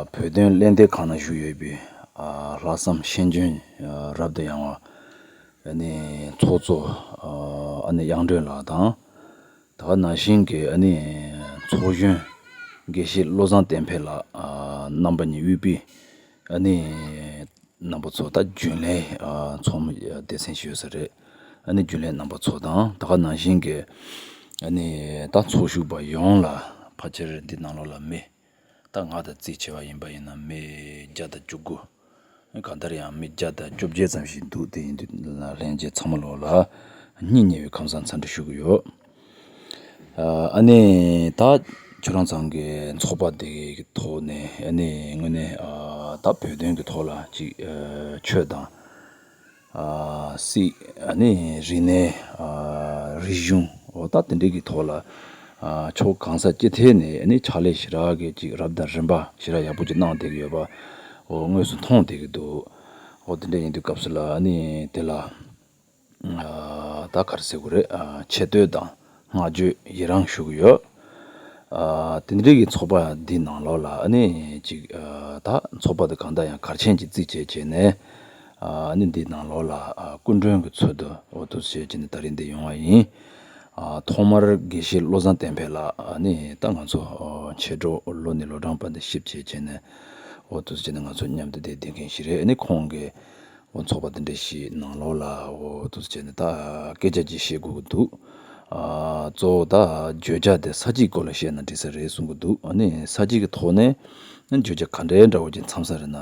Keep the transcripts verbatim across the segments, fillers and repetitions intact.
བོད་དོན་གླེང་སྟེགས་ཁང་ནང་བཞུགས་ཡོད་པའི་ཨ་ལྷག་བསམ་ཤེས་འཇོན་ཨ་རབ་ཏུ་ཡངས་པ་ཨ་ནི་ཚོགས་གཙོ་ཨ་ཨ་ནི་དབྱངས་སྒྲོན་ལགས་དང་། ད་ག་ནང་བཞིན་གྱི་ཨ་ནི་ཚོགས་གཞོན་དགེ་བཤེས་བློ་བཟང་བསྟན་འཕེལ་ལགས་ཨ་རྣམ་པ་གཉིས་དབུས་པའི་ཨ་ནི་རྣམ་པ་ཚོ། ད་རྒྱུན་ལས་ཨ་ཚོགས་མི་སྡེ་ཚན་ཞིག་ཡོད་ས་རེད། ཨ་ནི་རྒྱུན་ལས་རྣམ་པ་ཚོ་དང་། ད་ག་ནང་བཞིན་གྱི་ཨ་ནི་ད་ཚོགས་ཞུགས་པ་ཡོངས་ལ་ཕལ་ཆེར་འདི་ནང་ལོགས་ལ་མི་ད་ང་དང་རྩིས་བྱས་པ་ཡིན་པ་ཡིན་ན་མི་བརྒྱ་དང་བཅུ་དགུ། གང་ལྟར་ཡང་མི་བརྒྱ་དང་བཅོ་བརྒྱད་ཙམ་ཞིག་འདུག་དེ་ཡིན་དུས་ལ་ལྷན་རྒྱས་ཚང་མ་ལོགས་ལ་སྙིང་ཉེ་བའི་ཁམས་བཟང་འཚམས་འདྲི་ཞུ་གི་ཡོད། ཨ་ནི་ད་ཁྱོད་རང་ཚང་གི་ཚོགས་པ་དེ་གི་ཐོག་ནས་ཨ་ནི་དངོས་གནས་ཨ་ད་བོད་དོན་གྱི་ཐོག་ལ་ཅིག་ཨ་ཆོས་དང་ཨ་སྲིད་ཨ་ནི་རིག་གནས་ཨ་རིག་གཞུང་འོ་ད་དེ་འདྲའི་གི་ཐོག་ལ་ཨ་ཕྱོགས་གང་ས་ཅི་ཐད་ནས་ཨ་ནི་ཕྱག་ལས་ཞེ་དྲག་གི་ཅིག་རབ་དང་རིམ་པ་ཞེ་དྲག་ཡག་པོ་ཅིག་གནང་བསྡད་ཀྱི་ཡོད་པ་འོ་དངོས་སུ་མཐོང་བསྡད་ཀྱི་འདུག་འོ་དེ་འདྲ་ཡིན་དུས་སྐབས་སུ་ལ་ཨ་ནི་དེ་ལ། ཨ་ད་ག་རེ་ཟེར་དགོས་རེད། ཨ་ཆེ་བསྟོད་དང་བསྔགས་བརྗོད་ཡི་རང་ཞུ་གི་ཡོད། ཨ་དེ་འདྲའི་གི་ཚོགས་པ་འདི་ནང་ལོགས་ལ་ཨ་ནི་ཅིག་ཨ་ད་ཚོགས་པ་འདི་གང་ལྟར་ཡང་གལ་ཆེན་གྱི་རྩིས་བྱས་བྱས་ནས་ཨ་ནི་འདི་ནང་ལོགས་ལ་ཨ་སྐུ་མགྲོན་གྱི་ཚུལ་དུ་འོ་འདུག་སེ་བྱས་བྱས་ནས་ད་རིང་འདི་ཡོང་བ་ཡིན། ཨ་ཐོག་མར་དགེ་བཤེས་བློ་བཟང་བསྟན་འཕེལ་ལགས་ཨ་ནི་ད་ང་ཚོ་ཨ་མཆེད་གྲོགས་ལོ་ནས་ལོ་གྲངས་བར་དུ་གཤིབ་བྱས་བྱས་ནས་འོ་འདུག་སེ་བྱས་ནས་ང་ཚོ་མཉམ་དུ་བསྡད་བསྡད་མཁན་ཞིག་རེད། ཨ་ནི་ཁོང་གིས། འོ་ཚོགས་པ་དེ་འདྲ་ཞིག་ནང་ལོགས་ལ་འོ་འདུག་སེ་བྱས་ནས་ད་སྐད་ཆ་ཅིག་བཤད་དགོས་ཀྱི་འདུག་ཨ་གཙོ་བོ་ད་བརྗོད་བྱ་དེ་ས་བྱིའི་སྐོར་ལ་བཤད་ན་འགྲིག་ས་རེད་གསུང་གི་འདུག་ཨ་ནི་ས་བྱི་གི་ཐོག་ནས་ཨ་ནི་བརྗོད་བྱ་ག་འདྲའི་འདྲ་བོ་ཅིག་མཚམས་ས་རེད་ན་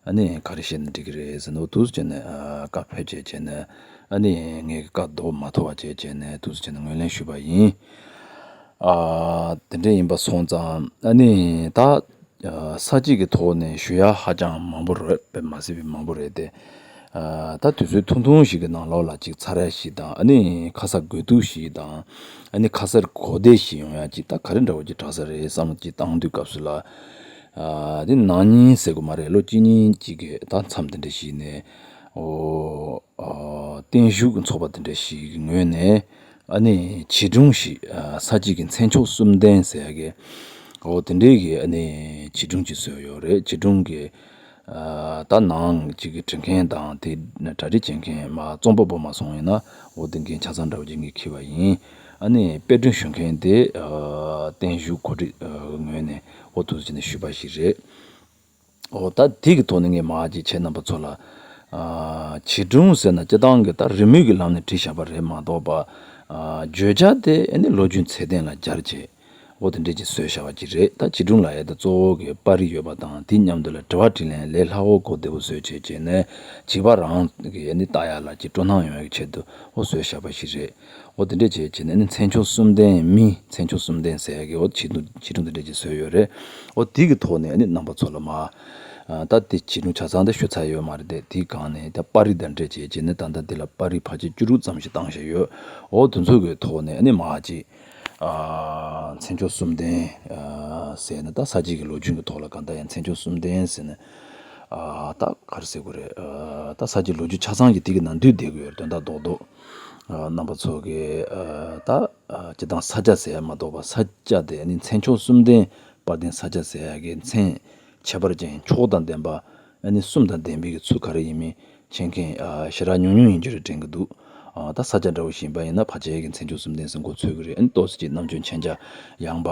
ཨ་ནི་ག་རེ་བཤད་ན་འགྲིག་གི་རེད་ཟེར་ནས་འོ་འདུག་སེ་བྱས་ནས་ཨ་བཀའ་ཕེབས་བྱས་བྱས་ནས་ཨ་ནི་ངས་བཀའ་ལྡོག་མ་ཐུབ་པ་བྱས་བྱས་ནས་འདུག་སེ་བྱས་ནས་ངོས་ལེན་ཞུས་པ་ཡིན། ཨ་དེ་འདྲ་ཡིན་པ་སོང་ཙང་ཨ་ནི་ད། ཨ་ས་བྱི་གི་ཐོག་ནས་ཞུ་ཡ་ཧ་ཅང་མང་པོ་རེད། དཔེ་མ་སྲིད་པའི་མང་པོ་རེད་དེ། ཨ་ད་དུས་ཚོད་ཐུང་ཐུང་ཞིག་གི་ནང་ལོགས་ལ་ཅིག་ཚར་ཡ་ཞིག་དང་ཨ་ནི་ཁ་ས་དགོས་གཏུགས་ཞིག་དང་ཨ་ནི་ཁ་སར་གོ་བདེ་ཞིག་ཡོང་ཡ་ཅིག་ད་ག་རེ་འདྲ་བོ་ཅིག་དྲག་ས་རེད་བསམ་བློ་ཅིག་བཏང་དུས་སྐབས་སུ་ལ། ཨ་དེ་ནང་ཉིན་ཟེར་དགོས་མ་རེད། ལོ་གཅིག་གཉིས་ཅིག་གི་ད་མཚམས་དེ་འདྲ་ཞིག་ནས་འོ་ཨ་བརྟན་བཞུགས་ཀྱི་ཚོགས་པ་དེ་འདྲ་ཞིག་གི་ངོས་ནས། ཨ་ནི་བྱིས་སྒྲུང་ཞིག་ཨ་ས་བྱི་གི་མཚན་མཆོག་གསུམ་ལྡན་ཟེར་ཡ་གི་འོ་དེ་འདྲའི་གི་ཨ་ནི་བྱིས་སྒྲུང་ཅིག་བཟོས་ཡོད་རེད། བྱིས་སྒྲུང་གི་ཨ་ད་ནང་ཅིག་གི་འབྲི་མཁན་དང་དེ་གྲ་སྒྲིག་བྱེད་མཁན་མ་རྩོམ་པ་པོ་མ་སོང་ཡིན་ན་འོ་དེ་འགན་ཆ་ཚང་འདྲ་བོ་ཅིག་ངས་འཁྱེར་བ་ཡིན། ཨ་ནི་དཔེ་སྐྲུན་ཞུ་མཁན་དེ་ཨ་བརྟན་བཞུགས་གོ་སྒྲིག་ཨ་ངོས་ནས་འོ་དུ་ཅིག་ནས་ཞུས་པ་ཞིག་རེད། འོ་ད་དེ་གི་ཐོག་ནས་ངས་མ་ཅིག་ཁྱེད་རྣམ་པ་ཚོ་ལ། ཨ་བྱིས་སྒྲུང་ཟེར་ན་སྤྱིར་བཏང་གི་ད་རི་མོ་གི་ལམ་ནས་བྲིས་བཞག་པ་རེད་མ་གཏོགས་པ། ཨ་བརྗོད་བྱ་དེ་ཨ་ནི་ལོ་རྒྱུས་ཚད་ལྡན་ལ་སྦྱར་བྱས། འོ་དེ་འདྲས་ཅིག་བཟོས་བཞག་པ་ཅིག་རེད། ད་བྱིས་སྒྲུང་ལ་ཡ་ད་གཙོ་བོ་གི་པར་རིས་ཡོད་པ་དང་དེ་མཉམ་དུ་ལ་དྲི་བ་དྲིས་ལན་ལས་སླ་བོ་གོ་བདེ་པོ་བཟོས་བྱས་བྱས་ནས་བྱིས་པ་རང་གི་ཨ་ནི་ལྟ་ཡ་ལ་ཅིག་སྤྲོ་སྣང་ཡོང་ཡ་གི་ཆེད་དུ་འོ་བཟོས་བཞག་པ་ཞིག་རེད། འོ་དེ་འདྲས་བྱས་བྱས་ནས་ཨ་ནི་མཚན་མཆོག་གསུམ་ལྡན་མི་མཚན་མཆོག་གསུམ་ལྡན་ཟེར་ཡ་གི་འོ་བྱིས་སྒྲུང་བྱིས་སྒྲུང་དེ་འདྲས་ཅིག་བཟོས་ཡོད་རེད། འོ་དེ་གི་ཐོག་ནས་ཨ་ནི་རྣམ་པ་ཚོ་ལ་མ། ཨ་ད་དེ་བྱིས་སྒྲུང་ཆ་ཚང་དེ་ཞུ་ཚར་ཡོད་མ་རེད་དེ་དེའི་སྒང་ནས་ད་པར་རིས་དང་འབྲེལ་བྱས་བྱས་ནས་ད་ལྟ་དེ་ལ་པར་རིས་ཕལ་ཆེར་བཅུ་དྲུག་ཙམ་ཞིག་བཏང་བཞག་ཡོད། འོ་དེ་ཚོ་གི་ཐོག་ནས་ཨ་ནི་མ་ཅིག་ཨ་མཚན་མཆོག་གསུམ་ལྡན་ཨ་ཟེར་ན་ད་ས་བྱི་གི་ལོ་རྒྱུས་ཀྱི་ཐོག་ལ་གང་ལྟར་ཡང་མཚན་མཆོག་གསུམ་ལྡན་ཟེར་ན་ཨ་ད་ག་རེ་ཟེར་དགོས་རེད། ཨ་ད་ས་བྱི་ལོ་རྒྱུས་ཆ་ཚང་གི་དེ་གི་ནང་འདུས་བསྡད་ཀྱི་ཡོད་རེད། དོན་དག་རྡོག་རྡོག་ཨ་རྣམ་པ་ཚོ་གི་ཨ་ད་ཨ་སྤྱིར་བཏང་ས་སྐྱ་ཟེར་ཡ་མ་གཏོགས་པ་ས་སྐྱ་དེ་ཨ་ནི་མཚན་མཆོག་གསུམ་ལྡན་དཔལ་ལྡན་ས་སྐྱ་ཟེར་ཡ་གི་མཚན་ཁྱད་པར་ཅན་མཆོག་དང་ལྡན་པ། ཨ་ནི་གསུམ་དང་ལྡན་པའི་གི་ཚུལ་ག་རེ་ཡིན་མིན་མཁྱེན་མཁན་ཨ་ཞེ་དྲག་ཉུང་ཉུང་ཡིན་རྒྱུ་རེད་དྲན་གི་འདུག་ཨ་ད་ས་སྐྱ་འདྲ་བོ་ཞིག་ཡིན་པ་ཡིན་ན་ཕལ་ཆེར་གི་མཚན་མཆོག་གསུམ་ལྡན་ཟེར་མགོ་ཚོད་གི་རེད། ཨ་ནི་ཏོག་ཙམ་ཅིག་རྣམ་དཔྱོད་མཁྱེན་རྒྱ་ཡངས་པ་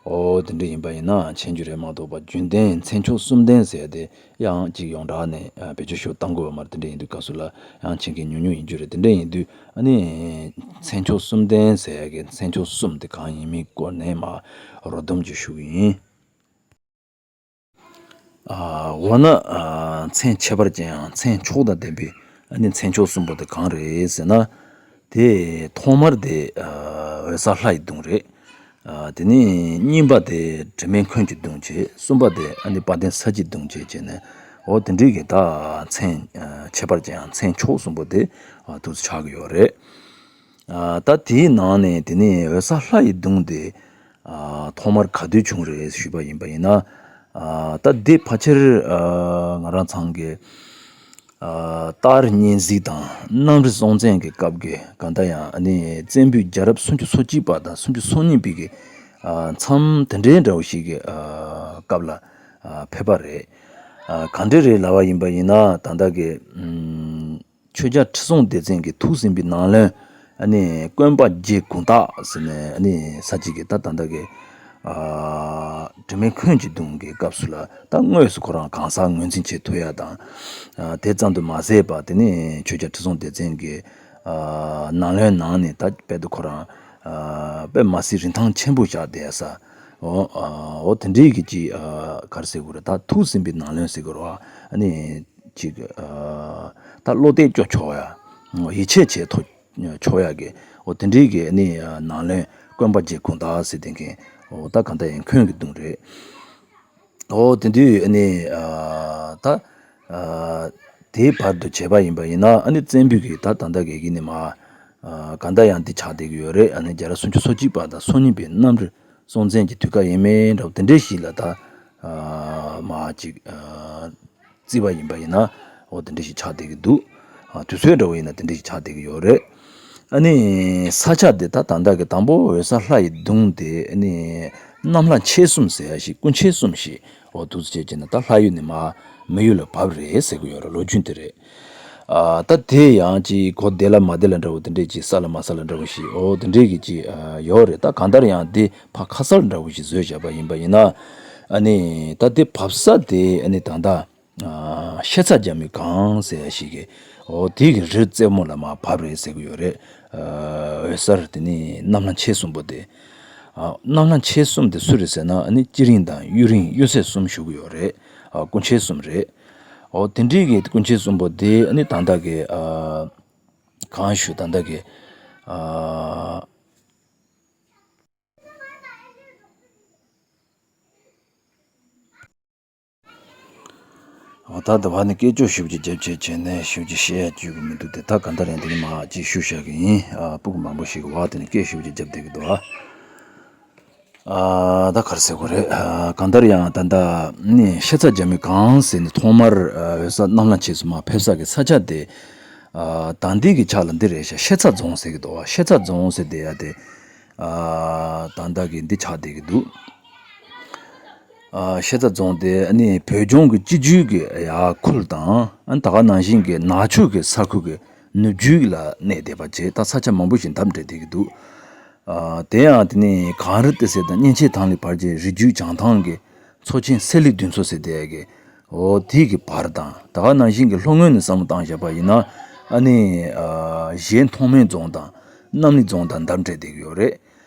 འོ་དེ་འདྲ་ཡིན་པ་ཡིན་ན་མཁྱེན་རྒྱུ་རེད་མ་གཏོགས་པ་རྒྱུན་ལྡན་མཚན་མཆོག་གསུམ་ལྡན་ཟེར་ཏེ་ཡང་ཅིག་ཡོངས་གྲགས་ནས་ཨ་བེད་སྤྱོད་ཞུ་བཏང་དགོས་པ་མ་རེད། དེ་འདྲ་ཡིན་དུས་སྐབས་སུ་ལ་ཡང་མཁྱེན་མཁན་ཉུང་ཉུང་ཡིན་རྒྱུ་རེད། དེ་འདྲ་ཡིན་དུས་ཨ་ནི་མཚན་མཆོག་གསུམ་ལྡན་ཟེར་ཡ་གི་མཚན་མཆོག་གསུམ་དེ་གང་ཡིན་མིན་སྐོར་ནས་མ་རོ་སྡོམ་ཅིག་ཞུ་གི་ཡིན། ཨ་འོ་ན་ཨ་མཚན་ཁྱད་པར་ཅན་ཡང་མཚན་མཆོག་དང་ལྡན་པའི་ཨ་ནི་མཚན་མཆོག་གསུམ་པོ་དེ་གང་རེད་ཟེར་ན། དེ་ཐོག་མར་དེ་ཨ་འོད་གསལ་ལྷ་ཡི་གདུང་རེད། ཨ་དེ་ནས་གཉིས་པ་དེ་དྲི་མེད་འཁོན་གྱི་གདུང་བྱས། གསུམ་པ་དེ་ཨ་ནི་དཔལ་ལྡན་ས་བྱིའི་གདུང་བྱས་བྱས་ནས་འོ་དེ་འདྲའི་གི་ད་མཚན་ཨ་ཁྱད་པར་ཅན་ཡང་མཚན་མཆོག་གསུམ་པོ་དེ་ཨ་དུ་ཆགས་ཀྱི་ཡོད་རེད། ཨ་ད་དེའི་ནང་ནས་དེ་ནས་འོད་གསལ་ལྷ་ཡི་གདུང་དེ་ཨ་ཐོག་མར་ག་དུས་བྱུང་རེད་ཞུས་པ་ཡིན་པ་ཡིན་ན། ཨ་ད་འདི་ཕལ་ཆེར་ཨ་ང་རང་ཚང་གི་ཨ་སྟག་རི་གཉན་གཟིགས་དང་གནམ་རི་སྲོང་བཙན་གྱི་སྐབས་ཀྱི་གང་ལྟར་ཡང་ཨ་ནི་བཙན་པོའི་རྒྱལ་རབས་སུམ་ཅུ་སོ་གཅིག་པ་དང་སུམ་ཅུ་སོ་གཉིས་པའི་གི་ཨ་མཚམས་དེ་འདྲའི་འདྲ་བོ་ཞིག་གི་ཨ་སྐབས་ལ་ ཨ་ཕེབས་པ་རེད། ཨ་ག་འདྲ་རེད་ལབ་པ་ཡིན་པ་ཡིན་ན་ད་ལྟ་གི་ཨམ་ཆོས་རྒྱལ་ཁྲི་སྲོང་ལྡེ་བཙན་གྱི་ཐུགས་ཟིན་པའི་ནང་བློན་ཨ་ནི་སྐོན་པ་རྗེ་དགུང་སྟག་ཟེར་ནས་ཨ་ནི་ས་གཅིག་གི་ད་ད་ལྟ་གི་ཨ་དྲི་མེད་འཁོན་གྱི་གདུང་གི་སྐབས་སུ་ལ་ད་དངོས་སུ་ཁོ་རང་གང་ཟག་ངོས་འཛིན་བྱེད་ཐུབ་ཡ་དང་། ཨ་དེ་ཙམ་དུ་མ་ཟད་པ་དེ་ནི་ཆོས་རྒྱལ་ཁྲི་སྲོང་ལྡེ་བཙན་གྱི་ཨ་ནང་བློན་ནང་ནས་ད་དཔེ་དུ་ཁོ་རང་ཨ་དཔེ་མ་སྲིད་རིན་ཐང་ཆེན་པོ་བཞག་བསྡད་ས། འོ་ཨ་འོ་དེ་འདྲའི་གི་ཅིག་ཨ་ག་རེ་ཟེར་དགོས་རེད། ད་ཐུགས་ཟིན་པའི་ནང་བློན་ཟེར་དགོས་རེད་བ། ཨ་ནི་ཅིག་ཨ་ད་བློ་གཏད་སྐྱོ་ཆོག་ཡ། ཡིད་ཆེས་བྱེད་ཐུབ་ཆོག་ཡ་གི་འོ་དེ་འདྲའི་གི་ཨ་ནི་ཨ་ནང་བློན་སྐོན་པ་རྗེ་དགུང་སྟག་ཟེར་བསྡད་མཁན་འོ་ད་གང་ལྟར་ཡང་འཁོན་གྱི་གདུང་རེད། འོ་དེ་དུས་ཨ་ནི་ཨ་ད་ཨ་དེའི་བར་དུ་བྱས་པ་ཡིན་པ་ཡིན་ན་ཨ་ནི་བཙན་པོའི་གི་ད་ད་ལྟ་གི་གི་ནི་མ་ཨ་ག་འདྲ་ཡང་འདི་ཆགས་བསྡད་ཀྱི་ཡོད་རེད། ཨ་ནི་རྒྱལ་རབས་སུམ་ཅུ་སོ་གཅིག་པ་དང་སོ་གཉིས་པའི་གནམ་རི་སྲོང་བཙན་གྱི་དུས་སྐབས་ཡིན་མིན་འདྲ་བོ་དེ་འདྲའི་ཞིག་ལ་ད་ཨ་མ་ཅིག་ཨ་བརྩིས་པ་ཡིན་པ་ཡིན་ན་འོ་དེ་འདྲ་ཞིག་ཆགས་བསྡད་ཀྱི་འདུག་ཨ་དུས་ཚོད་འདྲ་བོ་ཡིན་ན་དེ་འདྲ་ཞིག་ཆགས་བསྡད་ཀྱི་ཡོད་རེད། ཨ་ནི་ས་ཆ་དེ་ད་ད་ལྟ་གི་དང་པོ་འོད་གསལ་ལྷ་ཡི་གདུང་དེ་ཨ་ནི་གནམ་ལྷ་མཆེད་གསུམ་ཟེར་ཡ་ཞིག་སྐུ་མཆེད་གསུམ་ཞིག་འོ་འདུག་སེ་བྱས་བྱས་ན་ད་ལྷ་ཡུལ་ནས་མར་མི་ཡུལ་ལ་བབས་རེད་ཟེར་གྱི་ཡོད་རེད། ལོ་རྒྱུས་དེ་རེད། ཨ་ད་དེ་ཡང་ཅིག་གོ་བདེ་ལ་མ་བདེ་ལ་འདྲ་བོ་དེ་འདྲས་ཅིག་གསལ་ལ་མ་གསལ་ལ་འདྲ་བོ་ཞིག་འོ་དེ་འདྲས་ཀྱི་ཅིག་ཨ་ཡོད་རེད། ད་གང་ལྟར་ཡང་དེ་ཕར་ཁ་གསལ་འདྲ་བོ་ཞིག་བཟོས་བཞག་པ་ཡིན་པ་ཡིན་ན། ཨ་ནི་ད་དེ་བབས་ས་དེ་ཨ་ནི་ད་ལྟ་ཨ་ཤེ་ཚ་རྒྱ་མའི་སྒང་ཟེར་ཡ་ཞིག་གི་འོ་དེ་གི་རི་རྩེ་མོ་ལ་མར་བབས་རེད་ཟེར་གི་ཡོད་རེད། ཨ་འོད་གསལ་དེ་ནི་གནམ་ལྷ་མཆེད་གསུམ་པོ་དེ། ཨ་གནམ་ལྷ་མཆེད་གསུམ་དེ་སུ་རེད་ཟེར་ན་ཨ་ནི་སྤྱི་རིང་དང་གཡུ་རིང་གཡུ་སྲས་གསུམ་བཞུགས་གི་ཡོད་རེད། ཨ་སྐུ་མཆེད་གསུམ་རེད། འོ་དེ་འདྲའི་གི་སྐུ་མཆེད་གསུམ་པོ་དེ་ཨ་ནི་ད་ལྟ་གི་ཨ་གང་ཞུ་ད་ལྟ་གི་ཨ། འོ་ད་ད་བ་ནི་སྐད་ཅོར་ཞིབ་ཅིག་རྒྱབ་བྱས་བྱས་ནས་ཞིབ་ཅིག་བཤད་ཡ་བཅུག་གི་མི་འདུག་སྟེ། ད་ག་འདྲ་རེད་འདི་ནི་མ་ཅིག་ཞུ་བཞག་གི་ཡིན། ཨ་སྤུ་གུ་མང་པོ་ཞིག་གི་བ་དེ་ནི་སྐད་ཞིབ་ཅིག་རྒྱབ་བསྡད་ཀྱི་འདུག་ཨ། ཨ་ད་ག་རེ་ཟེར་དགོས་རེད། ཨ་གང་ལྟར་ཡང་ད་ལྟ་ནི་ཤེ་ཚ་རྒྱ་མའི་སྒང་ཟེར་ནས་ཐོག་མར་ཨ་འོད་གསལ་གནམ་ལྷ་མཆེད་གསུམ་མར་ཕེབས་ས་གི་ས་ཆ་དེ། ཨ་ད་འདི་གི་ཆ་ལ་འདི་རེད་ཤག་ཤེ་ཚ་རྫོང་ཟེར་གི་འདུག་ཨ་ཤེ་ཚ་རྫོང་ཟེར་བསྡད་ཡ་དེ། ཨ་ད་ལྟ་གི་འདི་ཆགས་བསྡད་ཀྱི་འདུག་ཨ་ཤེ་ཚ་རྫོང་དེ་ཨ་ནི་བོད་ལྗོངས་ཀྱི་སྤྱི་རྒྱུད་ཀྱི་ཡ་ཁུལ་དང་ཨ་ད་ག་ནང་བཞིན་གྱི་ནག་ཆུ་གི་ས་ཁུལ་གྱི་ནུབ་རྒྱུད་ལ་གནས་བསྡད་པ་བྱས། ད་ས་ཆ་མང་པོ་ཞིག་འདབས་འབྲེལ་བསྡད་ཀྱི་འདུག་ཨ་དེ་ཡང་དེ་ནི་གངས་རི་ཏི་སེ་དང་གཉན་ཆེན་ཐང་ལི་བར་གྱི་རི་རྒྱུད་བྱང་ཐང་གི་མཚོ་ཆེན་སེ་ལི་བདུན་མཚོ་ཟེར་བསྡད་ཀྱི་འོ་དེ་གི་བར་དང་། ད་ག་ནང་བཞིན་གྱི་ལྷོ་ངོས་ནས་བསམ་བློ་བཏང་བཞག་པ་ཡིན་ན་ཨ་ནི་ཨ་གཞས་མཐོང་སྨོན་རྫོང་དང་གནམ་ལི་རྫོང་དང་འདབས་འབྲེལ་བསྡད་ཀྱི་ཡོད་རེད།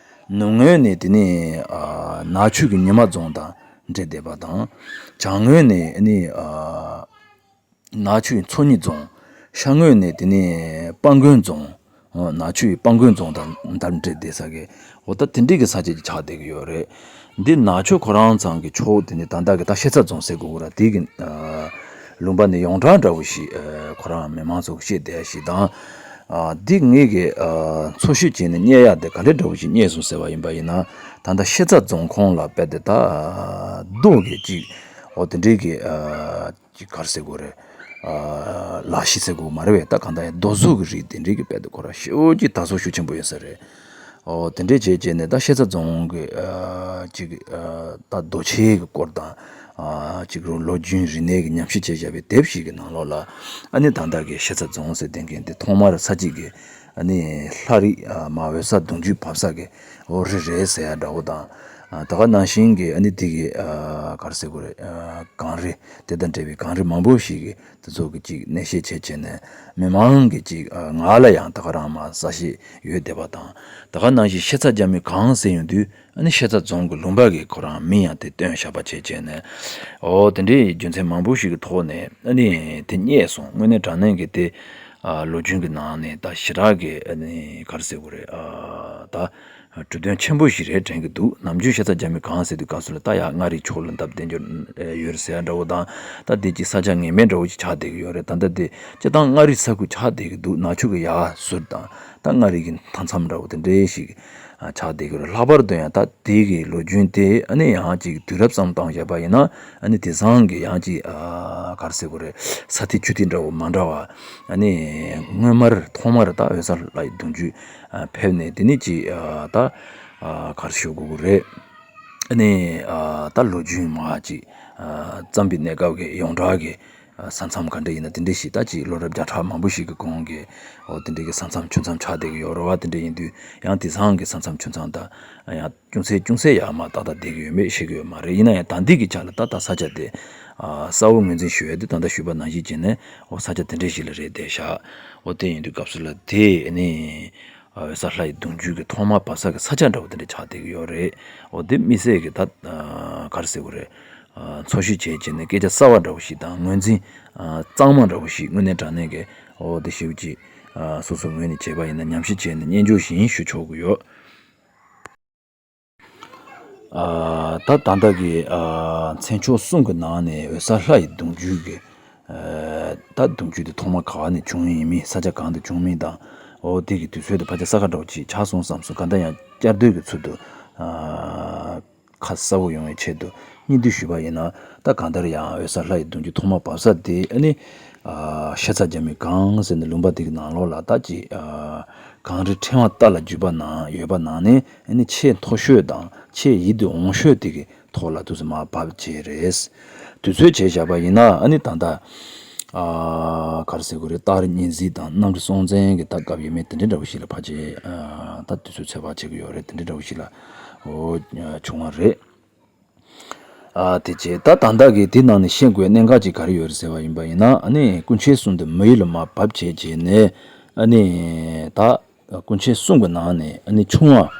ནུབ་ངོས་ནས་དེ་ནི་ཨ་ནག་ཆུ་གི་ཉི་མ་རྫོང་དང་འབྲེལ་བསྡད་པ་དང་། བྱང་ངོས་ནས་ཨ་ནི་ཨ་ནག་ཆུ་ཡི་མཚོ་གཉིས་རྫོང་། ཤར་ངོས་ནས་དེ་ནི་སྤང་དགོན་རྫོང་། ཨ་ནག་ཆུ་ཡི་སྤང་དགོན་རྫོང་དང་འདབས་འབྲེལ་བསྡད་ས་གི་འོ་ད་དེ་འདྲའི་གི་ས་ཆ་ཅིག་ཆགས་བསྡད་ཀྱི་ཡོད་རེད། འདི་ནག་ཆུ་ཁོ་རང་ཚང་གི་ཕྱོགས་དེ་ནི་ད་ལྟ་གི་ད་ཤེ་ཚ་རྫོང་ཟེར་དགོས་ཀྱི་ར་དེ་གི་ཨ་ལུང་པ་ནས་ཡོངས་གྲགས་འདྲ་བོ་ཞིག་ཨ་ཁོ་རང་མི་མང་ཚོ་གི་བཤད་བསྡད་ཡ་ཞིག་དང་། ཨ་འདི་ངེད་ཀྱི་ཨ་འཚོལ་ཞིབ་བྱས་ནས་རྙེད་ཡ་དེ་ག་ལེ་འདྲ་བོ་ཞིག་རྙེད་སོང་ཟེར་བ་ཡིན་པ་ཡིན་ན། ད་ལྟ་ཤེ་ཚ་རྫོང་ཁོངས་ལ་དཔེ་དེ་ད་རྡོ་གི་ཅིག་འོ་དེ་འདྲའི་གི་ཨ་ཅིག་ག་རེ་ཟེར་དགོས་རེད། ཨ་ལ་ཤི་ཟེར་དགོས་མ་རེད་པས། ད་གང་ལྟར་ཡང་རྡོ་བཟོ་གི་རིགས་དེ་འདྲའི་གི་དཔེ་དེ་ཁོ་ར་ཤུགས་ཀྱི་དར་སོ་ཤུགས་ཆེན་པོ་ཡོད་ས་རེད། འོ་དེ་འདྲས་བྱས་བྱས་ནས་ད་ཤེ་ཚ་རྫོང་གི་ཨ་ཅིག་ཨ་ད་རྡོ་ཆས་ཀྱི་སྐོར་དང་ཨ་ཅིག་རུ་ལོ་རྒྱུས་རིག་གནས་ཀྱི་ཉམས་ཞིབ་བྱས་བཞག་པའི་དེབ་ཞིག་གི་ནང་ལོགས་ལ་ཨ་ནི་ད་ལྟ་གི་ཤེ་ཚ་རྫོང་ཟེར་བསྡད་མཁན་དེ་ཐོག་མར་ས་གཅིག་གི་ཨ་ནི་ལྷ་རི་ཨ་མ་འོད་གསལ་གདུང་རྒྱུད་བབས་ས་གི་འོ་རི་རེད་ཟེར་ཡ་འདྲ་བོ་དང་། ཨ་ད་ག་ནང་བཞིན་གྱི་ཨ་ནི་དེ་གི་ཨ་ག་རེ་ཟེར་དགོས་རེད། ཨ་གངས་རི་དེ་དང་འབྲེལ་བའི་གངས་རི་མང་པོ་ཞིག་གི་དེ་ཚོ་གི་ཅིག་གནས་བཤད་བྱས་བྱས་ནས་མི་མང་གི་ཅིག་ཨ་ང་ལ་ཡང་ད་ག་རང་མ་གསལ་བཤད་ཡོད་བསྡད་པ་དང་། ད་ག་ནང་བཞིན་ཤེ་ཚ་རྒྱ་མའི་སྒང་ཟེར་ཡོང་དུས་ཨ་ནི་ཤེ་ཚ་རྫོང་གི་ལུང་པ་གི་ཁོ་རང་མིང་ཡང་དེ་བཏོན་བཞག་པ་བྱས་བྱས་ནས། འོ་དེ་འདྲའི་རྒྱུ་མཚན་མང་པོ་ཞིག་གི་ཐོག་ནས་ཨ་ནི་དེ་རྙེད་སོང་། དངོས་གནས་དྲང་གནས་ཀྱི་དེ་ཨ་ལོ་རྒྱུས་ཀྱི་ནང་ནས་ད་ཞེ་དྲག་གི་ཨ་ནི་ག་རེ་ཟེར་དགོས་རེད། ཨ་ད་གྲུབ་དོན་ཆེན་པོ་ཞིག་རེད་དྲན་གྱི་འདུག་ནམ་རྒྱུན་ཤེ་ཚ་རྒྱ་མའི་སྒང་ཟེར་དུས་སྐབས་སུ་ལ་ད་ཡ་མངའ་རིས་ཕྱོགས་ལ་འདབས་བསྟན་འགྱུར་ཡོད་ཟེར་ཡ་འདྲ་བོ་དང་། ད་དེ་ཅིག་ས་ཆ་ངེས་མེད་འདྲ་བོ་ཅིག་ཆགས་བསྡད་ཀྱི་ཡོད་རེད། ད་ལྟ་དེ་སྤྱིར་བཏང་མངའ་རིས་ས་ཁུལ་ཆགས་བསྡད་ཀྱི་འདུག་ནག་ཆུ་གི་ཡ་ཟུར་དང་ད་མངའ་རིས་ཀྱི་མཐའ་མཚམས་འདྲ་བོ་དེ་འདྲའི་ཞིག་ཆགས་བསྡད་ཀྱི་རེད། ལྷག་པར་དུ་ཡང་ད་དེ་གི་ལོ་རྒྱུས་དེ་ཨ་ནི་ཡང་ཅིག་དུས་རབས་ཙམ་བཏང་བཞག་པ་ཡིན་ན་ཨ་ནི་དེང་སང་གི་ཡང་ཅིག་ཨ་ག་རེ་ཟེར་དགོས་རེད། ས་ཐིག་ཆུ་ཐིག་འདྲ་བོ་མ་འདྲ་བ། ཨ་ནི་སྔོན་མར་ཐོག་མར་ད་འོད་གསལ་ལྷ་ཡི་གདུང་རྒྱུད་ཨ་ཕེབས་ནས་དེ་ནི་ཅིག་ཨ་ད་ཨ་ག་རེ་ཞུ་དགོས་ཀྱི་རེད། ཨ་ནི་ཨ་ད་ལོ་རྒྱུས་མ་ཅིག་ ཨ་བརྩམས་པའི་གནས་སྐབས་ཀྱི་ཡོངས་གྲགས་ཀྱི་ཨ་ས་མཚམས་ག་འདྲ་ཡིན་ན་དེ་འདྲ་ཞིག་ད་ཅིག་ལོ་རབས་བརྒྱ་ཕྲག་མང་པོ་ཞིག་གི་གོང་གི་འོ་དེ་འདྲ་གི་ས་མཚམས་ཆུ་མཚམས་ཆགས་བསྡད་ཀྱི་ཡོད་རེད་བ། དེ་འདྲ་ཡིན་དུས་ཡང་དེང་སང་གི་ས་མཚམས་ཆུ་མཚམས་དང་ཡང་ཅུང་ཟད་ཅུང་ཟད་ཡར་མར་ཏག་ཏག་བསྡད་ཀྱི་ཡོད་མེད་ཤེས་ཀྱི་ཡོད་མ་རེད། ཡིན་ན་ཡང་ད་ལྟའི་གི་ཆ་ལ་ད་ད་ས་ཆ་དེ་ཨ་གསལ་བོ་ངོས་འཛིན་ཞུ་ཡས་དེ་ད་ལྟ་ཞུས་པ་ནང་བཞིན་བྱས་ནས་འོ་ས་ཆ་དེ་འདྲ་ཞིག་ལ་རེད་བསྡད་ཤག་འོ་དེ་ཡིན་དུས་སྐབས་སུ་ལ་དེ་ནི། ཨ་འོད་གསལ་ལྷ་ཡི་གདུང་རྒྱུད་ཀྱི་ཐོག་མ་བབས་ས་གི་ས་ཆ་འདྲ་བོ་དེ་འདྲ་ཆགས་བསྡད་ཀྱི་ཡོད་རེད། འོ་དེ་དམིགས་བསལ་གྱི་ད་ཨ་ག་རེ་ཟེར་དགོས་རེད། ཨ་འཚོལ་ཞིབ་བྱས་བྱས་ནས་སྐད་ཆ་གསར་བ་འདྲ་བོ་ཞིག་དང་ངོས་འཛིན་ཨ་གཙང་མ་འདྲ་བོ་ཞིག་དངོས་གནས་དྲང་གནས་ཀྱི་འོ་དེ་ཞེ་པོ་ཅིག་ཨ་སོ་སོའི་ངོས་ནས་བྱས་པ་ཡིན་ན་ཉམས་ཞིབ་བྱས་ནས་སྙན་ཞུ་ཞིག་ཞུ་ཆོག་གི་ཡོད། ཨ་ད་ད་ལྟ་གི་ཨ་མཚན་མཆོག་གསུམ་གྱི་ནང་ནས་འོད་གསལ་ལྷ་ཡི་གདུང་རྒྱུད་ཀྱི་ཨ་ད་གདུང་རྒྱུད་དེ་ཐོག་མ་ག་བ་ནས་བྱུང་ཡིན་མིན་ས་ཆ་གང་དུ་བྱུང་མིན་དང་འོ་དེ་གི་དུས་ཚོད་དེ་ཕལ་ཆེར་ས་ཁ་འདྲ་བོ་ཅིག་ཆགས་སོང་བསམ་སོང་། གང་ལྟར་ཡང་བསྐྱར་ཟློས་ཀྱི་ཚུལ་དུ་ཨ་ཁ་གསལ་པོ་ཡོང་བའི་ཆེད་དུ་སྙིང་བསྡུས་ཞུས་པ་ཡིན་ན་ད་གང་ལྟར་ཡང་འོད་གསལ་ལྷ་ཡི་གདུང་རྒྱུད་ཐོག་མ་བབས་ས་དེ་ཨ་ནི་ཨ་ཤ་ཚ་རྒྱ་མའི་གངས་ཟེར་ནས་ལུང་པ་དེ་གི་ནང་ལོགས་ལ་ད་ཅིག་ཨ་གངས་རི་ཕྲེང་བ་ལྟར་ལ་བརྒྱུད་པ་ནང་ཡོད་པ་ནང་ནས་ཨ་ནི་ཆེས་མཐོ་ཤོས་དང་ཆེས་ཡིད་དུ་འོང་ཤོས་དེ་གི་ཐོག་ལ་དུས་སུ་མར་བབས་བྱས་རེད། དུས་ཚོད་བྱས་བཞག་པ་ཡིན་ན་ཨ་ནི་ད་ལྟ་ཨ་ག་རེ་ཟེར་དགོས་རེད། སྟག་རི་གཉན་གཟིགས་དང་གནམ་རི་སྲོང་བཙན་གྱི་ད་སྐབས་ཡོད་མེད་དེ་འདྲ་འདྲ་བོ་ཞིག་ལ་ཕལ་ཆེར་ཨ་ད་དུས་ཚོད་ཚོད་དཔག་བྱེད་ཀྱི་ཡོད་རེད། དེ་འདྲ་འདྲ་བོ་ཞིག་ལ་འོ་བྱུང་བ་རེད། ཨ་དེ་རྗེས་ད་ད་ལྟ་གི་དེ་ནང་ནས་ཤེས་དགོས་གནད་འགག་ཅིག་ག་རེ་ཡོད་རེད་ཟེར་བ་ཡིན་པ་ཡིན་ན་ཨ་ནི་སྐུ་མཆེད་གསུམ་དེ་མི་ཡུལ་ལ་མར་བབས་བྱས་བྱས་ནས་ཨ་ནི་ད། སྐུ་མཆེད་གསུམ་གྱི་ནང་ནས་ཨ་ནི་ཆུང་བ་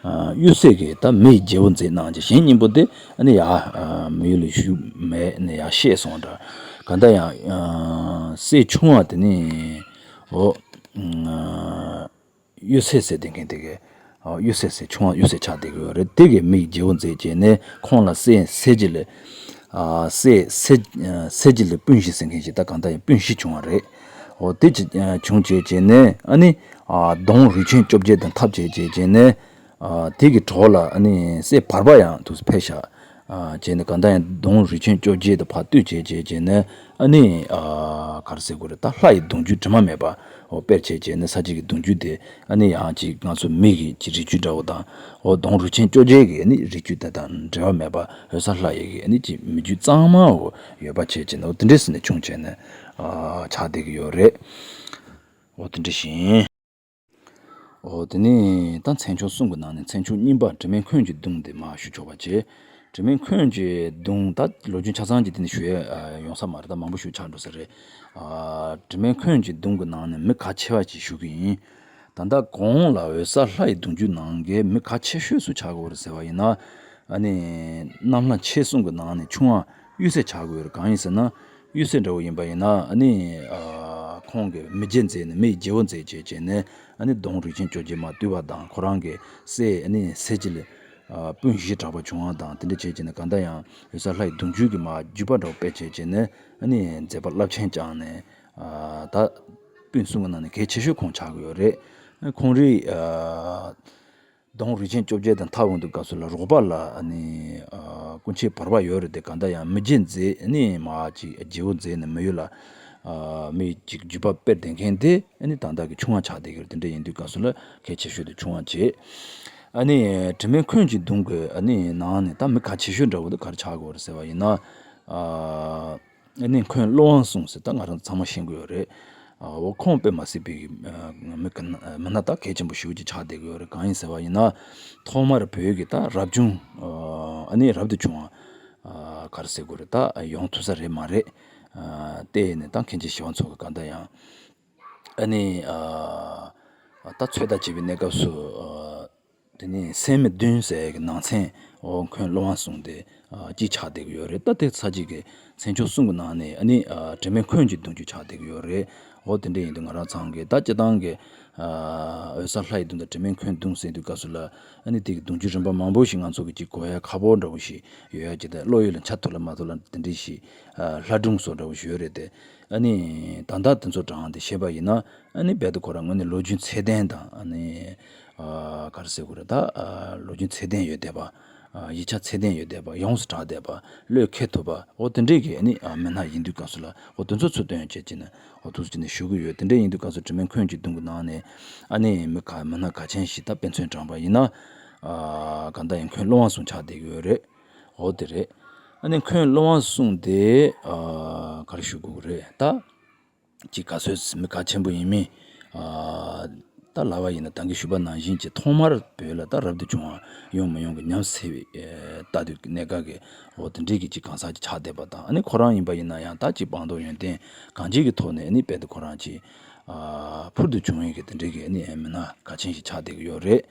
ཨ་གཡུ་སྲས་ཀྱིས་ད་མི་ཡི་རྒྱལ་པོ་མཛད་གནང་རྗེས་གཞན་གཉིས་པོ་དེ་ཨ་ནི་ཡར་ཨ་མི་ཡུལ་ལ་བཞུགས་མེད་ནས་ཡར་གཤེགས་སོང་འདྲ། གང་ལྟར་ཡང་ཨ་སྲས་ཆུང་བ་དེ་ནི་འོ་ཨ་གཡུ་སྲས་ཟེར་བསྡད་མཁན་དེ་གའི་ཨ་གཡུ་སྲས་ཟེར་ཆུང་བ་གཡུ་སྲས་ཆགས་བསྡད་ཀྱི་ཡོད་རེད། དེ་གའི་མི་ཡི་རྒྱལ་པོ་མཛད་བྱས་ནས་ཁོང་ལ་སྲས་སྲས་ཀྱི་ལས་ཨ་སྲས་སྲས་ཨ་སྲས་ཀྱི་ལས་སྤུན་བཞི་ཟེར་མཁན་ཞིག་ད་གང་ལྟར་ཡང་སྤུན་བཞི་བྱུང་བ་རེད། འོ་དེ་ཅི་ཨ་བྱུང་བྱས་བྱས་ནས་ཨ་ནི། ཨ་ལྡོང་རུས་ཆེན་བཅོ་བརྒྱད་དང་འཐབ་བྱས་བྱས་བྱས་ནས། ཨ་དེ་གི་གྲོགས་ལ་ཨ་ནི་སྲས་བར་པ་ཡང་དུ་ཕེབས་ཤག་ཨ་བྱས་ནས་གང་ལྟར་ཡང་ལྡོང་རུས་ཆེན་བཅོ་བརྒྱད་དུ་ཕར་བཏུལ་བྱས་བྱས་བྱས་ནས་ཨ་ནི་ཨ་ག་རེ་ཟེར་དགོས་རེད། ད་ལྷ་ཡི་གདུང་རྒྱུད་དྲི་མ་མེད་པ་འོ་སྤེལ་བྱས་བྱས་ནས་ས་སྐྱ་གི་གདུང་རྒྱུད་དེ་ཨ་ནི་ཡང་ཅིག་ང་ཚོ་མི་གི་ཅིག་རིགས་རྒྱུད་འདྲ་བོ་དང་འོ་ལྡོང་རུས་ཆེན་བཅོ་བརྒྱད་ཀྱི་ཨ་ནི་རིགས་རྒྱུད་དེ་དང་འབྲེལ་བ་མེད་པ་འོད་གསལ་ལྷ་ཡི་གི་ཨ་ནི་ཅིག་མི་རྒྱུད་གཙང་མ་འོ་ཡོད་པ་བྱས་བྱས་ནས་འོ་དེ་འདྲས་ཟེར་ནས་བྱུང་བྱས་ནས་ཨ་ཆགས་བསྡད་ཀྱི་ཡོད་རེད། འོ་དེ་འདྲ་བཞིན། འོ་དེ་ནས་ད་མཚན་མཆོག་གསུམ་གྱི་ནང་ནས་མཚན་མཆོག་གཉིས་པ་དྲི་མེད་འཁོན་གྱི་གདུང་དེ་མར་ཞུ་ཆོག་པ་བྱས། དྲི་མེད་འཁོན་གྱི་གདུང་ད་ལོ་རྒྱུས་ཆ་ཚང་གི་དེ་ནས་ཞུ་ཡ་ཡོང་ས་མ་རེད། ད་མང་པོ་ཞུ་ཆགས་འགྲོ་ས་རེད། ཨ་དྲི་མེད་འཁོན་གྱི་གདུང་གི་ནང་ནས་མི་གལ་ཆེ་བ་ཅིག་ཞུ་གི་ཡིན། ད་ལྟ་གོང་ལ་འོད་གསལ་ལྷ་ཡི་གདུང་རྒྱུད་ནང་གི་མི་གལ་ཆེ་ཤོས་སུ་ཆགས་ཀྱི་ཡོད་རེད་ཟེར་བ་ཡིན་ན། ཨ་ནི་གནམ་ལྷ་མཆེད་གསུམ་གྱི་ནང་ནས་ཆུང་བ་གཡུ་སྲས་ཆགས་ཀྱི་ཡོད་རེད། གང་ཡིན་ཟེར་ན། གཡུ་སྲས་འདྲ་བོ་ཡིན་པ་ཡིན་ན་ཨ་ནི་ཨ་ཁོང་གི་མི་རྒྱལ་མཛད་ནས་མི་ཡི་རྒྱལ་པོ་མཛད་བྱས་བྱས་ནས་ཨ་ནི་ལྡོང་རུས་ཆེན་བཅོ་བརྒྱད་མར་བཏུལ་བ་དང་ཁོ་རང་གི་སྲས་ཨ་ནི་སྲས་ཀྱི་ལས་ཨ་སྤུན་བཞི་གྲགས་པ་བྱུང་བ་དང་དེ་འདྲ་བྱས་བྱས་ནས་གང་ལྟར་ཡང་འོད་གསལ་ལྷ་ཡི་གདུང་རྒྱུད་ཀྱི་མར་བརྒྱུད་པ་འདྲ་བོ་སྤེལ་བྱས་བྱས་ནས་ཨ་ནི་མཛད་པ་རླབས་ཆེན་བསྐྱངས་ནས་ཨ་ད་སྤུན་གསུམ་གྱི་ནང་ནས་གལ་ཆེ་ཤོས་ཁོང་ཆགས་ཀྱི་ཡོད་རེད། ཁོང་རིགས་ཨ། ལྡོང་རུས་ཆེན་བཅོ་བརྒྱད་དང་འཐབ་འོང་དུས་སྐབས་སུ་ལ་རོགས་པ་ལ་ཨ་ནི་ཨ་སྐུ་མཆེད་བར་པ་ཡོད་རེད་དེ། གང་ལྟར་ཡང་མི་རྒྱལ་མཛད་ཨ་ནི་མར་ཅིག་རྒྱལ་པོ་མཛད་ནས་མི་ཡུལ་ལ་ཨ་མི་ཅིག་བརྒྱུད་པ་སྤེལ་བསྡད་མཁན་དེ་ཨ་ནི་ད་ལྟ་གི་ཆུང་བ་ཆགས་བསྡད་ཀྱི་རེད། དེ་འདྲ་ཡིན་དུས་སྐབས་སུ་ལ་གལ་ཆེ་ཤོས་དེ་ཆུང་བ་བྱས། ཨ་ནི་དྲི་མེད་འཁོན་གྱི་གདུང་གི་ཨ་ནི་ནང་ནས་ད་མི་གལ་ཆེ་ཤོས་འདྲ་བོ་དེ་ག་རེ་ཆགས་དགོས་རེད་ཟེར་བ་ཡིན་ན། ཨ། ཨ་ནི་འཁོན་བློ་དབང་ཟུང་ཟེར་ད་ང་རང་ཚང་མ་ཤེས་ཀྱི་ཡོད་རེད། ཨ་འོ་ཁོང་དཔེ་མ་སྲིད་པའི་གི་ཨ་མི་ག་མི་སྣ་ད་གལ་ཆེན་པོ་ཞེ་པོ་ཅིག་ཆགས་བསྡད་ཀྱི་ཡོད་རེད། གང་ཡིན་ཟེར་བ་ཡིན་ན། ཐོག་མར་བོད་ཀྱི་ད་རབ་བྱུང་ཨ་ནི་རབ་ཏུ་བྱུང་བ་ཨ་ག་རེ་ཟེར་དགོས་རེད། ད་ཡོང་ཐུབ་ས་རེད་མ་རེད། ཨ་དེ་ནས་ད་མཁན་ཆེན་ཞི་བ་འཚོ་གི་གང་ལྟར་ཡང་ཨ་ནི་ཨ་ད་ཚོད་ལྟ་བྱེད་པའི་གནས་སྐབས་སུ་ཨ། དེ་ནས་སད་མི་བདུན་ཟེར་གི་ནང་ཚན་འོ་འཁོན་བློ་དབང་ཟུང་དེ་ཨ་གཅིག་ཆགས་བསྡད་ཀྱི་ཡོད་རེད། ད་དེ་ས་གཅིག་གི་མཚན་མཆོག་གསུམ་གྱི་ནང་ནས་ཨ་ནི་ཨ་དྲི་མེད་འཁོན་གྱི་གདུང་རྒྱུད་ཆགས་བསྡད་ཀྱི་ཡོད་རེད། འོ་དེ་འདྲ་ཡིན་དུས་ང་རང་ཚང་གི་ད་སྤྱི་བཏང་གི་ཨ་འོད་གསལ་ལྷ་ཡི་གདུང་དང་དྲི་མེད་འཁོན་གདུང་ཟེར་དུས་སྐབས་སུ་ལ་ཨ་ནི་དེ་གི་གདུང་རྒྱུད་རིམ་པ་མང་པོ་ཞིག་ང་ཚོ་གི་ཅིག་གོ་ཡ་ཁག་པོ་འདྲ་བོ་ཞིག་ཡོད་ཡ་ཅིག་དང་བློ་ཡུལ་ལ་འཆར་ཐུབ་ལ་མ་ཐུབ་ལ་དེ་འདྲ་ཞིག་ཨ་ལྷ་སྒྲུང་སོགས་འདྲ་བོ་ཞིག་ཡོད་རེད་དེ། ཨ་ནི་ད་ལྟ་དེ་ཚོ་དྲངས་ཏེ་བཤད་པ་ཡིན་ན་ཨ་ནི་རྦད་དེ་ཁོ་རང་དངོས་གནས་ལོ་རྒྱུས་ཚད་ལྡན་དང་ཨ་ནི་ཨ་ག་རེ་ཟེར་དགོས་རེད། ད་ཨ་ལོ་རྒྱུས་ཚད་ལྡན་ཡོད་བསྡད་པ། ཨ་ཡིག་ཆ་ཚད་ལྡན་ཡོད་བསྡད་པ། ཡོངས་སུ་གྲགས་བསྡད་པ། བློས་འཁེལ་ཐུབ་པ། འོ་དེ་འདྲས་ཀྱི་ཨ་ནི་ཨ་མི་སྣ་ཡིན་དུས་སྐབས་སུ་ལ་འོ་དེ་ཚོ་ཚུར་བཏོན་བྱས་ཀྱི་ནི་འོ་དེ་ཚོ་ཀྱི་ནི་ཞུ་གི་ཡོད། དེ་འདྲས་ཡིན་དུས་སྐབས་སུ་དྲི་མེད་འཁོན་གྱི་གདུང་གི་ནང་ནས་ཨ་ནི་མི་ག་མི་སྣ་གལ་ཆེན་ཞིག་ད་དཔེ་མཚོན་དྲངས་པ་ཡིན་ན་ཨ་ག་ད་ཡིན་འཁོན་བློ་དབང་ཟུང་ཆགས་བསྡད་ཀྱི་ཡོད་རེད། འོ་དེ་རེད། ཨ་ནི་འཁོན་བློ་དབང་གསུངས་ཏེ་ཨ་ག་རེ་ཞུ་དགོས་ཀྱི་རེད་ད། ཅིག་ག་ཚོད་མི་གལ་ཆེན་པོ་ཡིན་མིན། ཨ་ད་ལབ་པ་ཡིན་ན་ད་གིན་ཞུས་པ་ནང་བཞིན་གྱི་ཐོག་མར་བོད་ལ་ད་རབ་ཏུ་བྱུང་བ་ཡོང་མི་ཡོང་གི་ཉམས་སད་པའི་ཨེ་ལྟ་དུས་གནད་འགག་གི་འོ་དེ་འདྲའི་གི་ཅིག་གང་ཟག་ཅིག་ཆགས་བསྡད་པ་དང་། ཨ་ནི་ཁོ་རང་ཡིན་པ་ཡིན་ན་ཡང་ད་ཅིག་སྤངས་རྟོགས་ཡོན་ཏན་གང་ཅིའི་གི་ཐོག་ནས་ཨ་ནི་དཔལ་དུ་ཁོ་རང་ཅིག་ཨ་ཕུལ་དུ་བྱུང་བའི་གི་དེ་འདྲའི་གི་ཨ་ནི་ཨེ་མི་སྣ་གལ་ཆེན་ཞིག་ཆགས་བསྡད་ཀྱི་ཡོད་རེད།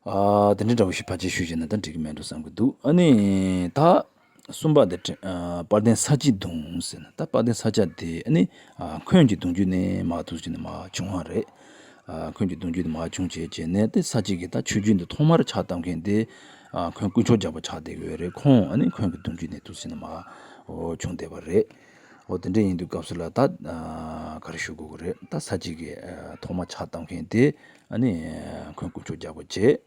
ཨ་དེ་འདྲའི་འདྲ་བོ་ཞིག་ཕལ་ཆེར་ཞུས་བྱས་ན་ད་འགྲིག་གི་མེད་འགྲོ་བསམ་གྱི་འདུག་ཨ་ནི་ད་གསུམ་པ་དེ་དྲི་ཨ་དཔལ་ལྡན་ས་སྐྱའི་གདུང་ཟེར་ན། ད་དཔལ་ལྡན་ས་སྐྱ་དེ་ཨ་ནི་ཨ་འཁོན་གྱི་གདུང་རྒྱུད་ནས་མར་འདུག་སེ་བྱས་ནས་མར་བྱུང་བ་རེད། ཨ་འཁོན་གྱི་གདུང་རྒྱུད་ནས་མར་བྱུང་བྱས་བྱས་ནས་དེ་ས་སྐྱའི་གི་ད་ཆོས་བརྒྱུད་འདི་ཐོག་མར་ཕྱག་བཏབ་མཁན་དེ་ཨ་འཁོན་དཀོན་མཆོག་རྒྱལ་པོ་ཆགས་བསྡད་ཀྱི་ཡོད་རེད། ཁོང་ཨ་ནི་འཁོན་གྱི་གདུང་རྒྱུད་ནས་འདུག་སེ་བྱས་ནས་མར་འོ་བྱུང་བསྡད་པ་རེད། འོ་དེ་འདྲ་ཡིན་དུས་སྐབས་སུ་ལ་ད་ཨ་ག་རེ་ཞུ་དགོས་ཀྱི་རེད། ད་ས་སྐྱའི་གི་ཨ་ཐོག་མ་ཕྱག་བཏབ་མཁན་དེ་ཨ་ནི་འཁོན་དཀོན་མཆོག་རྒྱལ་པོ་བྱས།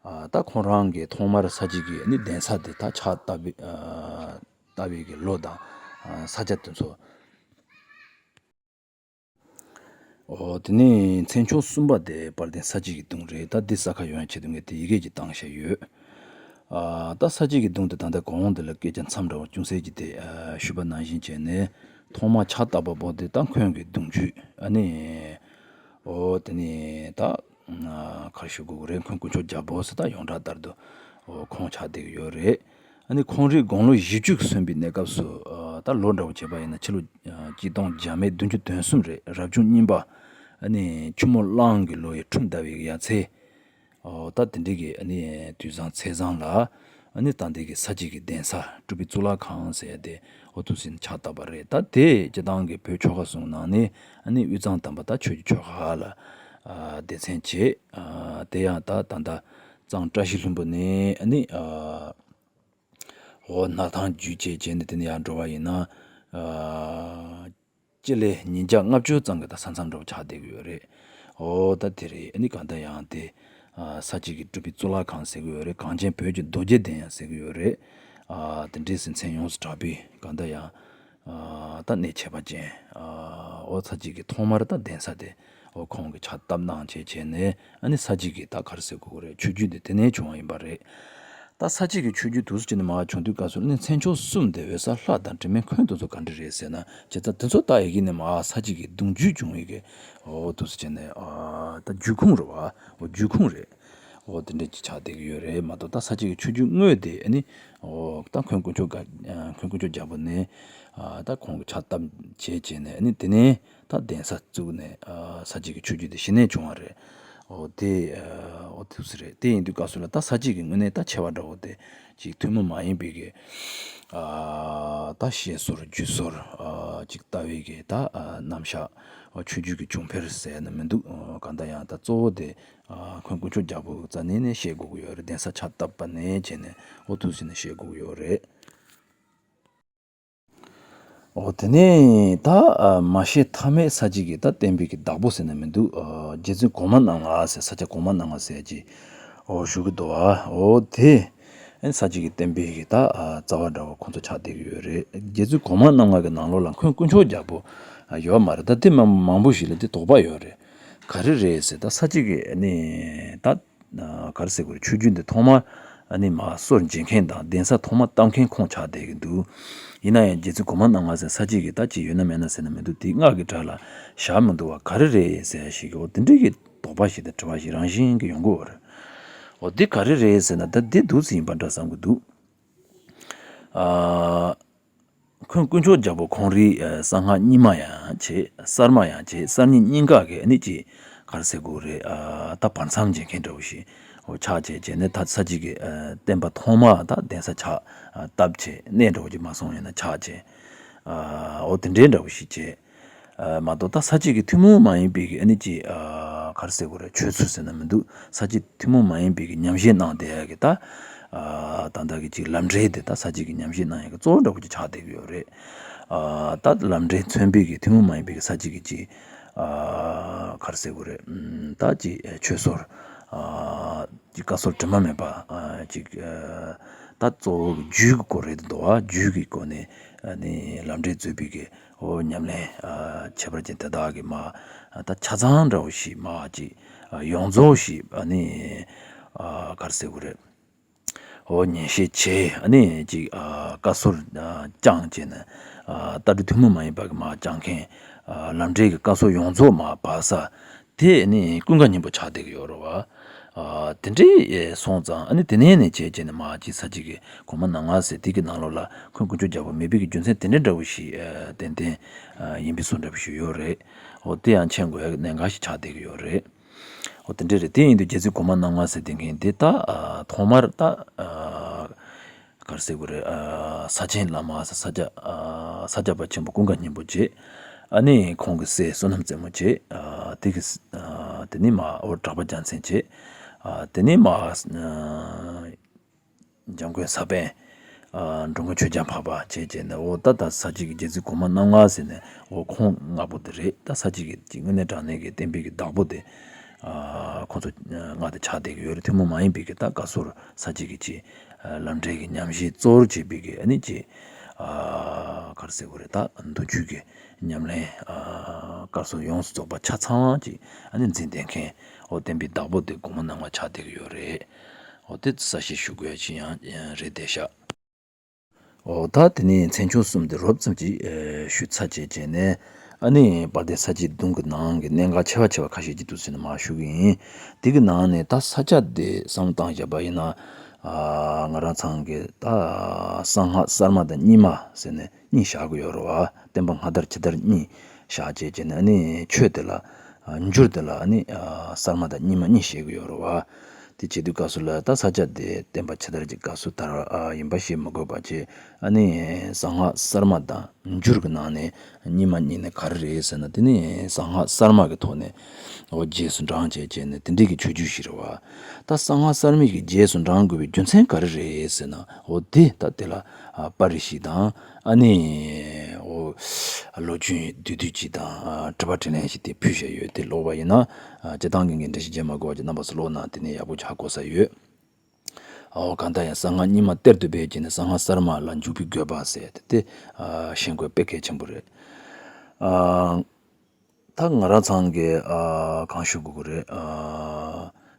ཨ་ད་ཁོང་རང་གིས་ཐོག་མར་ས་སྐྱའི་གི་ཨ་ནི་གདན་ས་དེ་ད་ཕྱག་བཏབ་པའི་ཨ་བཏབ་པའི་གི་ལོ་དང་ཨ་ས་ཆ་དེ་ཚོ། འོ་དེ་ནས་མཚན་མཆོག་གསུམ་པ་དེ་དཔལ་ལྡན་ས་སྐྱའི་གི་གདུང་རེད། ད་འདི་ས་ཁ་ཡོང་ཡ་ཆེད་དུ་ངས་དེ་ཡི་གེ་ཅིག་བཏང་བཞག་ཡོད། ཨ་ད་ས་སྐྱའི་གི་གདུང་དེ་ད་ལྟ་གོང་འོག་འདི་ལ་སྐད་ཆ་མཚམས་འདྲ་བོ་ཅུང་ཟད་ཅིག་དེ་ཨ་ཞུས་པ་ནང་བཞིན་བྱས་ནས་ཐོག་མ་ཕྱག་བཏབ་པ་པོ་དེ་ད་འཁོན་གི་གདུང་རྒྱུད་ཨ་ནི། འོ་དེ་ནས་ད་ཨ་ག་རེ་ཞུ་དགོས་ཀྱི་རེད། འཁོན་དཀོན་མཆོག་རྒྱལ་པོ་ཟེར་ད་ཡོངས་གྲགས་ལྟར་དུ་འོ་ཁོང་ཆགས་བསྡད་ཀྱི་ཡོད་རེད། ཨ་ནི་ཁོང་རང་དགུང་ལོ་བཞི་བཅུ་སོན་པའི་གནས་སྐབས་སུ་ཨ་ད་ལོ་འདྲ་བོ་བྱས་པ་ཡིན་ན་ཕྱི་ལོ་ཨ་གཅིག་སྟོང་བརྒྱ་མེད་བདུན་ཅུ་དོན་གསུམ་རེད། རབ་བྱུང་གཉིས་པ་ཨ་ནི་ཆུ་མོ་གླང་གི་ལོ་ཡི་ཁྲུམས་ཟླ་བའི་ཡར་ཚེས། ཨོ་ད་དེ་འདྲའི་གི་ཨ་ནི་དུས་བཟང་ཚེས་བཟང་ལ་ཨ་ནི་ད་འདི་གི་ས་སྐྱའི་གི་གདན་ས་སྤྲུལ་པའི་གཙུག་ལག་ཁང་ཟེར་ཡ་དེ་འོ་འདུག་སེ་ཕྱག་བཏབ་པ་རེད། ད་དེ་སྤྱིར་བཏང་གི་བོད་ཆོལ་ཁ་གསུམ་ནང་ནས་ཨ་ནི་དབུས་གཙང་དམ་པ་ད་ཆོས་ཀྱི་ཆོལ་ཁ་ལ་ཨ་སྡེ་ཚན་བྱས། ཨ་དེ་ཡང་ད་ད་ལྟ་གཙང་བཀྲ་ཤིས་ལྷུན་པོ་ནས་ཨ་ནི་ཨ་འོ་སྣར་ཐང་བརྒྱུད་བྱས་བྱས་ནས་དེ་ནས་ཡར་འགྲོ་བ་ཡིན་ན་ཨ། སྤྱི་ལེ་ཉིས་བརྒྱ་ལྔ་བཅུ་ཙམ་གྱི་ད་ས་མཚམས་འདྲ་བོ་ཆགས་བསྡད་ཀྱི་ཡོད་རེད། འོ་ད་དེ་རེད། ཨ་ནི་གང་ལྟར་ཡང་དེ་ཨ་ས་སྐྱའི་གི་སྤྲུལ་པའི་གཙུག་ལག་ཁང་ཟེར་གྱི་ཡོད་རེད། གངས་ཅན་བོད་ཀྱི་རྡོ་རྗེ་གདན་ཡང་ཟེར་གྱི་ཡོད་རེད། ཨ་དེ་འདྲའི་སེ་མཚན་ཡོངས་སུ་གྲགས་པའི་གང་ལྟར་ཡང་ཨ་ད་གནས་ཁྱད་པར་ཅན་ཨ་འོ་ས་སྐྱའི་གི་ཐོག་མར་ད་གདན་ས་དེ་འོ་ཁོང་གིས་ཕྱག་བཏབ་གནང་བྱས་བྱས་ནས་ཨ་ནི་ས་སྐྱའི་གི་ད་ག་རེ་ཟེར་དགོས་ཀྱི་རེད། ཆོས་བརྒྱུད་འདི་དེ་ནས་བྱུང་བ་ཡིན་པ་རེད། ད་ས་སྐྱའི་གི་ཆོས་བརྒྱུད་འདུག་སེ་བྱས་ནས་མར་བྱུང་དུས་སྐབས་སུ་ནི་མཚན་མཆོག་གསུམ་དེ་འོད་གསལ་ལྷ་དང་དྲི་མེད་འཁོན་དེ་ཚོ་ག་འདྲ་རེད་ཟེར་ན། བྱས་ཙང་དེ་ཚོ་ད་ཡི་གེ་ནས་མར་ས་སྐྱའི་གི་གདུང་རྒྱུད་བྱུང་བའི་གི་འོ་འདུག་སེ་བྱས་ནས་ཨ་ད་རྒྱུད་ཁུངས་རེད་བ། འོ་རྒྱུད་ཁུངས་རེད། འོ་དེ་འདྲ་ཅིག་ཆགས་བསྡད་ཀྱི་ཡོད་རེད་མ་གཏོགས། ད་ས་སྐྱའི་གི་ཆོས་བརྒྱུད་དངོས་དེ་ཨ་ནི་འོ་ད་འཁོན་དཀོན་མཆོག་ག་འཁོན་དཀོན་མཆོག་རྒྱལ་པོ་ནས་ཨ་ད་ཁོང་གི་ཕྱག་བཏབ་བྱས་བྱས་ནས་ཨ་ནི་དེ་ནས། ད་གདན་ས་བཙུགས་ནས་ཨ་ས་སྐྱའི་གི་ཆོས་བརྒྱུད་དེ་གཞི་ནས་བྱུང་བ་རེད། འོ་དེ་ཨ་འོ་ཐུགས་སུ་རེད། དེ་ཡིན་དུས་སྐབས་སུ་ལ་ད་ས་སྐྱའི་གི་དངོས་གནས་ད་ཆེ་བ་འདྲ་བོ་དེ་ཅིག་ཐུན་མོང་མ་ཡིན་པའི་གི་ཨ་ད་བཤད་སྲོལ་རྒྱུད་སྲོལ་ཨ་ཅིག་ལྟ་བའི་གི་ད་ཨ་རྣམ་གཞག་ཨ་ཆོས་བརྒྱུད་ཀྱི་བྱུང་འཕེལ་ཟེར་ན་མི་འདུག་ཨ་གང་ལྟར་ཡང་ད་གཙོ་བོ་དེ་ཨ་འཁོན་དཀོན་མཆོག་རྒྱལ་པོ་གི་རྩ་ནས་ནས་བཤད་དགོས་ཀྱི་ཡོད་རེད། གདན་ས་ཕྱག་བཏབ་པ་ནས་བྱས་ནས་འོ་ཐུགས་སུ་ནས་བཤད་དགོས་ཀྱི་ཡོད་རེད། འོ་དེ་ནས་ད་ཨ་མ་བཤད་ཐབས་མེད་ས་སྐྱའི་གི་ད་བསྟན་པའི་གི་བདག་པོ་ཟེར་ན་མི་འདུག་ཨ་རྗེ་བཙུན་གོང་མ་རྣམ་ལྔ་ཟེར། ས་སྐྱ་གོང་མ་རྣམ་ལྔ་ཟེར་གྱི་འོ་ཞུ་གི་འདུག་ཨ་འོ་དེ་ཨ་ས་སྐྱའི་གི་བསྟན་པའི་གི་ད་ཨ་རྩ་བ་འདྲ་བོ་ཁོང་ཚོ་ཆགས་བསྡད་ཀྱི་ཡོད་རེད། རྗེ་བཙུན་གོང་མ་རྣམ་ལྔ་གི་ནང་ལོགས་ལ་འཁོན་དཀོན་མཆོག་རྒྱལ་པོ་ཨ་ཡོད་མ་རེད། ད་དེ་མ་མང་པོ་ཞིག་ལ་དེ་དོགས་པ་ཡོད་རེད། ག་རེ་རེད་ཟེར། ད་ས་སྐྱའི་གི་ཨ་ནི་ད། ཨ་ག་རེ་ཟེར་དགོས་རེད། ཆོས་བརྒྱུད་འདི་ཐོག་མ་ཨ་ནི་མར་སྲོལ་འབྱེད་མཁན་དང་གདན་ས་ཐོག་མ་བཏབ་མཁན་ཁོང་ཆགས་བསྡད་ཀྱི་འདུག་ཡིན་ན་ཡང་རྗེ་བཙུན་གོང་མ་རྣམ་ལྔ་ཟེར་ས་སྐྱའི་གི་ད་ཅི་ཡོད་ན་མེད་ན་ཟེར་ན་མི་འདུག་དེ་སྔགས་ཀྱི་གྲྭ་ལ་བཞག་མི་འདུག་བ། ག་རེ་རེད་ཟེར་ཡ་ཞིག་གི་འོ་དེ་འདྲའི་གི་དོགས་པ་ཞིག་དང་དྲི་བ་ཞིག་རང་བཞིན་གྱི་ཡོང་གི་ཡོད་རེད། འོ་འདི་ག་རེ་རེད་ཟེར་ན་ད་འདི་འདུག་སེ་ཡིན་པ་འདྲ་བསམ་གྱི་འདུག་ཨ། འཁོན་དཀོན་མཆོག་རྒྱལ་པོ་ཁོང་རའི་ཨ་གསང་སྔགས་རྙིང་མ་ཡང་བྱས། གསར་མ་ཡང་བྱས། གསར་རྙིང་གཉིས་ཀ་གི་ཨ་ནི་ཅིག་ག་རེ་ཟེར་དགོས་རེད། ཨ་ད་བར་མཚམས་འབྱེད་མཁན་འདྲ་བོ་ཞིག་འོ་ཆགས་བྱས་བྱས་ནས་ད་ས་སྐྱའི་གི་ཨ་བསྟན་པ་ཐོག་མ་ད་གདན་ས་ཆགས་ཨ་བཏབ་བྱས་གནས་འདྲ་བོ་ཅིག་མ་སོང་ཡིན་ན་ཆགས་བྱས་ཨ་འོ་དེ་འདྲའི་འདྲ་བོ་ཞིག་བྱས། ཨ་མ་གཏོགས་ད་ས་སྐྱའི་གི་ཐུན་མོང་མ་ཡིན་པའི་གི་ཨ་ནི་ཅིག་ཨ་ག་རེ་ཟེར་དགོས་རེད། ཆོས་ཚུལ་ཟེར་ན་མི་འདུག་ས་སྐྱའི་ཐུན་མོང་མ་ཡིན་པའི་གི་ཉམས་བཞེས་གནང་བསྡད་ཡ་གི་ད་ཨ་ད་ལྟ་གི་ཅིག་ལམ་འབྲས་དེ་ད་ས་སྐྱའི་གི་ཉམས་བཞེས་གནང་ཡ་གི་གཙོ་བོ་འདྲ་བོ་ཅིག་ཆགས་བསྡད་ཀྱི་ཡོད་རེད། ཨ་ད་ལམ་འབྲས་མཚོན་པའི་གི་ཐུན་མོང་མ་ཡིན་པའི་གི་ས་སྐྱའི་གི་ཅིག་ཨ་ག་རེ་ཟེར་དགོས་རེད། ཨམ་ད་ཅིག་ཆོས་སྲོལ་ཨ་ཅིག་བཀའ་སྲོལ་དྲི་མ་མེད་པ་ཨ་ཅིག་ཨ་ད་གཙོ་བོ་གི་རྒྱུད་ཀྱི་སྐོར་རེད་འདུག་ཨ་རྒྱུད་ཀྱི་སྐོར་ནས་ཨ་ནི་ལམ་འབྲས་མཛོད་པའི་གི་འོ་ཉམས་ལེན་ཨ་ཁྱད་པར་ཅན་དེ་དག་གི་མ་ཨ་ད་ཆ་ཚང་འདྲ་བོ་ཞིག་མ་ཅིག་ཨ་ཡོངས་རྫོགས་ཤིག་ཨ་ནི་ཨ་ག་རེ་ཟེར་དགོས་རེད། འོ་ཉན་བཤད་བྱས། ཨ་ནི་ཅིག་ཨ་བཀའ་སྲོལ་ཨ་བསྐྱངས་བྱས་ནས། ཨ་ལྟ་གྲུབ་ཐུན་མོང་མ་ཡིན་པ་གི་མར་བསྐྱངས་མཁན། ཨ་ལམ་འབྲས་ཀྱི་བཀའ་སྲོལ་ཡོངས་རྫོགས་མར་བབས་ས་དེ་ནི་ཀུན་དགའ་སྙིང་པོ་ཆགས་བསྡད་ཀྱི་ཡོད་རེད་བ། ཨ་དེ་འདྲའི་སོང་ཙང་། ཨ་ནི་དེ་ནས་ནས་བྱས་བྱས་ནས་མར་ཅིག་ས་བྱི་གི་གོང་མ་སྣང་བ་ཟེར་དེ་གི་ནང་ལོགས་ལ་འཁོན་དཀོན་མཆོག་རྒྱལ་པོ་མེད་པའི་གི་རྒྱུ་མཚན་དེ་འདྲ་འདྲ་བོ་ཞིག་ཨ་ཏན་ཏན་ཨ་ཡིན་པའི་བཟོ་འདྲ་བོ་ཞིག་ཡོད་རེད། འོ་དེ་ཡང་མཁྱེན་དགོས་ཡག་གནད་འགག་ཞིག་ཆགས་བསྡད་ཀྱི་ཡོད་རེད། འོ་དེ་འདྲ་རེད། དེ་ཡིན་དུས་རྗེ་བཙུན་གོང་མ་སྣང་བ་ཟེར་དེ་མཁན་དེ་ད་ཨ་ཐོག་མར་ད་ཨ་ག་རེ་ཟེར་དགོས་རེད། ཨ་ས་ཆེན་བླ་མ་ས་ས་སྐྱ་ཨ་ས་སྐྱ་པ་ཆེན་པོ་ཀུན་དགའ་སྙིང་པོ་བྱས། ཨ་ནི་ཁོང་གི་སྲས་བསོད་ནམས་རྩེ་མོ་བྱས། ཨ་དེ་གི་ཨ་དེ་ནས་མར་འོ་གྲགས་པ་རྒྱལ་མཚན་བྱས། ཨ་དེ་ནས་མར་ཨ་འཇམ་མགོན་ས་པཎ། ཨ་འགྲོ་མགོན་ཆོས་རྒྱལ་འཕགས་པ་བྱས་བྱས་ནས། འོ་ད་ད་ས་བྱི་གི་རྗེ་བཙུན་གོང་མ་སྣང་བ་ཟེར་ནས། འོ་ཁོང་ལྔ་པོ་དེ་རེད། ད་ས་བྱི་གི་ཅིག་དངོས་གནས་དྲང་གནས་ཀྱི་བསྟན་པའི་གི་བདག་པོ་དེ་ཨ་ཁོང་ཚོ་ལྔ་དེ་ཆགས་བསྡད་ཀྱི་ཡོད་རེད། ཐུན་མོང་མ་ཡིན་པའི་གི་ད་བཀའ་སྲོལ་ས་བྱི་གི་ཅིག་ཨ་ལམ་འབྲས་ཀྱི་ཉམས་བཞེས་གཙོ་བོར་བྱེད་པའི་གི་ཨ་ནི་ཅིག་ཨ་ག་རེ་ཟེར་དགོས་རེད། ད་མདོ་རྒྱུད་ཀྱི་ཉམས་ལེན་ཨ་བཀའ་སྲོལ་ཡོངས་སུ་རྫོགས་པ་ཆ་ཚང་ཅིག་ཨ་ནི་འཛིན་བསྡད་མཁན། འོ་བསྟན་པའི་བདག་པོ་དེ་གོང་མ་སྣང་བ་ཆགས་བསྡད་ཀྱི་ཡོད་རེད། འོ་དེ་གསལ་བཤད་ཞུ་དགོས་ཡ་ཅིག་ཡང་རེད་བསྡད་ཤག་འོ་ད་དེ་ནས་མཚན་བྱུང་གསུམ་དེ་རོབ་ཙམ་ཅིག་ཨེ་ཞུ་ཚར་བྱས་བྱས་ནས། ཨ་ནི་དཔལ་ལྡན་ས་བྱིའི་གདུང་གི་ནང་གི་གནད་འགག་ཆེ་བ་ཆེ་བ་ཁ་ཤས་ཅིག་འདུག་ཟེར་ནས་མར་ཞུ་གི་ཡིན། དེ་གི་ནང་ནས་ད་ས་སྐྱ་དེ་བསམ་བློ་བཏང་བཞག་པ་ཡིན་ན། ཨ་ང་རང་ཚང་གི་ད་གསང་སྔགས་གསར་མ་དང་རྙིང་མ་ཟེར་ནས་གཉིས་བཞག་གི་ཡོད་རེད་བ། བསྟན་པ་སྔ་དར་ཕྱི་དར་གཉིས་བཞག་བྱས་བྱས་ནས། ཨ་ནི་ཆོས་དེ་ལ་ཨ་འགྱུར་དེ་ལ་ཨ་ནི་ཨ་གསར་མ་དང་རྙིང་མ་གཉིས་བཤད་ཀྱི་ཡོད་རེད་བ། དེ་བྱེད་དུས་སྐབས་སུ་ལ་ད་ས་སྐྱ་དེ་བསྟན་པ་ཕྱི་དར་གྱི་སྐབས་སུ་དར་བ་ཨ་ཡིན་པ་ཞིག་མི་དགོས་པ་བྱས། ཨ་ནི་གསང་སྔགས་གསར་མ་དང་འགྱུར་གྱི་ནང་ནས་རྙིང་མ་གཉིས་ནི་ག་རེ་རེད་ཟེར་ན། དེ་ནི་གསང་སྔགས་གསར་མ་གི་ཐོག་ནས་འོ་རྗེས་སུ་འབྲང་བྱས་བྱས་ནས་དེ་འདྲའི་གི་ཆོས་བརྒྱུད་ཞིག་རེད་བ། ད་གསང་སྔགས་གསར་མའི་གི་རྗེས་སུ་འབྲང་དགོས་པའི་རྒྱུ་མཚན་ག་རེ་རེད་ཟེར་ན། འོ་དེ་ད་དེ་ལ་ཨ་པར་རིས་ཤིག་དང་། ཨ་ནི་འོ་ལོ་རྒྱུས་བསྡུས་བསྡུས་ཅིག་དང་ཨ་དྲི་བ་དྲིས་ལན་ཞིག་དེ་ཕུལ་བཞག་ཡོད། དེ་ཀློག་པ་ཡིན་ན་ཨ་སྤྱིར་བཏང་གི་ངས་འགྲེལ་བཤད་བྱེད་མ་དགོས་པ་ཅིག་རྣམ་པ་ཚོ་ཀློག་ན་དེ་ནས་ཡག་པོ་ཆགས་གོ་ས་ཡོད། འོ་གང་ལྟར་ཡང་གསང་སྔགས་རྙིང་མ་གཏེར་དུ་སྦས་བྱས་ནས་གསང་སྔགས་གསར་མ་ལ་འཇུག་པའི་དགོས་པ་ཟེར་དེ་དེ་ཨ་ཤེས་དགོས་དཔེ་གལ་ཆེན་པོ་རེད། ཨ་ད་ང་རང་ཚང་གི་ཨ་གང་ཞུ་དགོས་ཀྱི་རེད། ཨ་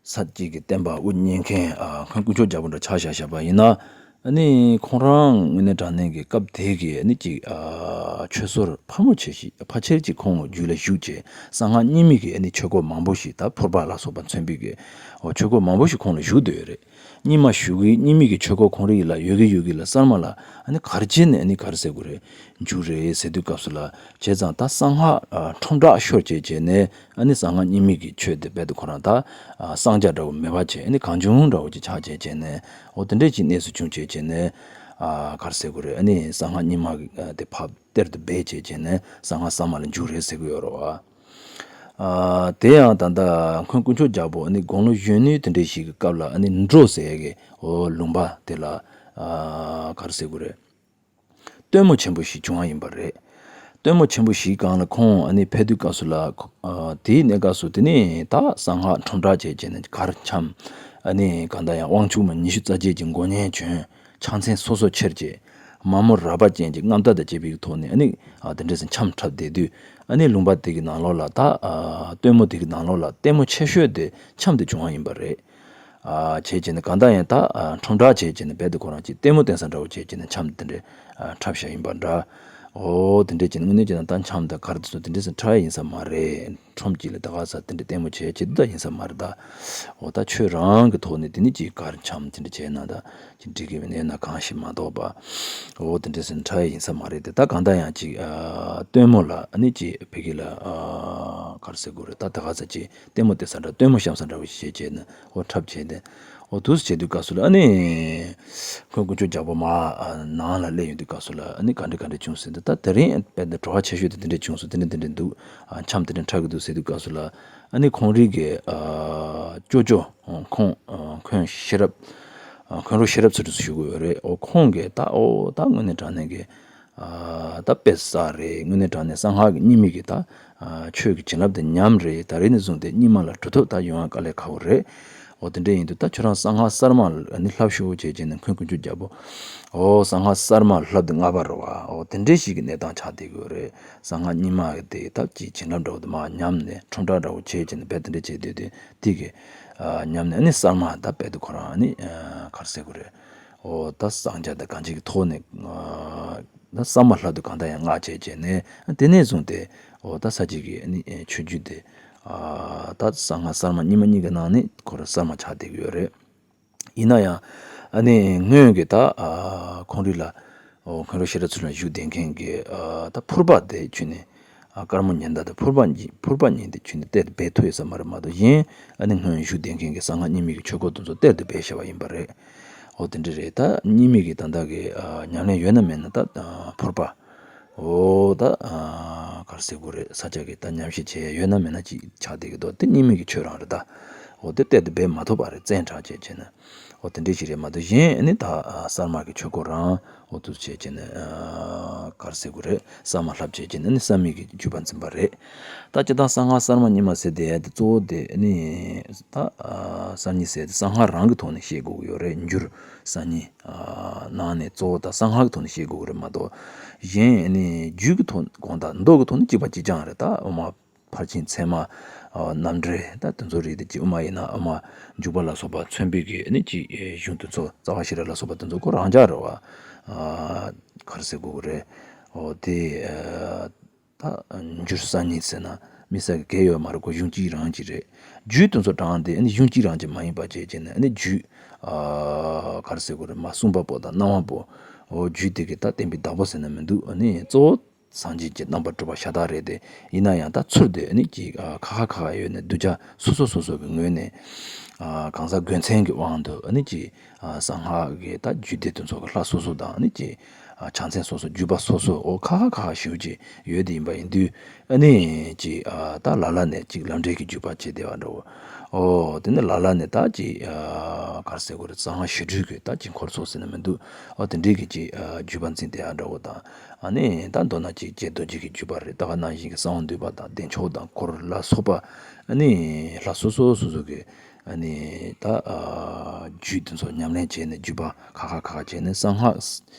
ས་སྐྱ་གི་བསྟན་པ་དབུ་བརྙེས་མཁན་ཨ་འཁོན་དཀོན་མཆོག་རྒྱལ་པོ་འདྲ་ཆ་བཞག་བཞག་པ་ཡིན་ན། ཨ་ནི་ཁོང་རང་དངོས་གནས་དྲང་གནས་ཀྱི་སྐབས་དེ་གི་ཨ་ནི་ཅིག་ཨ་ཆོས་ཟུར་ཕལ་མོ་ཆེ་ཞིག་ཕལ་ཆེར་ཅིག་ཁོང་རྒྱུད་ལ་ཞུགས་བྱས། གསང་སྔགས་རྙིང་མའི་གི་ཨ་ནི་ཆོས་སྐོར་མང་པོ་ཞིག་ད་ཕུར་པ་ལ་སོགས་པ་མཚོན་པའི་གི་འོ་ཆོས་སྐོར་མང་པོ་ཞིག་ཁོང་ལ་ཞུགས་བསྡད་ཡོད་རེད། རྙིང་མ་ཞུ་གི་རྙིང་མའི་གི་ཆོས་སྐོར་ཁོང་རའི་ལ་ཡོད་གི་ཡོད་གི་ལ་གསར་མ་ལ་ཨ་ནི་ག་རེ་བྱས་ནས་ཨ་ནི་ག་རེ་ཟེར་དགོས་རེད། འཇུག་རེད་ཟེར་དུས་སྐབས་སུ་ལ། བྱས་ཙང་ད་གསང་སྔགས་ཨ་ཁྲོམ་བསྒྲགས་ཤོར་བྱས་བྱས་ནས། ཨ་ནི་གསང་སྔགས་རྙིང་མའི་གི་ཆོས་དེ་རྦད་དེ་ཁོ་རང་ད་ཨ་གསང་རྒྱ་འདྲ་བོ་མེད་པ་བྱས། ཨ་ནི་གང་བྱུང་འདྲ་བོ་ཅིག་ཆགས་བྱས་བྱས་ནས། འོ་དེ་འདྲས་ཅིག་གནས་ཚུལ་བྱུང་བྱས་བྱས་ནས། ཨ་ག་རེ་ཟེར་དགོས་རེད། ཨ་ནི་གསང་སྔགས་རྙིང་མ་གི་ཨ་དེ་ཕབ་གཏེར་དུ་སྦས་བྱས་བྱས་ནས་གསང་སྔགས་གསར་མ་ལ་འཇུག་རེད་ཟེར་གི་ཡོད་རེད་བ། ཨ་དེ་ཡང་ད་ལྟ་འཁོན་དཀོན་མཆོག་རྒྱལ་པོ་ཨ་ནི་དགུང་ལོ་གཞོན་ནུའི་དེ་འདྲས་ཞིག་གི་སྐབས་ལ། ཨ་ནི་འབྲོ་ཟེར་ཡས་ཀྱི་འོ་ལུང་པ་དེ་ལ་ཨ་ག་རེ་ཟེར་དགོས་རེད། སྟོན་མོ་ཆེན་པོ་ཞིག་བྱུང་བ་ཡིན་པ་རེད། སྟོན་མོ་ཆེན་པོ་ཞིག་སྒང་ལ་ཁོང་ཨ་ནི་ཕེབས་དུས་སྐབས་སུ་ལ། ཨ་དེའི་གནས་སྐབས་སུ་དེ་ནས་ད་གསང་སྔགས་ཁྲོམ་བསྒྲགས་བྱས་བྱས་ནས་གར་འཆམ། ཨ་ནི་གང་ལྟར་ཡང་དབང་ཕྱུག་མ་ཉི་ཤུ་རྩ་བརྒྱད་ཀྱི་མགོ་བརྙན་བྱོན། ཕྱག་མཚན་སོ་སོར་ཁྱེར་བྱས། མ་མོ་རལ་པ་ཅན་གྱི་རྔམ་སྟག་དང་བཅས་པའི་ཐོག་ནས་ཨ་ནི་ཨ་དེ་འདྲས་སེ་འཆམ་འཁྲབ་བསྡད་དུས། ཨ་ནི་ལུང་པ་དེ་གི་ནང་ལོགས་ལ་ད་ཨ་སྟོན་མོ་དེ་གི་ནང་ལོགས་ལ་ལྟད་མོ་ཆེ་ཤོས་དེ་འཆམ་དེ་བྱུང་བ་ཡིན་པ་རེད། ཨ་བྱས་བྱས་ནས་གང་ལྟར་ཡང་ད་ཨ་ཁྲོམ་བསྒྲགས་བྱས་བྱས་ནས་རྦད་དེ་ཁོ་རང་ཅིག་ལྟད་མོ་བསྟན་ས་འདྲ་བོ་བྱས་བྱས་ནས་འཆམ་དེ་འདྲས་ཨ་འཁྲབ་བཞག་ཡིན་པ་འདྲ། འོ་དེ་འདྲས་བྱས་ནས་དངོས་གནས་བྱས་ན་ད་འཆམ་དང་གར་དེ་ཚོ་དེ་འདྲས་སེ་འཁྲབ་ཡ་ཡིན་ས་མ་རེད། ཁྲོམ་གཅིག་ལ་ད་ག་ས་དེ་འདྲས་ལྟད་མོ་བྱས་བྱས་དེ་ད་ཡིན་ས་མ་རེད་ད། འོ་ད་ཆོས་རང་གི་ཐོག་ནས་དེ་ནི་ཅིག་གར་འཆམ་དེ་འདྲས་བྱས་ན་ད་ཅིག་འགྲིག་གི་མིན་ན་གང་ཞིག་མ་གཏོགས་པ། འོ་དེ་འདྲས་སེ་འཁྲབ་ཡ་ཡིན་ས་མ་རེད་དེ། ད་གང་ལྟར་ཡང་ཅིག་ཨ་སྟོན་མོ་ལ་ཨ་ནི་ཅིག་ཕ་གི་ལ་ཨ་ག་རེ་ཟེར་དགོས་རེད། ད་ད་ག་ས་ཅིག་ལྟད་མོ་བལྟས་ས་འདྲ། སྟོན་མོ་བཤམས་ས་འདྲ་བོ་ཞིག་བྱས་བྱས་ནས་འོ་འཁྲབ་བྱས་ཏེ། འོ་དུས་སུ་བྱེད་དུས་སྐབས་སུ་ལ་ཨ་ནི་འཁོན་དཀོན་མཆོག་རྒྱལ་པོ་མར་ཨ་ནང་ལ་སླེབས་ཡོང་དུས་སྐབས་སུ་ལ་ཨ་ནི་ག་འདྲ་ག་འདྲ་བྱུང་ཟེར་དུས། ད་དེ་རིང་དཔེ་འདི་བྲོ་བ་ཆེ་ཤོས་དེ་དེ་འདྲ་བྱུང་སོང་། དེ་འདྲ་དེ་འདྲ་འདུག་ཨ་འཆམ་དེ་འདྲ་འཁྲབ་གི་འདུག་ཟེར་དུས་སྐབས་སུ་ལ་ཨ་ནི་ཁོང་རིགས་ཀྱི་ཨ་ཅོ་ཅོ་ཁོང་ཨ་འཁོན་ཤེས་རབ་ཨ་འཁོན་རོགས་ཤེས་རབ་ཚུལ་ཁྲིམས་ཞུ་གི་ཡོད་རེད། འོ་ཁོང་གིས་ད་འོ་ད་དངོས་གནས་དྲང་གནས་ཀྱི་ཨ་ད་དཔེ་གསར་རེད། དངོས་གནས་དྲང་གནས་གསང་སྔགས་ཀྱི་རྙིང་མའི་གི་ད་ཨ་ཆོས་ཀྱི་བྱིན་རླབས་དེ་ཉམས་རེད། ད་རེས་ནས་བཟུང་སྟེ་རྙིང་མ་ལ་གྲུབ་ཐོབ་ད་ཡོང་ཡ་དཀའ་ལས་ཁག་པོ་རེད། འོ་དེ་འདྲ་ཡིན་དུས་ད་ཁྱོད་རང་གསང་སྔགས་གསར་མ་ལ་ནི་བསླབ་ཤོག་བྱས་བྱས་ནས་འཁོན་དཀོན་མཆོག་རྒྱལ་པོ། འོ་གསང་སྔགས་གསར་མ་ལ་བསླབ་དེ་སྔ་བ་རེད་བ། འོ་དེ་འདྲ་ཞིག་གི་གནས་སྟངས་ཆགས་བསྡད་ཀྱི་ཡོད་རེད། གསང་སྔགས་རྙིང་མ་གི་དེ་ད་ཅིག་བྱིན་རླབས་འདྲ་བོ་དེ་མར་ཉམས་ནས་ཁྲོམ་བསྒྲགས་འདྲ་བོ་བྱས་བྱས་ནས་རྦད་དེ་འདྲ་བྱས་བསྡད་དུས་དེ་གི་ཨ་ཉམས་ནས་ཨ་ནི་གསར་མ་ད་རྦད་དེ་ཁོ་རང་ཨ་ནི་ཨ་ག་རེ་ཟེར་དགོས་རེད། ཨོ་ད་གསང་རྒྱ་དང་གང་ཅིའི་ཐོག་ནས་ཨ་ད་གསར་མ་ལྷ་དུ་གང་ལྟར་ཡང་མངགས་བྱས་བྱས་ནས་དེ་ནས་བཟུང་སྟེ་ཨོ་ད་ས་སྐྱའི་གི་ཨ་ནི་ཆོས་བརྒྱུད་དེ་ཨ་ད་གསང་སྔགས་གསར་མ་རྙིང་མ་གཉིས་ཀྱི་ནང་ནས་ཁོ་རང་གསར་མ་ཆགས་བསྡད་ཀྱི་ཡོད་རེད། ཡིན་ན་ཡང་ཨ་ནི་སྔོན་གྱི་ད་ཨ་ཁོང་རིགས་ལ་ཨོ་མཁན་རབས་ཤེས་རབ་ཚུལ་ཁྲིམས་བཞུགས་བསྡད་མཁན་གྱི་ཨ་ད་ཕུར་པ་དེ་ཁྱོན་ནས་ཨ་དཀར་མོ་ཉི་ཟླ་དང་ཕུར་པ་གཉིས་ཕུར་པ་གཉིས་དེ་ཁྱོན་ནས་གཏེར་དུ་སྦས་ཐུབ་ཡོད་ས་མ་རེད་མ་གཏོགས། གཞན་ཨ་ནི་སྔོན་བཞུགས་བསྡད་མཁན་གྱི་གསང་སྔགས་རྙིང་མའི་གི་ཆོས་སྐོར་དེ་ཚོ་གཏེར་དུ་སྦས་བཞག་པ་ཡིན་པ་རེད། ཨོ་དེ་འདྲ་རེད། ད་རྙིང་མའི་གི་ད་ལྟ་གི་ཨ་ཉམས་ལེན་ཡོད་ན་མེད་ན་ད་ཨ་ཕུར་པ་ཨོ་ད་ཨ་ག་རེ་ཟེར་དགོས་རེད། ས་སྐྱ་གི་ད་ཉམས་ཞིབ་བྱེད་ཡ་ཡོད་ན་མེད་ན་ཅིག་ཆགས་བསྡད་ཀྱི་འདུག་དེ་རྙིང་མའི་གི་ཆོས་རང་རེད་ད། ཨོ་དེ་གཏེར་དུ་སྦས་མ་ཐུབ་པ་རེད། བཙན་དྲག་བྱས་བྱས་ན། ཨོ་དེ་འདྲ་ཞིག་རེད་མ་གཏོགས། གཞན་ཨ་ནི་ད་ཨ་གསར་མ་གི་ཆོས་སྐོར་རང་ཨོ་དུ་བྱས་བྱས་ན་ཨ་ག་རེ་ཟེར་དགོས་རེད། གསར་མ་ལྷབ་བྱས་བྱས་ན་ཨ་ནི་གསར་མའི་གི་བརྒྱུད་པ་འཛིན་པ་རེད། ད་སྤྱིར་བཏང་གསང་སྔགས་གསར་མ་རྙིང་མ་ཟེར་དེ་དེ་གཙོ་བོ་དེ་ཨ་ནི་ད་ཨ་གསར་རྙིང་ཟེར་དེ་གསང་སྔགས་རང་གི་ཐོག་ནས་བཤད་དགོས་ཀྱི་ཡོད་རེད། འགྱུར་གསར་རྙིང་ཨ་ནང་ནས་གཙོ་བོ་ད་གསང་སྔགས་ཀྱི་ཐོག་ནས་བཤད་དགོས་ཀྱི་རེད་མ་གཏོགས། གཞན་ཨ་ནི་རྒྱུད་ཀྱི་ཐོག་དགོངས་དག་མདོ་གི་ཐོག་ནས་གཅིག་པ་གཅིག་རྐྱང་རེད། ད་འོ་མ་ཕར་ཕྱིན་ཚད་མ་ཨ་རྣམ་འགྲེལ་ད་དེ་ཚོ་རེད། དེ་གཅིག་དབུ་མ་ཡིན་ན་དབུ་མ་འཇུག་པ་ལ་སོགས་པ་མཚོན་པའི་གི་ཨ་ནི་གཅིག་གཞུང་དེ་ཚོ་རྩ་བ་ཤེས་རབ་ལ་སོགས་པ་དེ་ཚོ་ཁོ་རང་འཇགས་རེད་བ། ཨ་ག་རེ་ཟེར་དགོས་ཀྱི་རེད། འོ་དེ་ཨ་ད་འགྱུར་གསར་རྙིང་ཟེར་ན་དམིགས་བསལ་གྱི་གལ་ཡོད་མ་རེད། ཁོ་གཞུང་གཅིག་རང་གཅིག་རེད། རྒྱུད་དེ་ཚོ་དྲངས་ཏེ་ཨ་ནི་གཞུང་གཅིག་རང་གཅིག་མ་ཡིན་པ་བྱས་བྱས་ནས་ཨ་ནི་རྒྱུད་ཨ་ག་རེ་ཟེར་དགོས་རེད། མ་གསུངས་པ་པོ་དང་སྣང་བ་པོ། འོ་རྒྱུད་དེ་གི་ད་བསྟན་པའི་བདག་པོ་ཟེར་ན་མི་འདུག་ཨ་ནི་གཙོ་བོ་སངས་རྒྱས་ཀྱི་རྣམ་པར་གྲུབ་པ་ཤ་སྟག་རེད་དེ། ཡིན་ན་ཡང་ད་ཚུར་དེ་ཨ་ནི་ཅིག་ཨ་ཁ་ཁ་ཁ་ཁ་ཡོད་ནས་གདུལ་བྱ་སོ་སོ་སོ་སོ་གི་ངོས་ནས་ཨ་གང་ཟག་དགོས་མཚན་གྱི་དབང་དུ་ཨ་ནི་ཅིག་ཨ་གསང་སྔགས་ཀྱི་ད་རྒྱུད་སྡེ་དེ་ཚོ་གི་ལྷ་སོ་སོ་དང་ཨ་ནི་ཅིག་ཨ་ཕྱག་མཚན་སོ་སོ་བརྒྱུད་པ་སོ་སོ་ཨོ་ཁ་ཁ་ཁ་ཁ་ཞེ་པོ་ཅིག་ཡོད་དེ་ཡིན་པ་ཡིན་དུས་ཨ་ནི་ཅིག་ཨ་ད་ལ་ལ་ནས་ཅིག་ལམ་འབྲས་ཀྱི་བརྒྱུད་པ་བྱས་བསྡད་པ་འདྲ་བོ། ཨོ་དེ་ནི་ལ་ལ་ནས་ད་ཅིག་ཨ་ག་རེ་ཟེར་དགོས་རེད། གསང་སྔགས་ཞི་ཁྲོའི་གི་ད་དཀྱིལ་འཁོར་ཚོགས་ཟེར་ན་མི་འདུག་ཨོ་དེ་འདྲའི་གི་ཅིག་ཨ་བརྒྱུད་པ་འཛིན་བསྡད་ཡ་འདྲ་བོ་དང་། ཨ་ནི་ད་མདོར་ན་ཅིག་རྗེ་རྡོ་རྗེ་གི་བརྒྱུད་པ་རེད། ད་ག་ནང་བཞིན་གྱི་གསང་བ་འདུས་པ་དང་བདེ་མཆོག་དང་འཁོར་ལ་སོགས་པ་ཨ་ནི་ལྷ་སོ་སོ་སོ་སོ་གི་ཨ་ནི་ད་ཨ་རྒྱུད་དེ་ཚོ་ཉམས་ལེན་བྱས་ནས་བརྒྱུད་པ་ཁ་ཁ་ཁ་ཁ་བྱས་ནས་གསང་སྔགས་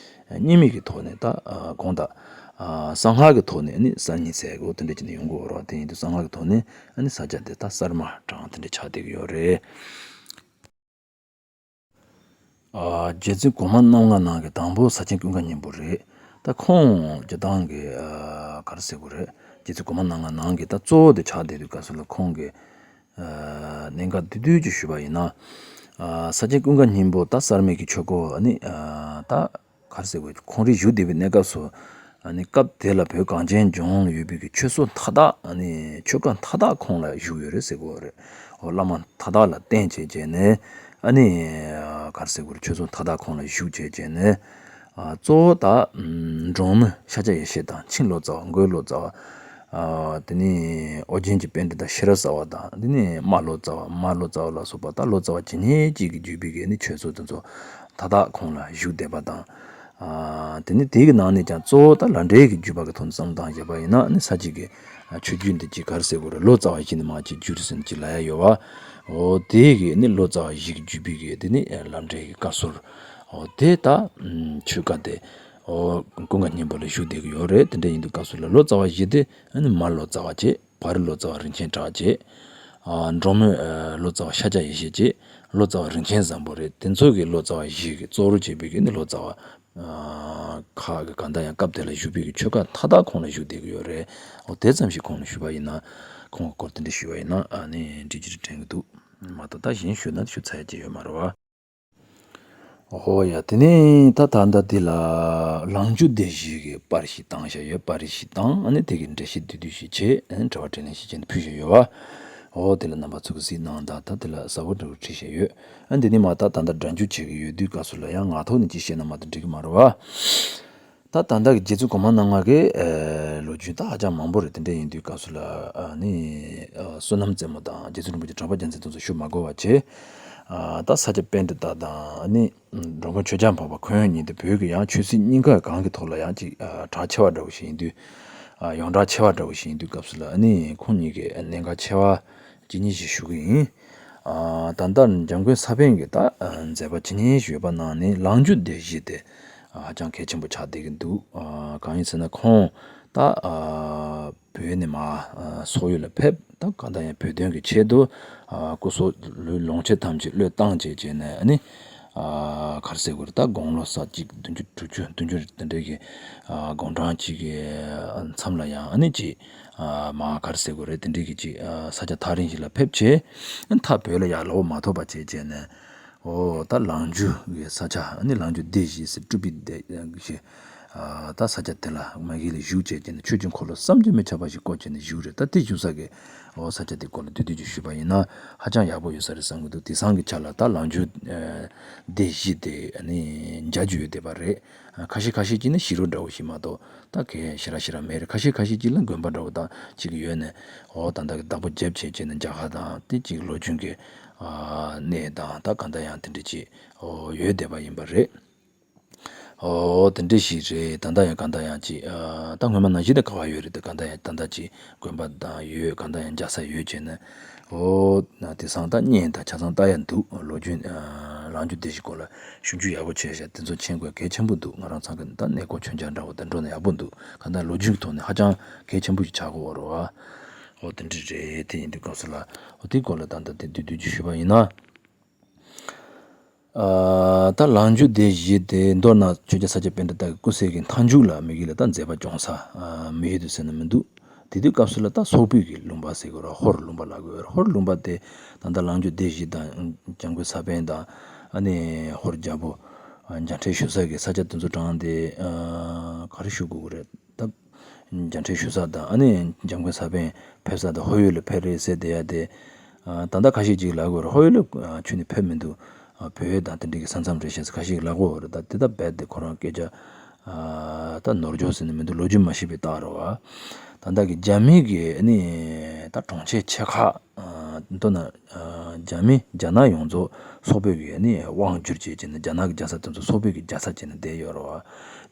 རྙིང་མའི་གི་ཐོག་ནས་ད་ཨ་དགོངས་དག་ཨ་གསང་སྔགས་ཀྱི་ཐོག་ནས་ཨ་ནི་གསར་རྙིང་ཟེར་གོ་དེ་འདྲ་བྱས་ནས་ཡོང་གི་ཡོད་རེད་བ། དེ་ཡིན་དུས་གསང་སྔགས་ཀྱི་ཐོག་ནས་ཨ་ནི་ས་སྐྱ་དེ་ད་གསར་མ་དྲངས་དེ་འདྲ་ཆགས་བསྡད་ཀྱི་ཡོད་རེད། ཨ་རྗེ་བཙུན་གོང་མ་རྣམ་ལྔ་ནང་གི་དང་པོ་ས་ཆེན་ཀུན་དགའ་སྙིང་པོ་རེད། ད་ཁོང་སྤྱིར་བཏང་གི་ཨ་ག་རེ་ཟེར་དགོས་རེད། རྗེ་བཙུན་གོང་མ་རྣམ་ལྔ་ནང་གི་ད་གཙོ་བོ་དེ་ཆགས་བསྡད་དུས་སྐབས་སུ་ལ་ཁོང་གི་ཨ་གནད་འགག་བསྡུས་བསྡུས་ཅིག་ཞུས་པ་ཡིན་ན། ཨ་ས་ཆེན་ཀུན་དགའ་སྙིང་པོ་ད་གསར་མའི་གི་ཆོས་སྐོར་ཨ་ནི་ཨ་ད་ག་རེ་ཟེར་དགོས། ཁོང་རང་བཞུགས་བསྡད་པའི་གནས་སྐབས་སུ་ཨ་ནི་སྐབས་དེ་ལ་བོད་གངས་ཅན་ལྗོངས་ལ་ཡོད་པའི་གི་ཆོས་སྲོལ་མཐའ་དག་ཨ་ནི་ཆོས་བཀའ་མཐའ་དག་ཁོང་ལ་བཞུགས་ཡོད་རེད་ཟེར་དགོས་རེད། འོ་བླ་མ་མཐའ་དག་ལ་བསྟེན་བྱས་བྱས་ནས་ཨ་ནི་ག་རེ་ཟེར་དགོས་རེད། ཆོས་སྲོལ་མཐའ་དག་ཁོང་ལ་བཞུགས་བྱས་བྱས་ནས་ཨ་གཙོ་བོ་ད་འབྲོང་མི་ཤཱཀྱ་ཡེ་ཤེས་དང་། ཆེན་ལོ་ཙཱ་བ། མགོན་ལོ་ཙཱ་བ། ཨ་དེ་ནས་ཨོ་རྒྱན་གྱི་པཎྜི་ཏ་ཤེས་རབ་ཟླ་བ་དང་། དེ་ནས་རྨ་ལོ་ཙཱ་བ། མར་ལོ་ཙཱ་བ་ལ་སོགས་པ་ད་ལོ་ཙཱ་བ་ཇི་སྙེད་ཅིག་གིས་བརྒྱུད་པའི་གི་ནི་ཆོས་ཚོགས་དེ་ཚོ་མཐའ་དག་ཁོང་ལ་བཞུགས་བསྡད་པ་དང་། ཨ་དེ་ནི་དེའི་གི་ནང་ནས་ཀྱང་གཙོ་བོ་ད་ལམ་འབྲས་ཀྱི་བརྒྱུད་པ་གི་ཐོག་ནས་བསམ་བློ་བཏང་བཞག་པ་ཡིན་ན་ནི་ས་གཅིག་གི་ཆོས་བརྒྱུད་འདི་གཅིག་ག་རེ་ཟེར་དགོས་རེད། ལོ་ཙཱ་བ་བཞི་ནས་མར་གཅིག་བརྒྱུད་ཟིན་གཅིག་ལབ་ཡ་ཡོད་བ། འོ་དེའི་གི་ནི་ལོ་ཙཱ་བ་བཞི་གི་བརྒྱུད་པའི་གི་དེ་ནི་ལམ་འབྲས་ཀྱི་བཀའ་ཟུར། འོ་དེ་ད་ཆོས་བཀའ་དེ་འོ་ཀུན་དགའ་སྙིང་པོ་ལ་བཞུགས་བསྡད་ཀྱི་ཡོད་རེད། དེ་འདྲ་ཡིན་དུས་སྐབས་སུ་ལ་ལོ་ཙཱ་བ་བཞི་དེ་ནི་མར་ལོ་ཙཱ་བ་བྱས། བར་ལོ་ཙཱ་བ་རིན་ཆེན་གྲགས་བྱས། ཨ་འབྲོང་མི་ཨ་ལོ་ཙཱ་བ་ཤཱཀྱ་ཡེ་ཤེས་བྱས། ལོ་ཙཱ་བ་རིན་ཆེན་བཟང་པོ་རེད། དེ་ཚོ་གི་ལོ་ཙཱ་བ་བཞི་གི་གཙོ་བོར་བྱས་པའི་གི་ནི་ལོ་ཙཱ་བ་ཨ་ཁག་གི་གང་ལྟར་ཡང་སྐབས་དེ་ལ་བཞུགས་པའི་གི་ཆོས་བཀའ་མཐའ་དག་ཁོང་ལ་བཞུགས་བསྡད་ཀྱི་ཡོད་རེད། འོ་དེ་ཙམ་ཞིག་ཁོང་ལ་ཞུས་པ་ཡིན་ན། ཁོང་གི་སྐོར་དེ་འདྲ་ཞུས་པ་ཡིན་ན་ཨ་ནི་འགྲིག་གི་རེད་དྲན་གྱི་འདུག་མ་གཏོགས་ད་གཞན་ཞུས་ན་ཞུ་ཚར་ཡ་ཅིག་ཡོད་མ་རེད་བ། ཨོ་ཡ། དེ་ནས་ད་ད་ལྟ་འདི་ལ་ལང་ཀྱུ་སྡེ་བཞི་གི་པར་ཞིག་བཏང་བཞག་ཡོད། པར་རིས་ཤིག་དང་ཨ་ནི་དེ་གི་འགྲེལ་བཤད་བསྡུས་བསྡུས་ཤིག་བྱས། ཨ་ནི་དྲི་བ་དྲིས་ལན་ཞིག་བྱས་ནས་ཕུལ་བཞག་ཡོད་བ། ཨོ་དེ་ལ་རྣམ་པ་ཚོ་གིས་གཟིགས་གནང་དང་། ད་དེ་ལ་ཟབ་པོ་འདྲ་བོ་བྲིས་བཞག་ཡོད། ཨ་ནི་འདི་ནས་མར་ད་ད་ལྟ་སྒྲ་འཇུག་བྱེད་ཀྱི་ཡོད་དུས་སྐབས་སུ་ལ་ཡང་ངག་ཐོག་ནས་ཅིག་བཤད་ན་མ་གཏོགས་འགྲིག་གི་མ་རེད་བ། ད་ད་ལྟ་གི་རྗེ་བཙུན་གོང་མ་རྣམ་ལྔ་གི་ཨ་ལོ་རྒྱུས་ད་ཧ་ཅང་མང་པོ་རེད། དེ་འདྲ་ཡིན་དུས་སྐབས་སུ་ལ་ཨ་ནི་ཨ་བསོད་ནམས་རྩེ་མོ་དང་རྗེ་བཙུན་རིན་པོ་ཆེ་གྲགས་པ་རྒྱལ་མཚན་དེ་ཚོ་ཞུ་མ་དགོས་པ་བྱས། ཨ་ད་ས་སྐྱ་པཎྜི་ཏ་དང་ཨ་ནི་འགྲོ་མགོན་ཆོས་རྒྱལ་འཕགས་པ་ཁོང་གཉིས་དེ་བོད་ཀྱི་ཡང་ཆོས་སྲིད་གཉིས་ཀ་གང་གི་ཐོག་ལ་ཡང་ཅིག་ཨ་གྲགས་ཆེ་བ་འདྲ་བོ་ཞིག་ཡིན་དུས། ཨ་ཡོངས་གྲགས་ཆེ་བ་འདྲ་བོ་ཞིག་ཡིན་དུས་སྐབས་སུ་ལ་ཨ་ནི་ཁོང་གཉིས་ཀྱི་གནད་འགག་ཆེ་བ་ཅི་ཉིད་ཞིག་ཞུ་གི་ཡིན། ཨ་ད་ལྟ་འཇམ་མགོན་ས་པཎ་གྱི་ད་ཨ་མཛད་པ་ཇི་སྙེད་ཞིག་ཡོད་པ་ནང་ནས་ལང་ཀྱུ་སྡེ་བཞི་དེ་ཨ་ཧ་ཅང་གལ་ཆེན་པོ་ཆགས་བསྡད་ཀྱི་འདུག་ཨ་གང་ཡིན་ཟེར་ན་ཁོང་ད་ཨ་བོད་ནས་མར་ཨ་སོག་ཡུལ་ལ་ཕེབས། ད་གང་ལྟར་ཡང་བོད་དོན་གྱི་ཆེད་དུ་ཨ་སྐུ་སྲོག་ལུས་ལོངས་སྤྱོད་ཐམས་ཅད་བློས་བཏང་བྱས་བྱས་ནས་ཨ་ནི་ ཨ་ག་རེ་ཟེར་དགོས་རེད། ད་དགུང་ལོ་ས་གཅིག་བདུན་ཅུ་དྲུག་ཅུ་བདུན་ཅུ་དེ་འདྲའི་གི་ཨ་དགུང་གྲངས་གཅིག་གི་མཚམས་ལ་ཡང་ཨ་ནི་ཅིག་ཨ་མ་ག་རེ་ཟེར་དགོས་རེད། དེ་འདྲའི་གི་ཅིག་ཨ་ས་ཆ་ཐག་རིང་ཞིག་ལ་ཕེབས་བྱས། ཨ་ནི་མཐའ་བོད་ལ་ཡར་ལོག་མ་ཐུབ་པ་བྱས་བྱས་ནས། ཨོ་ད་ལང་ཇུ་གི་ས་ཆ། ཨ་ནི་ལང་ཇུ་སྡེ་བཞི་ཟེར་སྤྲུལ་པའི་སྡེ་ཞེས། ཨ་ད་ས་ཆ་དེ་ལ་མ་གི་ལ་བཞུགས་བྱས་བྱས་ནས་ཆོས་ཀྱི་འཁོར་ལོ་བསམ་གྱིས་མི་ཁྱབ་པ་ཞིག་བསྐོར་བྱས་ནས་བཞུགས་རེད། ད་དེ་བཞུགས་ས་གི་ཨོ་ས་ཆ་དེ་སྐོར་ལ་བསྡུས་བསྡུས་ཀྱིས་ཞུས་པ་ཡིན་ན་ཧ་ཅང་ཡག་པོ་ཡོད་ས་རེད་བསམ་གྱི་འདུག་དེང་སང་གི་ཆ་ལ་ད་ལང་ཇུ་ཨ་སྡེ་བཞི་དེ་ཨ་ནི་མཇལ་རྒྱུ་ཡོད་བསྡད་པ་རེད། ཨ་ཁ་ཤས་ཁ་ཤས་ཀྱིས་ནི་ཞིག་རོ་འདྲ་བོ་ཞིག་མ་གཏོགས་ད་གས་ཞེ་དྲག་ཞེ་དྲག་མེད་རེད། ཁ་ཤས་ཁ་ཤས་ཀྱིས་ལ་དགོན་པ་འདྲ་བོ་དང་གཅིག་ཡོད་ནས། ཨོ་ད་ལྟ་གི་བདག་པོ་རྒྱབ་བྱས་བྱས་ནས་མཇལ་ཁ་དང་དེ་གཅིག་ལོ་རྒྱུས་ཀྱི་ཨ་གནས་དང་ད་གང་ལྟར་ཡང་དེ་འདྲ་ཅིག་ཨོ་ཡོད་བསྡད་པ་ཡིན་པ་རེད། ཨོ་དེ་འདྲ་ཞིག་རེད། ད་ལྟ་ཡང་གང་ལྟར་ཡང་ཅིག་ཨ་ད་སྔོན་མ་ནང་བཞིན་དུ་ག་བ་ཡོད་རེད། ད་གང་ལྟར་ཡང་ད་ལྟ་ཅིག་དགོན་པ་དང་ཡོད། གང་ལྟར་ཡང་མཇལ་ས་ཡོད་བྱས་ནས། ཨོ་ན་དེང་སང་ད་བརྙན་དང་ཆ་ཚང་ལྟ་ཡ་འདུག་ལོ་རྒྱུས་ཨ་ལང་ཇུ་སྡེ་བཞི་སྐོར་ལ་ཞིབ་འཇུག་ཡག་པོ་བྱས་ཤག་དེ་ཚོ་མཁྱེན་དགོས་གལ་ཆེན་པོ་འདུག་ང་རང་ཚང་གི་ད་གནས་སྐོར་མཆོད་མཇལ་འདྲ་བོ་དེ་འགྲོ་ན་ཡག་པོ་འདུག་གང་ལྟར་ལོ་རྒྱུས་ཀྱི་ཐོག་ནས་ཧ་ཅང་གལ་ཆེན་པོ་ཞིག་ཆགས་ཀྱི་ཡོད་རེད་བ། ཨོ་དེ་འདྲ་རེད། དེ་ཡིན་དུས་སྐབས་སུ་ལ་ཨོ་དེའི་སྐོར་ལ་ད་ལྟ་དེ་བསྡུས་བསྡུས་ཀྱིས་ཞུས་པ་ཡིན་ན། ཨ་ད་ལང་ཇུ་སྡེ་བཞི་དེ་མདོར་ན་ཆོས་རྒྱལ་ས་སྐྱ་པཎྜི་ཏ་གི་སྐུ་ཚེ་གི་མཐའ་མཇུག་ལ་མ་གི་ལ་ད་མཛད་པ་སྐྱོང་ས་ཨ་མི་ཡོད་དུ་ཟེར་ན་མི་འདུག་དེ་དུས་སྐབས་སུ་ལ་ད་སོག་པོའི་གི་ལུང་པ་ཟེར་གི་རེད། ཧོར་ལུང་པ་ལབ་གི་ཡོད་རེད། ཧོར་ལུང་པ་དེ་ད་ལྟ་ལང་ཇུ་སྡེ་བཞི་དང་འཇམ་མགོན་ས་པཎ་དང་ཨ་ནི་ཧོར་རྒྱལ་པོ་མཇལ་འཕྲད་ཞུ་ས་གི་ས་ཆ་དེ་ཚོ་དྲངས་ཏེ་ཨ་ག་རེ་ཞུ་དགོས་གི་རེད། ད་མཇལ་འཕྲད་ཞུ་ས་དང་ཨ་ནི་འཇམ་མགོན་ས་པཎ་ཕེབས་ས་དང་ཧོར་ཡུལ་ལ་ཕེབས་རེད་ཟེར་བསྡད་ཡ་དེ། ཨ་ད་ལྟ་ཁ་ཤས་ཅིག་ལབ་གི་ཡོད་རེད། ཧོར་ཡུལ་ལ་ཨ་ཁྱོན་ནས་ཕེབས་མི་འདུག་ཨ་བོད་དང་དེ་འདྲ་གི་ས་མཚམས་རེད་ཟེར་ཁ་ཤས་ལབ་གི་ཡོད་རེད། ད་དེ་ད་རྦད་དེ་ཁོ་རང་སྐད་ཆ་ཨ་ད་ནོར་འཁྱོག་ཟེར་ནས་མི་འདུག་ལོ་རྒྱུས་མ་ཤེས་པའི་རྟགས་རེད་བ། ད་ལྟ་གི་རྒྱ་མི་གི་ཨ་ནི་ད་གྲོང་ཁྱེར་ཆེ་ཁག་ཨ་མདོར་ན་ཨ་རྒྱ་མི་རྒྱ་ནག་ཡོངས་རྫོགས་སོག་པོའི་གི་ཨ་ནི་དབང་བསྒྱུར་བྱས་བྱས་ནས་རྒྱ་ནག་གི་རྒྱལ་ས་དེ་ཚོ་སོག་པོའི་གི་རྒྱལ་ས་བྱས་ནས་བསྡད་ཡོད་རེད་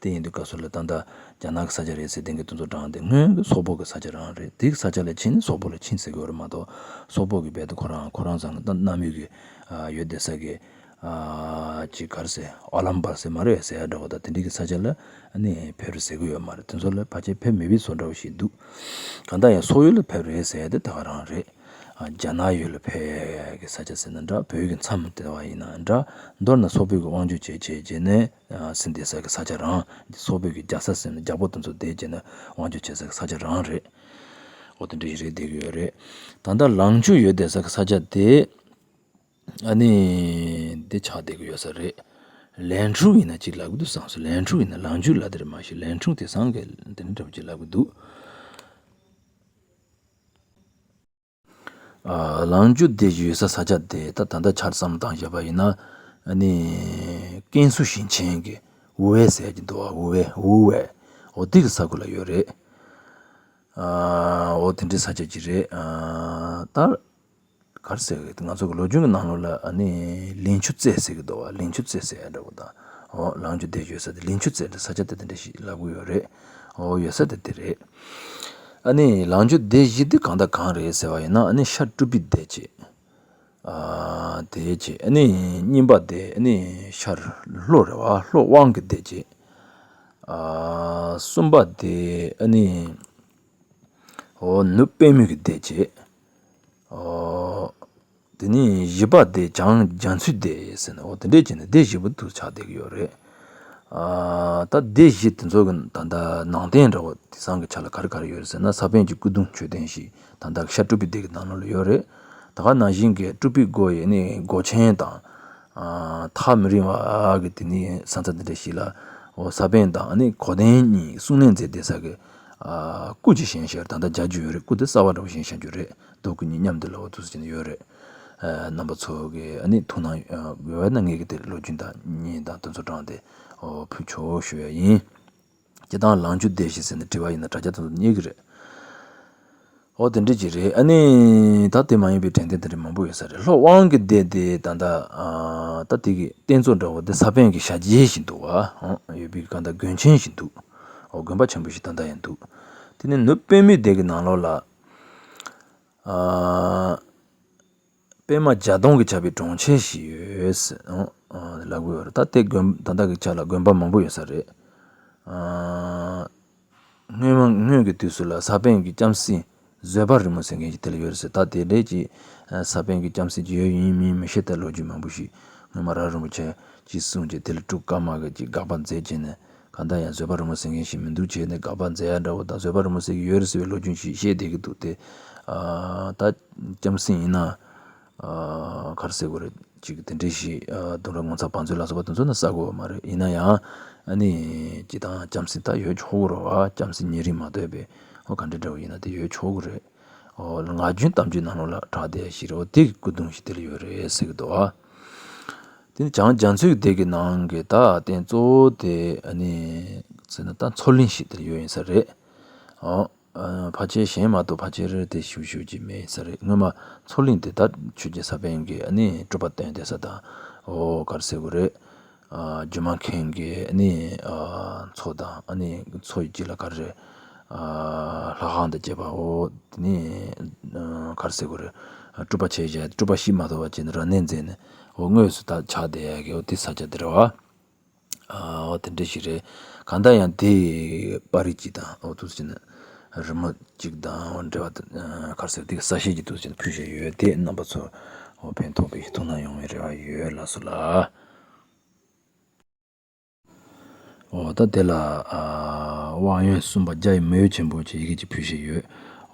བ། དེ་ཡིན་དུས་སྐབས་སུ་ལ་ད་ལྟ་རྒྱ་ནག་གི་ས་ཆ་རེད་ཟེར་དེང་གི་དེ་ཚོ་དྲངས་ཏེ་སྔོན་གྱི་སོག་པོ་གི་ས་ཆ་རང་རེད། དེ་གི་ས་ཆ་ལ་ཕྱིན་ནས་སོག་པོ་ལ་ཕྱིན་ཟེར་གི་ཡོད་རེད་མ་གཏོགས། སོག་པོ་གི་རྦད་དེ་ཁོ་རང་ཁོ་རང་ཚང་གི་ད་གནམ་མེད་ཀྱི་ཨ་ཡོད་བསྡད་ས་གི་ཨ་ཅིག་ག་རེ་ཟེར་ཨ་ལམ་བར་ཟེར་མ་རེད་ཟེར་ཡ་འདྲ་བོ་ད་དེ་འདྲ་གི་ས་ཆ་ལ་ཨ་ནི་ཕེབས་རེད་ཟེར་གི་ཡོད་མ་རེད། དེ་ཚོ་ལ་ཕལ་ཆེར་ཕེབས་མེད་པའི་བཟོ་འདྲ་བོ་ཞིག་འདུག་གང་ལྟར་ཡང་སོག་ཡུལ་ལ་ཕེབས་རེད་ཟེར་ཡ་དེ་ད་ག་རང་རེད། ཨ་རྒྱ་ནག་ཡུལ་ལ་ཕེབས་ཡ་གི་ས་ཆ་ཟེར་ན་འདྲ། བོད་ཀྱི་མཚམས་བསྡད་པ་ཡིན་ན་འདྲ། མདོར་ན་སོག་པོའི་གི་དབང་སྒྱུར་བྱས་བྱས་བྱས་ནས། ཨ་སྲིད་འདི་ས་གི་ས་ཆ་རང་། སོག་པོའི་གི་རྒྱལ་ས་ཟེར་ན་རྒྱལ་པོ་དེ་ཚོ་བསྡད་བྱས་ན་དབང་སྒྱུར་བྱེད་ས་གི་ས་ཆ་རང་རེད། འོ་དེ་འདྲ་ཞིག་རེད་བསྡད་ཀྱི་ཡོད་རེད། ད་ལྟ་ལང་ཇུ་ཡོད་བསྡད་ས་གི་ས་ཆ་དེ་ཨ་ནི་འདི་ཆགས་བསྡད་ཀྱི་ཡོད་ས་རེད། ལན་ཁྲུང་ཡིན་ན་ཅིག་ལབ་ཀྱི་འདུག་བསམ་སོང་། ལན་ཁྲུང་ཡིན་ན་ལང་ཇུ་ལབ་དེ་རེད་མ་གཞི་ལན་ཁྲུང་དེང་སང་གི་དེ་འདྲ་འདྲ་པོ་ཅིག་ལབ་ཀྱི་འདུག་ཨ་ལང་ཇུ་སྡེ་བཞི་ཡོད་ས་ས་ཆ་དེ་ད་ད་ལྟ་ཆ་བསམ་བཏང་བཞག་པ་ཡིན་ན་ཨ་ནི་ཀན་སུའུ་ཞིང་ཆེན་གྱི་ཝུའུ་ཝེ་ཟེར་གྱི་འདུག་ཨ་ཝུའུ་ཝེ་ཝུའུ་ཝེ་འོ་དེ་གི་ས་ཁུལ་ལ་ཡོད་རེད། ཨ་འོ་དེ་འདྲའི་ས་ཆ་ཅིག་རེད། ཨ་ད་ག་རེ་ཟེར་གི་ང་ཚོ་གི་ལོ་རྒྱུས་ཀྱི་ནང་ལོགས་ལ་ཨ་ནི་ལིང་ཆུ་རྩེ་ཟེར་གི་འདུག་བ། ལིང་ཆུ་རྩེ་ཟེར་ཡ་འདྲ་བོ་དང་། འོ་ལང་ཇུ་སྡེ་བཞི་ཡོད་ས་དེ་ལིང་ཆུ་རྩེ་འདྲ་ས་ཆ་དེ་དེ་འདྲ་ཞིག་ལབ་གི་ཡོད་རེད། འོ་ཡོད་ས་དེ་དེ་རེད། ཨ་ནི་ལང་ཇུ་སྡེ་བཞི་དེ་གང་དང་གང་རེད་ཟེར་བ་ཡིན་ན་ཨ་ནི་ཤར་སྤྲུལ་པའི་སྡེ་བྱས། ཨ་དེ་བྱས་ཨ་ནི་གཉིས་པ་དེ་ཨ་ནི་ཤར་ལྷོ་རེད་བ། ལྷོ་དབང་གི་སྡེ་བྱས། ཨ་གསུམ་པ་དེ་ཨ་ནི་འོ་ནུབ་པད་མོ་གི་སྡེ་བྱས། ཨོ། དེ་ནས་བཞི་པ་དེ་བྱང་རྒྱ་མཚོའི་སྡེ་ཟེར་ནས་འོ་དེ་འདྲས་བྱས་ནས་སྡེ་བཞི་པོ་དུ་ཆགས་བསྡད་ཀྱི་ཡོད་རེད། ཨ་ད་སྡེ་བཞི་དེ་ཚོ་གི་ད་ལྟ་ནང་རྟེན་འདྲ་བོ་དེང་སང་གི་ཆ་ལ་ག་རེ་ག་རེ་ཡོད་རེད་ཟེར་ན་ས་པཎ་གྱི་སྐུ་གདུང་མཆོད་རྟེན་ཞིག་ད་ལྟ་ཤར་སྤྲུལ་པའི་སྡེ་གི་ནང་ལོགས་ལ་ཡོད་རེད། ད་ག་ནང་བཞིན་གྱི་སྤྲུལ་པའི་སྒོ་ཡི་ནི་སྒོ་ཆེན་དང་། ཨ་ཐག་མི་རིང་བ་གི་དེ་ནི་ས་མཚམས་དེ་འདྲ་ཞིག་ལ་འོ་ས་པཎ་དང་ནི་གོ་དན་གཉིས་གསུང་གླེང་མཛད་བསྡད་ས་གི་ཨ་སྐུ་ཅིག་བཞེངས་ཤག་ད་ལྟ་མཇལ་རྒྱུ་ཡོད་རེད། སྐུ་དེ་གསར་པ་འདྲ་བོ་བཞེངས་བཞག་རྒྱུ་རེད། རྡོ་སྐུ་གཉིས་མཉམ་དུ་ལ་འོ་ཐུགས་སུ་བྱས་ནས་ཡོད་རེད། ཨ་རྣམ་པ་ཚོ་གི་ཨ་ནི་ཐུགས་སྣང་ཡོད་ན་ངེད་ཀྱི་དེ་ལོ་རྒྱུས་དང་བརྙན་དང་དེ་ཚོ་དྲངས་ཏེ་འོ་ཕུལ་ཆོག་ཞུ་ཡ་ཡིན། སྤྱིར་བཏང་ལང་ཇུ་སྡེ་བཞི་ཟེར་ནས་དྲི་བ་ཡིན་ན་དྲ་རྒྱ་དེ་ཚོ་རྙེད་ཀྱི་རེད། འོ་དེ་འདྲ་ཅིག་རེད། ཨ་ནི་ད་དེ་མ་ཡིན་པའི་དྲན་རྟེན་དེ་འདྲ་མང་པོ་ཡོད་ས་རེད། ལྷོ་དབང་གི་སྡེ་དེ་ད་ལྟ་ཨ་ད་དེ་གི་རྟེན་གཙོ་འདྲ་བོ་དེ་ས་པཎ་གྱི་ཞལ་མཇལ་ཞིག་འདུག་བ། ཨ་ཡོད་པའི་གང་ལྟར་དགོན་ཆེན་ཞིག་འདུག་འོ་དགོན་པ་ཆེན་པོ་ཞིག་ད་ལྟ་ཡང་འདུག་དེ་ནས་ནུབ་པད་མའི་སྡེ་གི་ནང་ལོགས་ལ་ཨ་པད་མ་བརྒྱ་སྟོང་གིས་ཁྱབ་པའི་གྲོང་ཁྱེར་ཞིག་ཡོད་ཟེར་ཨ་ལབ་གི་ཡོད་རེད། ད་དེ་དགོན་ད་ལྟ་གི་ཆ་ལ་དགོན་པ་མང་པོ་ཡོད་ས་རེད། ཨ་སྔོན་མ་སྔོན་གྱི་དུས་སུ་ལ་ས་པཎ་གྱི་ལྕམ་སྲིང་བཟོད་པ་རིང་མོ་ཟེར་མཁན་ཞིག་དེ་ལ་ཡོད་རེད་ཟེར། ད་དེ་འདྲས་ཀྱི་ས་པཎ་གྱི་ལྕམ་སྲིང་ཅིག་ཡོད་ཡིན་མིན་མི་ཤེས། ད་ལོ་རྒྱུས་མང་པོ་ཞིག་སྔོན་མ་ར་རིན་པོ་ཆེ་ ཅེས་གསུངས་རྗེས་དེ་ལ་སྤྲུལ་སྐར་མ་གིས་ཅིག་དགག་པ་མཛད་བྱས་ནས། གང་ལྟར་ཡང་བཟོད་པ་རི་མོ་ཟེར་མཁན་ཞིག་མི་འདུག་བྱས་ནས་དགག་པ་མཛད་ཡ་འདྲ་བོ་དང་། བཟོད་པ་རི་མོ་ཟེར་གྱི་ཡོད་རེད་ཟེར་བའི་ལོ་རྒྱུས་ཤིག་བཤད་བསྡད་ཀྱི་འདུག་སྟེ། ཨ། ད་ལྕམ་སྲིང་ཡིན་ན། ཨ། ག་རེ་ཟེར་དགོས་རེད། ཅིག་དེ་འདྲའི་ཞིག་ཨ། ལྡུམ་ར་ངོ་མཚར་བང་མཛོད་ལ་སོགས་པ་དེ་ཚོ་ནི་གསལ་གོ་བ་མ་རེད། ཡིན་ན་ཡང་ཨ་ནི་སྤྱིར་བཏང་ལྕམ་སྲིང་ད་ཡོད་ཆོག་གི་རེད་བ། ལྕམ་སྲིང་ཉེ་རིང་མ་གཏོགས་པའི་ཨོ་ག་འདྲ་འདྲ་བོ་ཡིན་ན་དེ་ཡོད་ཆོག་གི་རེད། ཨོ་ངག་རྒྱུན་གཏམ་རྒྱུད་ནང་ལོགས་ལ་གྲགས་བསྡད་ཡ་ཞིག་རེད། ཨོ་དེ་གི་སྐུ་གདུང་ཞིག་དེ་ལ་ཡོད་རེད་ཟེར་གི་འདུག་ཨ། དེ་ནི་བྱང་རྒྱ་མཚོའི་སྡེ་གི་ནང་གི་ད་རྟེན་གཙོ་བོ་དེ་ཨ་ནི་ཟེར་ན་ད་མཚོ་གླིང་ཞིག་དེ་ལ་ཡོད་ཡིན་ས་རེད། ཨོ། ཨ། ཕལ་ཆེར་གཞན་མ་གཏོགས་ཕལ་ཆེར་དེ་ཞུ་ཞུ་ཅིག་མེད་ས་རེད། སྔོན་མ་མཚོ་གླིང་དེ་ད་ཆོས་རྗེ་ས་པཎ་གྱིས་ཨ་ནི་སྤྲུལ་པ་སྟོན་བསྡད་ས་དང་། ཨོ་ག་རེ་ཟེར་དགོས་རེད། ཨ། སྒྱུ་མ་མཁན་གྱི་ཨ་ནི་ཨ། མཚོ་དང་། ཨ་ནི་མཚོ་ཡི་དཀྱིལ་ལ་ག་རེ་རེད། ཨ། ལྷ་ཁང་དང་བཅས་པ། ཨོ་དེ་ནི་ཨ། ག་རེ་ཟེར་དགོས་རེད། སྤྲུལ་པ་བྱས་བྱས་སྤྲུལ་པ་ཤི་མ་ཐུབ་པ་བྱས་ནས་རབ་གནས་མཛད་ནས། ཨོ་དངོས་སུ་ད་ཆགས་བསྡད་ཡ་གི་ཨོ་དེ་ས་ཆ་དེ་རེད་བ། ཨོ་དེ་འདྲ་ཞིག་རེད། གང་ལྟར་ཡང་དེ་པར་རིས་ཅིག་དང་། ཨོ་དུས་ཚོད་ནི་རི་མོ་ཅིག་དང་། ཨོ་འབྲེལ་བ་དང་། ཨ། ག་རེ་ཟེར། དེ་གི་གསལ་བཤད་ཀྱི་དུས་ཚོད་ནི་ཕུལ་བཞག་ཡོད། དེ་རྣམ་པ་ཚོ་ཨོ་ཕན་ཐོགས་པའི་ཐུགས་སྣང་ཡོང་བའི་རེ་བ་ཡོད། ལགས་སོ་ལགས། ཨོ་ད་དེ་ལ་ཨ། དབང་ཡོན་གསུམ་པ་རྒྱ་ཡི་མི་ཡུལ་ཆེན་པོ་ཅེས་ཡི་གེ་ཅིག་ཕུལ་བཞག་ཡོད།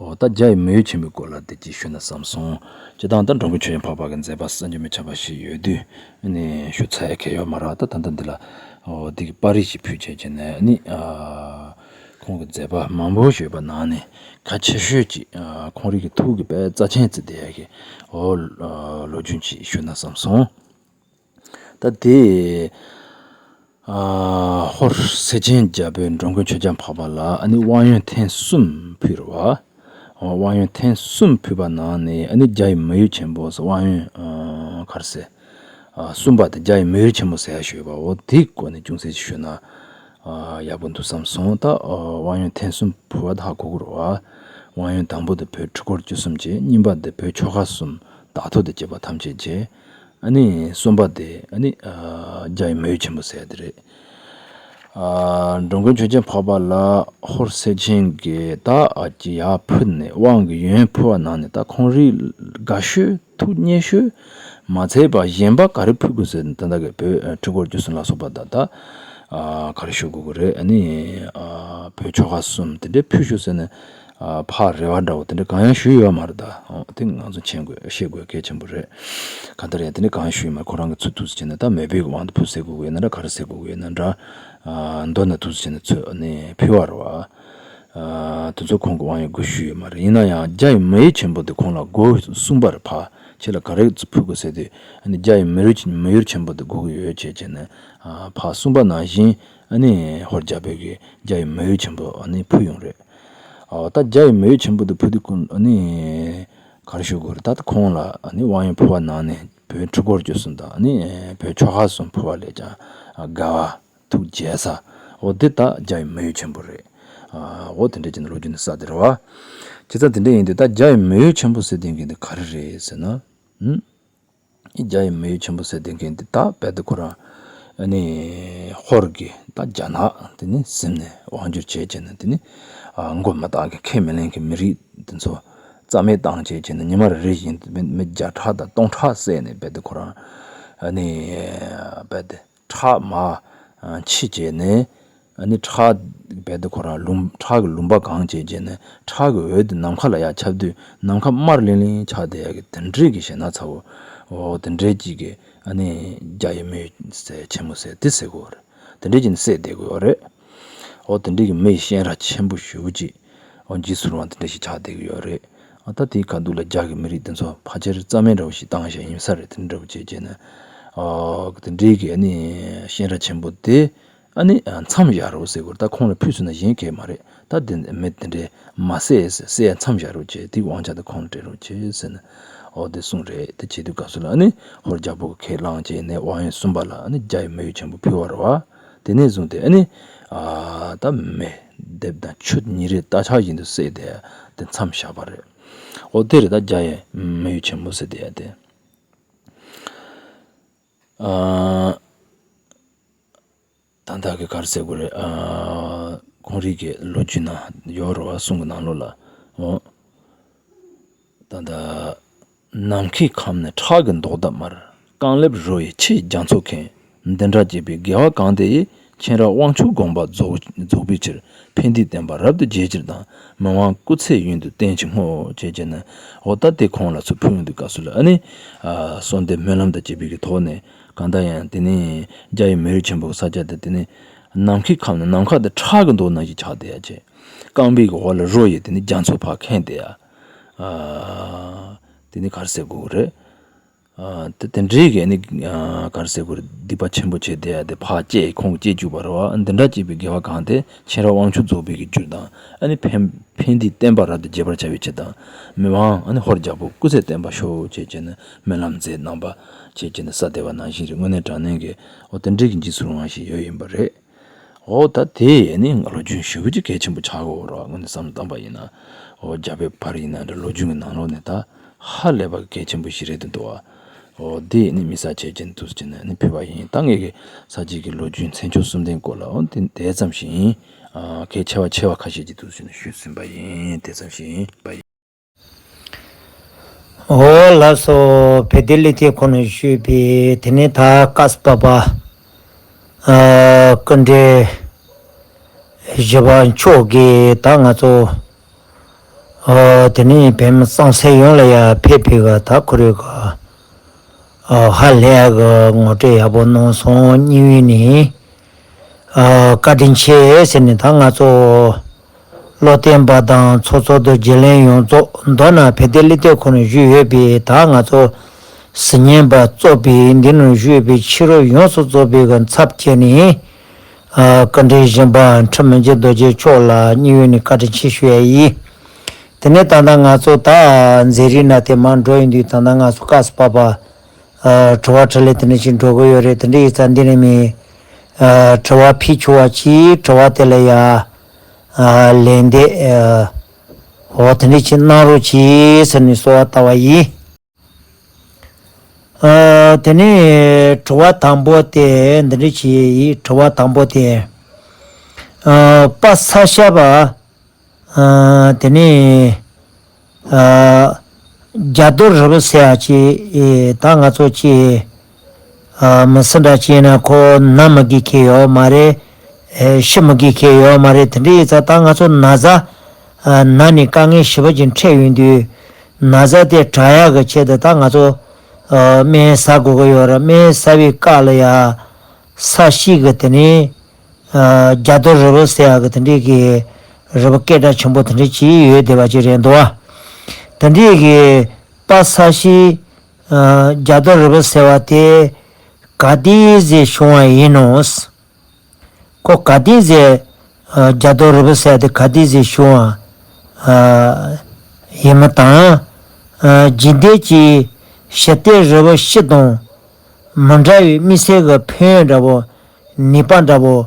ཨོ་ད་རྒྱ་ཡི་མི་ཡུལ་ཆེན་པོའི་སྐོར་ལ་དེ་ཅིག་ཞུས་ན་བསམ་སོང་། སྤྱིར་བཏང་ད་འགྲོ་མགོན་ཆོས་རྒྱལ་འཕགས་པ་གི་མཛད་པ་གསན་རྒྱུ་མི་ཁྱབ་པ་ཞིག་ཡོད་དུས། ཨ་ནི་ཞུ་ཚར་ཡ་གང་ཡང་ཡོད་མ་རེད། ད་ད་ལྟ་འདི་ལ་ཨོ་དེ་གི་པར་རིས་ཤིག་ཕུལ་བྱས་བྱས་ནས། ཨ་ནི་ཨ། ཁོང་གི་མཛད་པ་མང་པོ་ཞིག་ཡོད་པ་ནང་ནས་གལ་ཆེ་ཤོས་ཅིག་ཨ། ཁོང་རང་གི་ཐུགས་ཀྱི་དཔེ་རྩ་ཆེན་བརྩི་བསྡད་ཡ་གི་ཨོ་ལོ་རྒྱུས་ཅིག་ཞུས་ན་བསམ་སོང་། ད་དེ། ཨ། ཧོར་སེ་ཆེན་རྒྱལ་པོས་འགྲོ་མགོན་ཆོས་རྒྱལ་འཕགས་པ་ལ་ཨ་ནི་དབང་ཡོན་ཐེངས་གསུམ་ཕུལ་རེད་བ། ཨ། དབང་ཡོན་ཐེངས་གསུམ་ཕུལ་བ་ནང་ནས་ཨ་ནི་རྒྱ་ཡི་མི་ཡུལ་ཆེན་པོ་ཟེར། དབང་ཡོན་ཨ། ག་རེ་ཟེར། ཨ། གསུམ་པ་དེ་རྒྱ་ཡི་མི་ཡུལ་ཆེན་པོ་ཟེར་ཡ་ཞིག་ཡོད་པ། འོ་དེའི་སྐོར་ནས་ཅུང་ཟད་ཅིག་ཞུས་ན་ཨ། ཡག་པོ་འདུག་བསམ་སོང་། ད་ཨ། དབང་ཡོན་ཐེངས་གསུམ་ཕུལ་བ་དེ་ཧ་གོ་གི་རེད་བ། དབང་ཡོན་དང་པོ་དེ་བོད་ཁྲི་སྐོར་བཅུ་གསུམ་བྱས། གཉིས་པ་དེ་བོད་ཆོལ་ཁ་གསུམ་བདག་ཐོབ་དང་བཅས་པ་ཐམས་ཅད་བྱས། ཨ་ནི་གསུམ་པ་དེ་ཨ་ནི་ཨ། རྒྱ་ཡི་མི་ཡུལ་ཆེན་པོ་ཟེར་ཡ་དེ་རེད། ཨ། འགྲོ་མགོན་ཆོས་རྒྱལ་འཕགས་པ་ལ་ཧོར་སེ་ཆེན་གྱིས་ད་ཨ་ཅི་ཡར་ཕུལ་ནས། དབང་གི་ཡོན་ཕུལ་བ་ནང་ནས་ད་ཁོང་རང་དགའ་ཤོས་ཐུགས་མཉེས་ཤོས་མ་ཚད་པ་གཞན་པ་ག་རེ་ཕུལ་དགོས་ཟེར་ན། ད་ལྟ་གི་བོད་ཁྲི་སྐོར་བཅུ་གསུམ་ལ་སོགས་པ་དང་། ད་ཨ། ག་རེ་ཞུ་དགོས་ཀྱི་རེད། ཨ་ནི་ཨ། བོད་ཆོལ་ཁ་གསུམ་དེ་འདྲ་ཕུལ་ཤོག་ཟེར་ནས། ཨ། ཕར་རེ་བ་འདྲ་བོ་དེ་འདྲ་གང་ཡང་ཞུས་ཡོད་མ་རེད་ད། ཨོ་དེ་ང་ཚོ་མཁྱེན་དགོས། ཤེས་དགོས་གལ་ཆེན་པོ་རེད། གང་ལྟར་ཡང་དེ་འདྲ་གང་ཡང་ཞུས་ཡོད་མ་རེད། ཁོ་རང་གི་ཚུར་འདུག་སེ་བྱས་ནས་ད་མོས་པའི་དབང་དུ་ཕུལ་ཟེར་དགོས་ཀྱི་ཡོད་ན་འདྲ། ག་རེ་ཟེར་དགོས་ཀྱི་ཡོད་ན་འདྲ། ཨ། མདོར་ན་འདུག་སེ་བྱས་ནས་ཚུར་ནས་ཕུལ་བ་རེད་བ། ཨ། དེ་ཚོ་ཁོང་གི་དབང་ཡོན་དགོས་ཞུས་ཡོད་མ་རེད། ཡིན་ན་ཡང་རྒྱ་ཡི་མི་ཡུལ་ཆེན་པོ་དེ་ཁོང་ལ་དགོས་གསུངས་པ་རེད། ཕར་ཁྱེད་ལ་ག་རེ་ཕུལ་དགོས་ཟེར་དུས། ཨ་ནི་རྒྱ་ཡི་མི་ཡུལ་མི་ཡུལ་ཆེན་པོ་དེ་དགོས་ཀྱི་ཡོད་ཅེས་བྱས་ནས། ཨ། ཕར་གསུངས་པ་ནང་བཞིན་ཨ་ནི་ཧོར་རྒྱལ་པོས་ཀྱིས་རྒྱ་ཡི་མི་ཡུལ་ཆེན་པོ་ཨ་ནི་ཕུལ་ཡོང་རེད། ཨ། ད་རྒྱ་ཡི་མི་ཡུལ་ཆེན་པོ་དེ་ཕུལ་དུས་ཀུན། ཨ་ནི་ག་རེ་ཞུ་དགོས་རེད། ད་ཁོང་ལ་ཨ་ནི་དབང་ཡོན་ཕུལ་བ་ནང་ནས་བོད་ཁྲི་སྐོར་བཅུ་གསུམ་དང་། ཨ་ནི་བོད་ཆོལ་ཁ་གསུམ་ཕུལ་བ་ལས་ཀྱང་དགའ་བ་ཐུགས་དགྱེས་ས། འོ་དེ་ད་རྒྱ་ཡི་མི་ཡུལ་ཆེན་པོ་རེད། ཨ། འོ་དེ་འདྲ་བྱས་ནས་ལོ་རྒྱུས་ནི་གསལ་དེ་རེད་བ། བྱས་ཙང་དེ་འདྲ་ཡིན་དུས་ད་རྒྱ་ཡི་མི་ཡུལ་ཆེན་པོ་ཟེར་དེ་གི་འདི་ག་རེ་རེད་ཟེར་ན། ཨུམ། རྒྱ་ཡི་མི་ཡུལ་ཆེན་པོ་ཟེར་དེ་གི་འདི་ད་རྦད་དེ་ཁོ་རང་ཨ་ནི་ཧོར་གྱི་ད་རྒྱ་ནག་དེ་ནི་ཟིན་ནས་དབང་སྒྱུར་བྱས་བྱས་ནས། དེ་ནི་ཨ་མགོ་མ་བཏགས་ཀྱི་ཁས་མི་ལེན་གྱི་མི་རིགས་དེ་ཚོ་རྩ་མེད་བཏང་བྱས་བྱས་ནས། ཉི་མ་རེ་རེ་བཞིན་དུ་མི་མི་བརྒྱ་ཕྲག་དང་སྟོང་ཕྲག་བསད་ནས། རྦད་དེ་ཁོ་རང་ཨ་ནི་རྦད་དེ་ཁྲག་མར་འཕྱི་བྱས་ནས། ཨ་ནི་ཁྲག་རྦད་དེ་ཁོ་རང་ལུང་ཁྲག་གི་ལུང་པ་གང་བྱས་བྱས་ནས། ཁྲག་གི་འོད་དེ་ནམ་མཁའ་ལ་ཡར་ཁྱབ་དུས་ནམ་མཁའ་དམར་ལིང་ལིང་ཆགས་བསྡད་ཡ་གི་དེ་འདྲའི་གི་ཞེད་སྣང་ཚ་བོ། འོ་དེ་འདྲའི་ཅིག་གི་ཨ་ནི་རྒྱ་ཡི་མི་ཡུལ་ཟེར་ཆེན་མོ་ཟེར་དེ་ཟེར་གོ་རེད། དེ་འདྲའི་ཅིག་ནས་བསད་བསྡད་གི་ཡོད་རེད། འོ་དེ་འདྲའི་གི་མི་ཡི་སྤྱན་རས་ཆེན་པོ་ཞེ་པོ་ཅིག་འོ་འཇིགས་ཚོར་བ་དེ་འདྲ་ཞིག་ཆགས་བསྡད་གི་ཡོད་རེད། ཨ་ད་དེའི་ཁ་ཐུག་ལ་རྒྱ་གི་མི་རིགས་དེ་ཚོ་ཕལ་ཆེར་རྩ་མེད་འདྲ་བོ་ཞིག་བཏང་བཞག་ཡིན་ས་རེད། དེ་འདྲ་བོ་བྱས་བྱས་ནས། ཨ་དེ་འདྲའི་གི་ཨ་ནི་སྤྱན་རས་ཆེན་པོ་དེ་ཨ་ནི་མཚམས་བཞག་རོགས་ཟེར་དགོས་རེད། ད་ཁོང་ལ་ཕུལ་སོང་ན་གཞན་གས་མ་རེད། ད་དེ་མི་དེ་འདྲའི་མ་བསད་ཟེར། བསད་ཡ་མཚམས་བཞག་རོགས་བྱས། དེའི་དབང་ཆ་དེ་ཁོང་ལ་སྤྲད་རོགས་བྱས་ཟེར་ནས། འོ་དེ་གསུངས་རེད། དེ་བྱེད་དུས་སྐབས་སུ་ལ་ཨ་ནི་ཧོར་རྒྱལ་པོ་གིས་ཁས་བླངས་བྱས་ནས་དབང་ཡོན་གསུམ་པ་ལ་ཨ་ནི་རྒྱ་ཡི་མི་ཡུལ་ཆེན་པོ་ཕུལ་བ་རེད་བ། དེ་ནས་བཟུང་སྟེ་ཨ་ནི་ཨ་ད་མི་སྡེབ་དང་ཆུ་ཉིན་རེ་རྟ་ཕྱགས་བཞིན་དུ་བསད་དེ་དེ་མཚམས་བཞག་པ་རེད། འོ་དེ་རེད། ད་རྒྱ་ཡི་མི་ཡུལ་ཆེན་པོ་ཟེར་དེ་ཡ་དེ། ཨ། ད་ལྟ་གི་ག་རེ་ཟེར་དགོས་རེད། ཨ། ཁོང་རིགས་ཀྱི་ལོ་རྒྱུས་ནང་ཡོད་རེད་བ། གསུང་གི་ནང་ལོགས་ལ། འོ། ད་ལྟ་ནམ་མཁའི་ཁམས་ནས་ཁྲག་གི་མདོག་ལྡན་དམར། རྐང་ལེབ་རོ་ཡི་ཕྱིའི་རྒྱ་མཚོ་ཁེངས། འདི་འདྲ་བྱས་པའི་དགེ་བ་གང་དེ་ཡིས། མཁྱེན་རབ་དབང་ཕྱུག་དགོངས་པ་རྫོགས་རྫོགས་པའི་ཕྱིར། ཕན་བདེའི་བསྟན་པ་རབ་ཏུ་རྒྱས་ཕྱིར་དང་། མི་དབང་སྐུ་ཚེ་ཡུན་དུ་བརྟན་ཅིང་བསྔོ། ཅེས་བྱས་ནས། འོ་ད་དེ་ཁོང་ལ་ཚུར་ཕུལ་ཡོང་དུས་སྐབས་སུ་ལ་ཨ་ནི། ཨ་གསོལ་འདེབས་སྨོན་ལམ་དང་བཅས་པའི་གི་ཐོག་ནས་གང་ལྟར་ཡང་དེ་ནི་རྒྱ་ཡི་མི་རིགས་ཆེན་པོ་གི་ས་ཆ་དེ་དེ་ནི་ནམ་མཁའི་ཁམས་ནི་ནམ་མཁའ་དེ་ཁྲག་གི་མདོག་ནང་བཞིན་ཆགས་བསྡད་ཡ་བྱས། རྐང་པའི་གི་འོག་ལ་རོ་ཡི་དེ་ནི་རྒྱ་མཚོ་ཕར་ཁེངས་བསྡད་ཡ། ཨ་དེ་ནི་ག་རེ་ཟེར་དགོས་རེད། ཨ་དེ་དེ་འདྲའི་གི་ནི་ཨ་ག་རེ་ཟེར་དགོས་རེད། སྡིག་པ་ཆེན་པོ་བྱས་བསྡད་ཡ་དེ་ཕར་བཅད་ཁོང་གིས་བཅད་བཅུག་པ་རེད་བ། འདི་འདྲ་བྱས་པའི་དགེ་བ་གང་དེ་མཁྱེན་རབ་དབང་ཕྱུག་རྫོགས་པའི་གི་རྒྱུར་དང་། ཨ་ནི་ཕན་ཕན་བདེའི་བསྟན་པ་རབ་ཏུ་རྒྱས་པར་བྱ་བའི་ཕྱིར་དང་། མི་དབང་ཨ་ནི་ཧོར་རྒྱལ་པོ་སྐུ་ཚེ་བརྟན་པར་ཤོག་ཅེས་བྱས་ནས་སྨོན་ལམ་མཛད་གནང་བ་བྱས་བྱས་ནས་གསལ་བསྡད་པ་ནང་བཞིན་རེད། དངོས་གནས་དྲང་གནས་ཀྱི་འོ་དེ་འདྲའི་གི་འཇིགས་སུ་རུང་བ་ཞིག་ཡོད་ཡིན་པ་རེད། འོ་ད་དེ་ནི་ལོ་རྒྱུས་ཞེ་པོ་ཅིག་གལ་ཆེན་པོ་ཆགས་ཀྱི་ཡོད་རེད་བ། དངོས་གནས་བསམ་བློ་བཏང་པ་ཡིན་ན། འོ་རྒྱ་བོད་བར་ཡིན་ན་འདྲ་ལོ་རྒྱུས་ཀྱི་ནང་ལོགས་ནས་ད་ཧ་ལས་པ་གལ་ཆེན་པོ་ཞིག་རེད་འདུག་བ། འོ་དེ་ནི་དམིགས་བསལ་བྱས་ཀྱི་འདུག་ཟེར་ནས་ནི་ཕུལ་བ་ཡིན། ད་ངེད་ཀྱི་ས་སྐྱའི་གི་ལོ་རྒྱུས་མཚན་མཆོག་གསུམ་ལྡན་སྐོར་ལ་འོ་དེ་དེ་ཙམ་ཞིག་ཡིན། ཨ་གལ་ཆེ་བ་ཆེ་བ་ཁ་ཤས་ཅིག་འདུག་ཟེར་ནས་ཞུས་ཟིན་པ་ཡིན། དེ་ཙམ་ཞིག་ཡིན་པ་ཡིན། འོ་ལགས་སོ། བོད་དེ་ལི་ཐེ་ཁོ་ནས་ཞུས་པའི་དེ་ནས་ད་བཀའ་སྤོབས་པ། ཨ་སྐུ་མགྲོན་བཞི་པ་མཆོག་གིས་ད་ང་ཚོ་ཨ་དེ་ནས་བོད་མི་གཙང་སེལ་ཡོངས་ལ་ཡ་ཕེབས་པའི་གི་ད་ཁོ་རེ་གི་ཨ་ཧ་ལས་གི་ངོ་སྤྲོད་ཡག་པོ་གནང་སོང་། གཉིས་པ་ནི། ཨ་བཀའ་དྲིན་ཆེ་ཟེར་ནས་ད་ང་ཚོ་བློ་བསྟན་པ་དང་ཚོགས་གཙོ་དང་རྒྱུན་ལས་ཡོངས་རྫོགས། མདོར་ན་བོད་དེ་ལི་ཐེ་ཁོ་ནས་བཞུགས་ཡོད་པའི་ད་ང་ཚོ་ཟིལ་ཉན་པ་གཙོས་པའི་འདི་ནང་བཞུགས་པའི་ཕྱི་རོལ་ཡོངས་སུ་རྫོགས་པའི་གི་ཚབ་བྱས་ནས། ཨ་སྐུ་མགྲོན་གཞན་པ་ཁྲི་མི་འཇིགས་རྡོ་རྗེ་མཆོག་ལ་གཉིས་པ་ནས་བཀའ་དྲིན་ཆེ་ཞུ་ཡ་ཡིན། དེ་ནས་ད་ལྟ་ང་ཚོ་ད་མཛད་རིམ་ནང་དེ་མར་འགྲོ་ཡོང་དུས་ད་ལྟ་ང་ཚོ་བཀའ་སྤོབས་པ། ཨ་དྲི་བ་དྲིས་ལན་དེ་འདྲ་ཞིག་འགྲོ་གི་ཡོད་རེད། དེ་འདྲ་ཡིན་ཙང་འདི་ནས་མི་ཨ་དྲི་བ་ཕུལ་ཆོག་པ་གྱིས་དྲི་བ་དེ་ལ་ཡ་ཨ་ལན་འདེབས་ཨ་འོ་དེ་འདྲ་ཞིག་གནང་རོགས་གྱིས་ཟེར་ནས་གསོལ་བ་བཏབ་པ་ཡིན། ཨ་དེ་ནས་དྲི་བ་དང་པོ་དེ་འདི་འདྲ་ཞིག་ཡིན། དྲི་བ་དང་པོ་དེ་ཨ་པ་ས་ཤ་པ། ཨ་དེ་ནས་ཨ་རྒྱ་རྡོ་རི་བོ་ཟེར་ཡ་ཅིག་ཨེ་ད་ང་ཚོ་ཅིག་ཨ་མི་སེར་འདྲ་ཅིག་ཡིན་ན་ཁོ་ན་མི་དགོས་མཁན་ཡོད་མ་རེད། ཨེ་ཤི་མི་དགོས་མཁན་ཡོད་མ་རེད། དེ་འདྲ་ཡིན་ཙང་ད་ང་ཚོ་ན་ཚ་ཨ་ན་ནས་དཀའ་ངལ་ཞེ་པོ་ཅིག་འཕྲད་ཡོང་དུས་ན་ཚ་དེ་དྲག་ཡག་གི་ཆེད་དུ་ད་ང་ཚོ་ཨ་སྨན་ཟ་དགོས་ཀྱི་ཡོད་རེད། སྨན་ཟ་བའི་སྐབས་ལ་ཡ་ས་གཤིས་ཀྱི་དེ་ནས། ཨ་རྒྱ་རྡོ་རི་བོ་ཟེར་ཡག་གི་དེ་འདྲའི་གི་རི་བོ་སྐད་གྲགས་ཆེན་པོ་དེ་འདྲ་ཅིག་ཡོད་བསྡད་པ་ཅིག་རེད་འདུག་བ། དེ་འདྲའི་གི་པ་ས་གཤིས་ཨ་རྒྱ་རྡོ་རི་བོ་ཟེར་བ་དེ་ག་དུས་ཟེ་བྱུང་བ་ཡིན་ནོ། ཁོ་ག་དུས་ཟེ་ཨ་རྒྱ་རྡོ་རི་བོ་ཟེར་བ་དེ་ག་དུས་ཟེ་བྱུང་བ་ཨ་ཡིན་མིན་དང་། ཨ་རྒྱུན་ལྡན་གྱི་ཞི་བདེ་རི་བོ་སྤྱི་དང་མི་འདྲ་བའི་དམིགས་བསལ་གྱི་ཕན་ཡོན་འདྲ་པོ། ནུས་པ་འདྲ་པོ།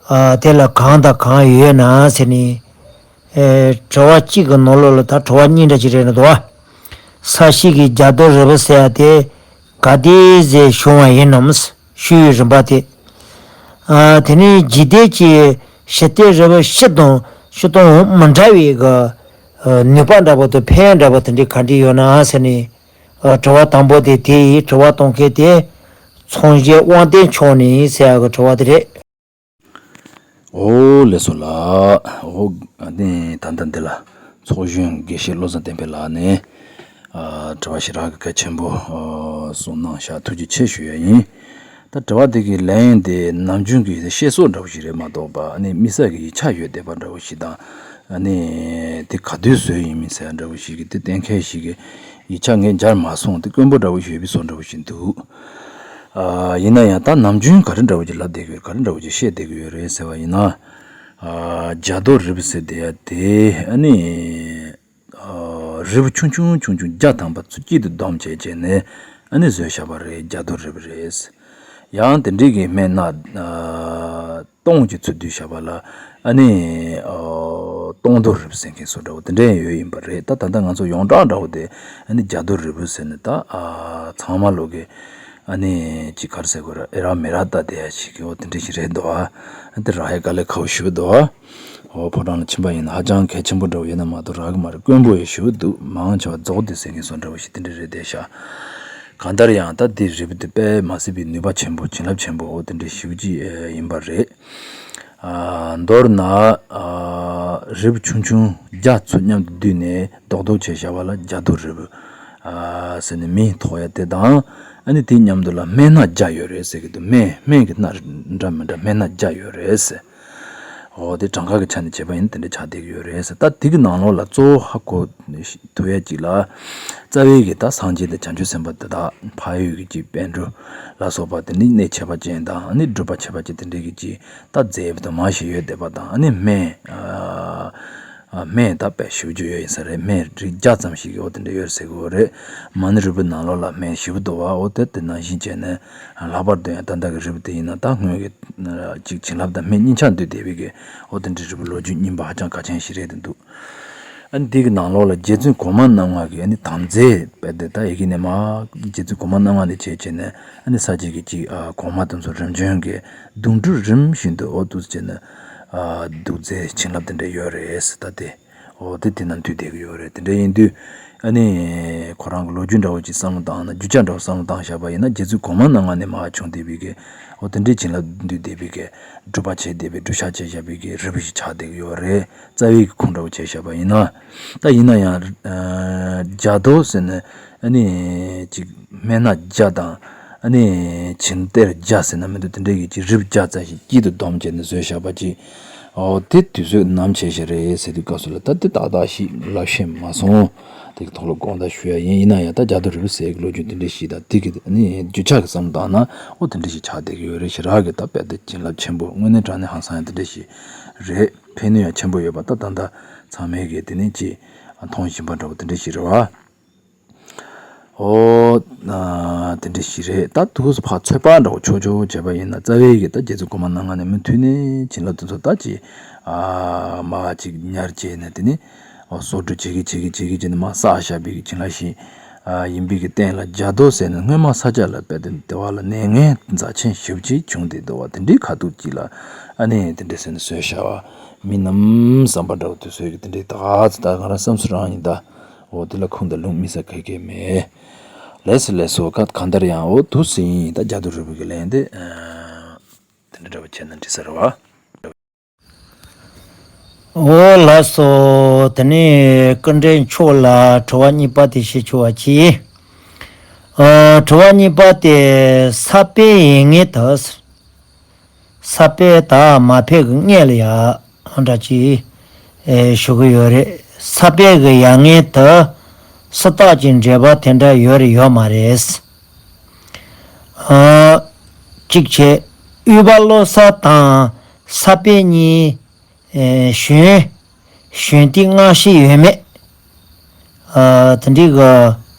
ཨ་དེ་ལ་གང་དང་གང་ཡོད་ན་ཟེར་ནས། ཨེ་དྲི་བ་གཅིག་གི་ནང་ལོགས་ལ་ད་དྲི་བ་གཉིས་འདྲ་ཅིག་རེད་འདུག་བ། ས་གཤིས་ཀྱི་རྒྱ་རྡོ་རི་བོ་ཟེར་ཡ་དེ་ག་དུས་ཟེ་བྱུང་བ་ཡིན་ནམ། ཞུ་བའི་རིམ་པ་དེ། ཨ་དེ་ནས་རྒྱུན་ལྡན་གྱི་ཞི་བདེ་རི་བོ་སྤྱི་དང་སྤྱི་དང་མི་འདྲ་བའི་གི་ཨ་ནུས་པ་འདྲ་པོ་དང་ཕན་ཡོན་འདྲ་པོ་དེ་འདྲའི་ག་འདྲ་ཡོད་ན་ཟེར་ནས། ཨ་དྲི་བ་དང་པོ་དེ་དེ་ཡིན། དྲི་བ་གཏོང་མཁན་དེ་ཚོང་གཞས་དབང་ལྡན་མཆོག་ནས་ཟེར་ཡག་གི་དྲི་བ་དེ་རེད། འོ་ལགས་སོ་ལགས། འོ་ཨ་ནི་ད་ལྟ་འདི་ལ་ཚོགས་གཞོན་དགེ་བཤེས་བློ་བཟང་བསྟན་འཕེལ་ལགས་ནས་ཨ་དྲི་བ་ཞེ་དྲག་གི་གལ་ཆེན་པོ་ཨ་གསུངས་གནང་ཤག་ཐུགས་རྗེ་ཆེ་ཞུ་ཡ་ཡིན། ད་དྲི་བ་དེ་གི་ལན་དེ་ནམ་རྒྱུན་གྱི་བཤད་སྲོལ་འདྲ་བོ་ཞིག་རེད་མ་གཏོགས་པ། ཨ་ནི་དམིགས་བསལ་གྱི་ཡིག་ཆ་ཡོད་བསྡད་པ་འདྲ་བོ་ཞིག་དང་། ཨ་ནི་དེ་ག་དུས་བཟོས་ཡིན་མིན་ཟེར་ཡ་འདྲ་བོ་ཞིག་གི་དེ་གཏན་འཁེལ་ཞིག་གི་ཡིག་ཆ་ངས་མཇལ་མ་སོང་། དེ་དཀོན་པོ་འདྲ་བོ་ཞིག་ཡོད་པའི་བཟོ་འདྲ་བོ་ཞིག་འདུག་ཨ་ཡིན་ན་ཡང་ད་ནམ་རྒྱུན་ག་རེ་འདྲ་བོ་ཅིག་ལབ་བསྡད་ཀྱི་ཡོད། ག་རེ་འདྲ་བོ་ཅིག་བཤད་བསྡད་ཀྱི་ཡོད་རེད་ཟེར་བ་ཡིན་ན། ཨ་རྒྱ་རྡོ་རི་བོ་ཟེར་བསྡད་ཡ་དེ་ཨ་ནི། ཨ་རི་བོ་ཆུང་ཆུང་ཆུང་ཆུང་བརྒྱ་ཐམ་པ་ཚུར་དཀྱིལ་དུ་བསྡོམས་བྱས་བྱས་ནས་ཨ་ནི་བཟོས་བཞག་པ་རེད། རྒྱ་རྡོ་རི་བོ་རེད། ཡང་དེ་འདྲའི་གི་སྨན་སྣ་ཨ་སྟོང་གཅིག་ཚུར་བསྡུས་བཞག་པ་ལ་ཨ་ནི་ཨ་སྟོང་རྡོ་རི་བོ་ཟེར་མཁན་བཟོ་འདྲ་བོ་དེ་འདྲ་ཡང་ཡོད་ཡིན་པ་རེད། ད་ད་ལྟ་ང་ཚོ་ཡོངས་གྲགས་འདྲ་བོ་དེ་ཨ་ནི་རྒྱ་རྡོ་རི་བོ་ཟེར་ནས་ད་ཨ་ཚང་མ་ལོག་གི་ཨ་ནི་ཅིག་ག་རེ་ཟེར་དགོས་རེད། ཨེ་རག་མེ་རག་ལྟ་བསྡད་ཡ་ཞིག་གི་འོ་དེ་འདྲ་ཞིག་རེད་འདུག་ཨ། དེ་རག་ཡ་དཀའ་ལས་ཁག་པོ་ཞེ་པོ་འདུག་ཨ། འོ་ཕོ་བྲང་ལ་ཕྱིན་པ་ཡིན་ན་ཧ་ཅང་གལ་ཆེན་པོ་འདྲ་བོ་ཡོད་ན་མ་གཏོགས་རག་གི་མ་རེད། དཀོན་པོ་ཡང་ཞེ་པོ་འདུག་མང་ཆེ་བ་རྫོགས་བསྡད་ཟེར་མཁན་བཟོ་འདྲ་བོ་ཞིག་དེ་འདྲ་རེད་བསྡད་ཤག་གང་ལྟར་ཡང་ད་འདི་རིལ་བུ་འདི་དཔེ་མ་སྲིད་པའི་ནུས་པ་ཆེན་པོ་བྱིན་རླབས་ཆེན་པོ་འོ་དེ་འདྲའི་ཞེ་པོ་ཅིག་ཡིན་པ་རེད། མདོར་ན་རིལ་བུ་ཆུང་ཆུང་བརྒྱ་ཚོ་མཉམ་དུ་བསྡུས་ནས་རྡོག་རྡོག་བྱས་བཞག་པ་ལ་རྒྱ་རྡོ་རིལ་བུ་ཟེར་ནས་མིང་ཐོགས་ཡ་དེ་དང་། ཨ་ནི་དེ་མཉམ་དུ་ལ་སྨན་སྣ་བརྒྱ་ཡོད་རེད་ཟེར་གི་འདུག་སྨན་སྨན་གྱི་སྣ་འདྲ་མི་འདྲ་སྨན་སྣ་བརྒྱ་ཡོད་རེད་ཟེར། འོ་དེ་གྲངས་ཀ་གི་ཆ་ནས་བྱས་པ་ཡིན་དེ་འདྲ་ཆགས་བསྡད་ཀྱི་ཡོད་རེད་ཟེར། ད་དེ་གི་ནང་ལོགས་ལ་གཙོ་བོ་ཧ་གོ་ཐུབ་ཡ་གཅིག་ལ། རྩ་བའི་གི་ད་སངས་རྒྱས་དང་བྱང་ཆུབ་སེམས་དཔའ་དེ་དག་འཕགས་ཡུལ་གྱི་གཅིག་པཎ་གྲུབ་ལ་སོགས་པ་དེ་ནི་གནས་ཁྱད་པར་ཅན་དང་ཨ་ནི་སྒྲུབ་པ་ཁྱད་པར་ཅན་དེ་འདྲའི་གི་གཅིག་ད་མཛད་པ་དང་མང་ཞིག་ཡོད་བསྡད་པ་དང་ཨ་ནི་སྨན། སྨན་ད་དཔེ་ཞེ་པོ་ཅིག་ཡོད་ཡིན་ས་རེད། སྨན་རིགས་བརྒྱ་ཙམ་ཞིག་གི་འོ་དེ་འདྲ་ཡོད་ཟེར་གི་འོ་རེད། མ་ཎི་རིལ་བུའི་ནང་ལོགས་ལ་སྨན་ཞེ་པོ་འདུག་བ། འོ་དེ་དེ་ནང་བཞིན་བྱས་ནས་ལྷག་པར་དུ་ཡང་ད་ལྟ་གི་རིལ་བུ་དེ་ཡིན་ན་ད་སྔོན་གྱི་ཅིག་བྱིན་རླབས་དང་སྨན་གཉིས་ཆར་འདུས་བསྡད་པའི་གི་འོ་དེ་འདྲའི་རིལ་བུ་ལོ་རྒྱུས་རྙིང་པ་ཧ་ཅང་གལ་ཆེན་ཞིག་རེད་དུ་འདུག་ཨ་ནི་དེ་གི་ནང་ལོགས་ལ་རྗེ་བཙུན་གོང་མ་རྣམ་ལྔ་གི་ཨ་ནི་དམ་རྫས་དཔེ་དེ་ད་ཡི་གེ་ནས་མ་རྗེ་བཙུན་གོང་མ་རྣམ་ལྔ་ནས་བྱས་བྱས་ནས་ཨ་ནི་ས་དཔྱད་ཀྱི་ཅིག་གོང་མ་དེ་ཚོ་རིམ་བྱོན་གྱི་གདུང་དྲུག་རིམ་བཞིན་དུ་འོ་འདུག་བྱས་ནས་འདུག་རྫས་བྱིན་རླབས་དེ་འདྲ་ཡོད་རེད་ཟེར། ད་དེ། འོ་དེ་དེ་ན་འདུས་བསྡད་ཀྱི་ཡོད་རེད། དེ་འདྲ་ཡིན་དུས་ཨ་ནི་ཁོ་རང་གི་ལོ་རྒྱུས་འདྲ་བོ་ཅིག་བསམ་བློ་བཏང་ན་རྒྱུ་ཆ་འདྲ་བོ་བསམ་བློ་བཏང་བཞག་པ་ཡིན་ན་རྗེ་བཙུན་གོང་མ་རྣམ་ལྔ་ནས་མར་བྱུང་བསྡད་པའི་གི་འོ་དེ་འདྲའི་བྱིན་རླབས་འདུས་བསྡད་པའི་གི་སྒྲུབ་པ་བྱས་བསྡད་པའི་སྒྲུབ་བྱ་བྱས་བཞག་པའི་གི་རིལ་བུ་ཞིག་ཆགས་བསྡད་ཀྱི་ཡོད་རེད། རྩ་བའི་གི་ཁུངས་འདྲ་བོ་བྱས་བཞག་པ་ཡིན་ན། ད་ཡིན་ན་ཡང་རྒྱ་རྡོ་ཟེར་ནས་ཨ་ནི་ཅིག་སྨན་སྣ་བརྒྱ་དང་། ཨ་ནི་བྱིན་གཏེར་བརྒྱ་ཟེར་ན་མི་འདུག་དེ་འདྲའི་གི་ཅིག་རིལ་བུ་བརྒྱ་ཙམ་ཞིག་དཀྱིལ་དུ་བསྡོམས་བྱས་ནས་བཟོས་བཞག་པ་ཅིག་འོ་དེ་དུས་ཚོད་ནམ་བྱས་བཞག་རེད་ཟེར་དུས་སྐབས་སུ་ལ་ད་དེ་ཏག་ཏག་ཞིག་ལབ་ཤེས་མ་སོང་། དེ་གི་ཐོག་ལ་དགོངས་དག་ཞུ་ཡ་ཡིན། ཡིན་ན་ཡང་ད་རྒྱ་རྡོ་རིལ་བུ་ཟེར་གི་ལོ་རྒྱུས་དེ་འདྲ་ཞིག་དང་དེ་གི་ཨ་ནི་རྒྱུ་ཆ་གི་བསམ་བཏང་ན་འོ་དེ་འདྲ་ཞིག་ཆགས་བསྡད་ཀྱི་ཡོད་རེད། ཞེ་དྲག་གི་ད་དཔེ་དེ་བྱིན་རླབས་ཆེན་པོ་དངོས་གནས་དྲང་གནས་ཧང་སང་ཡ་དེ་འདྲ་ཞིག་རེད། ཕན་ནུས་ཡང་ཆེན་པོ་ཡོད་པ་ད་ད་ལྟ་ཚང་མས་གི་དེ་ནས་ཅིག་མཐོང་བཞིན་པ་འདྲ་བོ་དེ་འདྲ་ཞིག་རེད་བ། འོ། དེ་འདྲ་ཞིག་རེད། ད་དུས་ཕར་ཚོད་དཔག་འདྲ་བོ་ཆོག་ཆོག་བྱས་པ་ཡིན་ན་རྩ་བའི་གི་ད་རྗེ་བཙུན་གོང་མ་རྣམ་ལྔ་ནས་མུ་མཐུད་ནས་བྱིན་རླབས་དེ་ཚོ་ད་ཅིག་མར་ཅིག་ཉར་བྱས་ནས་དེ་ནས་སོར་བསྡུ་བྱེད་ཀྱི་བྱེད་ཀྱི་བྱེད་ཀྱི་བྱས་ནས་མར་བསགས་བཞག་པའི་གི་བྱིན་རླབས་ཤིག་ཡིན་པའི་གི་སྟེང་ལ་རྒྱ་རྡོ་ཟེར་ནས་སྔོན་མ་ས་སྐྱ་ལ་དཔེ་དེ་དེ་བ་ལ་ནད་ངན་རྩ་ཆེན་ཞེ་པོ་ཅིག་བྱུང་བསྡད་འདུག་བ། དེ་འདྲའི་ཁ་ཐུག་ཅིག་ལ་ཨ་ནི་དེ་འདྲ་ཟེར་ནས་བཟོས་བཞག་བ། མི་ནམ་བསམ་པ་འདྲ་བོ་དུས་ཚོད་ཀྱི་དེ་འདྲའི་ད་ག་ཚོད་ད་ང་རང་བསམ་ཚུལ་རང་ཡིན་ད། འོ་དེ་ལ་ཁུངས་དང་ལུང་དམིགས་བསལ་ག་གེ་མེད། ལགས་སོ་ལགས་སོ། ག་གང་ལྟར་ཡང་འོ་དུས་ཟིན་ཡིན་ད་རྒྱ་རྡོ་རིལ་བུ་གི་ལན་དེ། དེ་འདྲ་འདྲ་བོ་བྱས་ན་འགྲིག་ས་རེད་བ། འོ་ལགས་སོ། དེ་ནས་སྐུ་མགྲོན་མཆོག་ལ་དྲི་བ་གཉིས་པ་དེ་བཤད་ཆོག་པ་གྱིས། ཨ། དྲི་བ་གཉིས་པ་དེ་ས་པཎ་ཡིན་ངེས་དང་། ས་པཎ་དང་མ་ཕེབས་ཀྱི་སྔས་ལ་ཡ་འདྲ་ཅིག་ཨེ་ཞུ་གི་ཡོད་རེད། ས་པཎ་གྱི་ཡ་ངན་དུ་སུ་དག་གི་འགྲེལ་པ་དེ་འདྲ་ཡོད་རེད་ཡོད་མ་རེད། ཨ། གཅིག་བྱས། དབུས་པ་བློ་གསལ་དང་ས་པཎ་གཉིས་ཨེ་གཞོན་གཞོན་དུས་སྔ་ཕྱི་ཡོད་མེད། ཨ། དེ་འདྲའི་གི་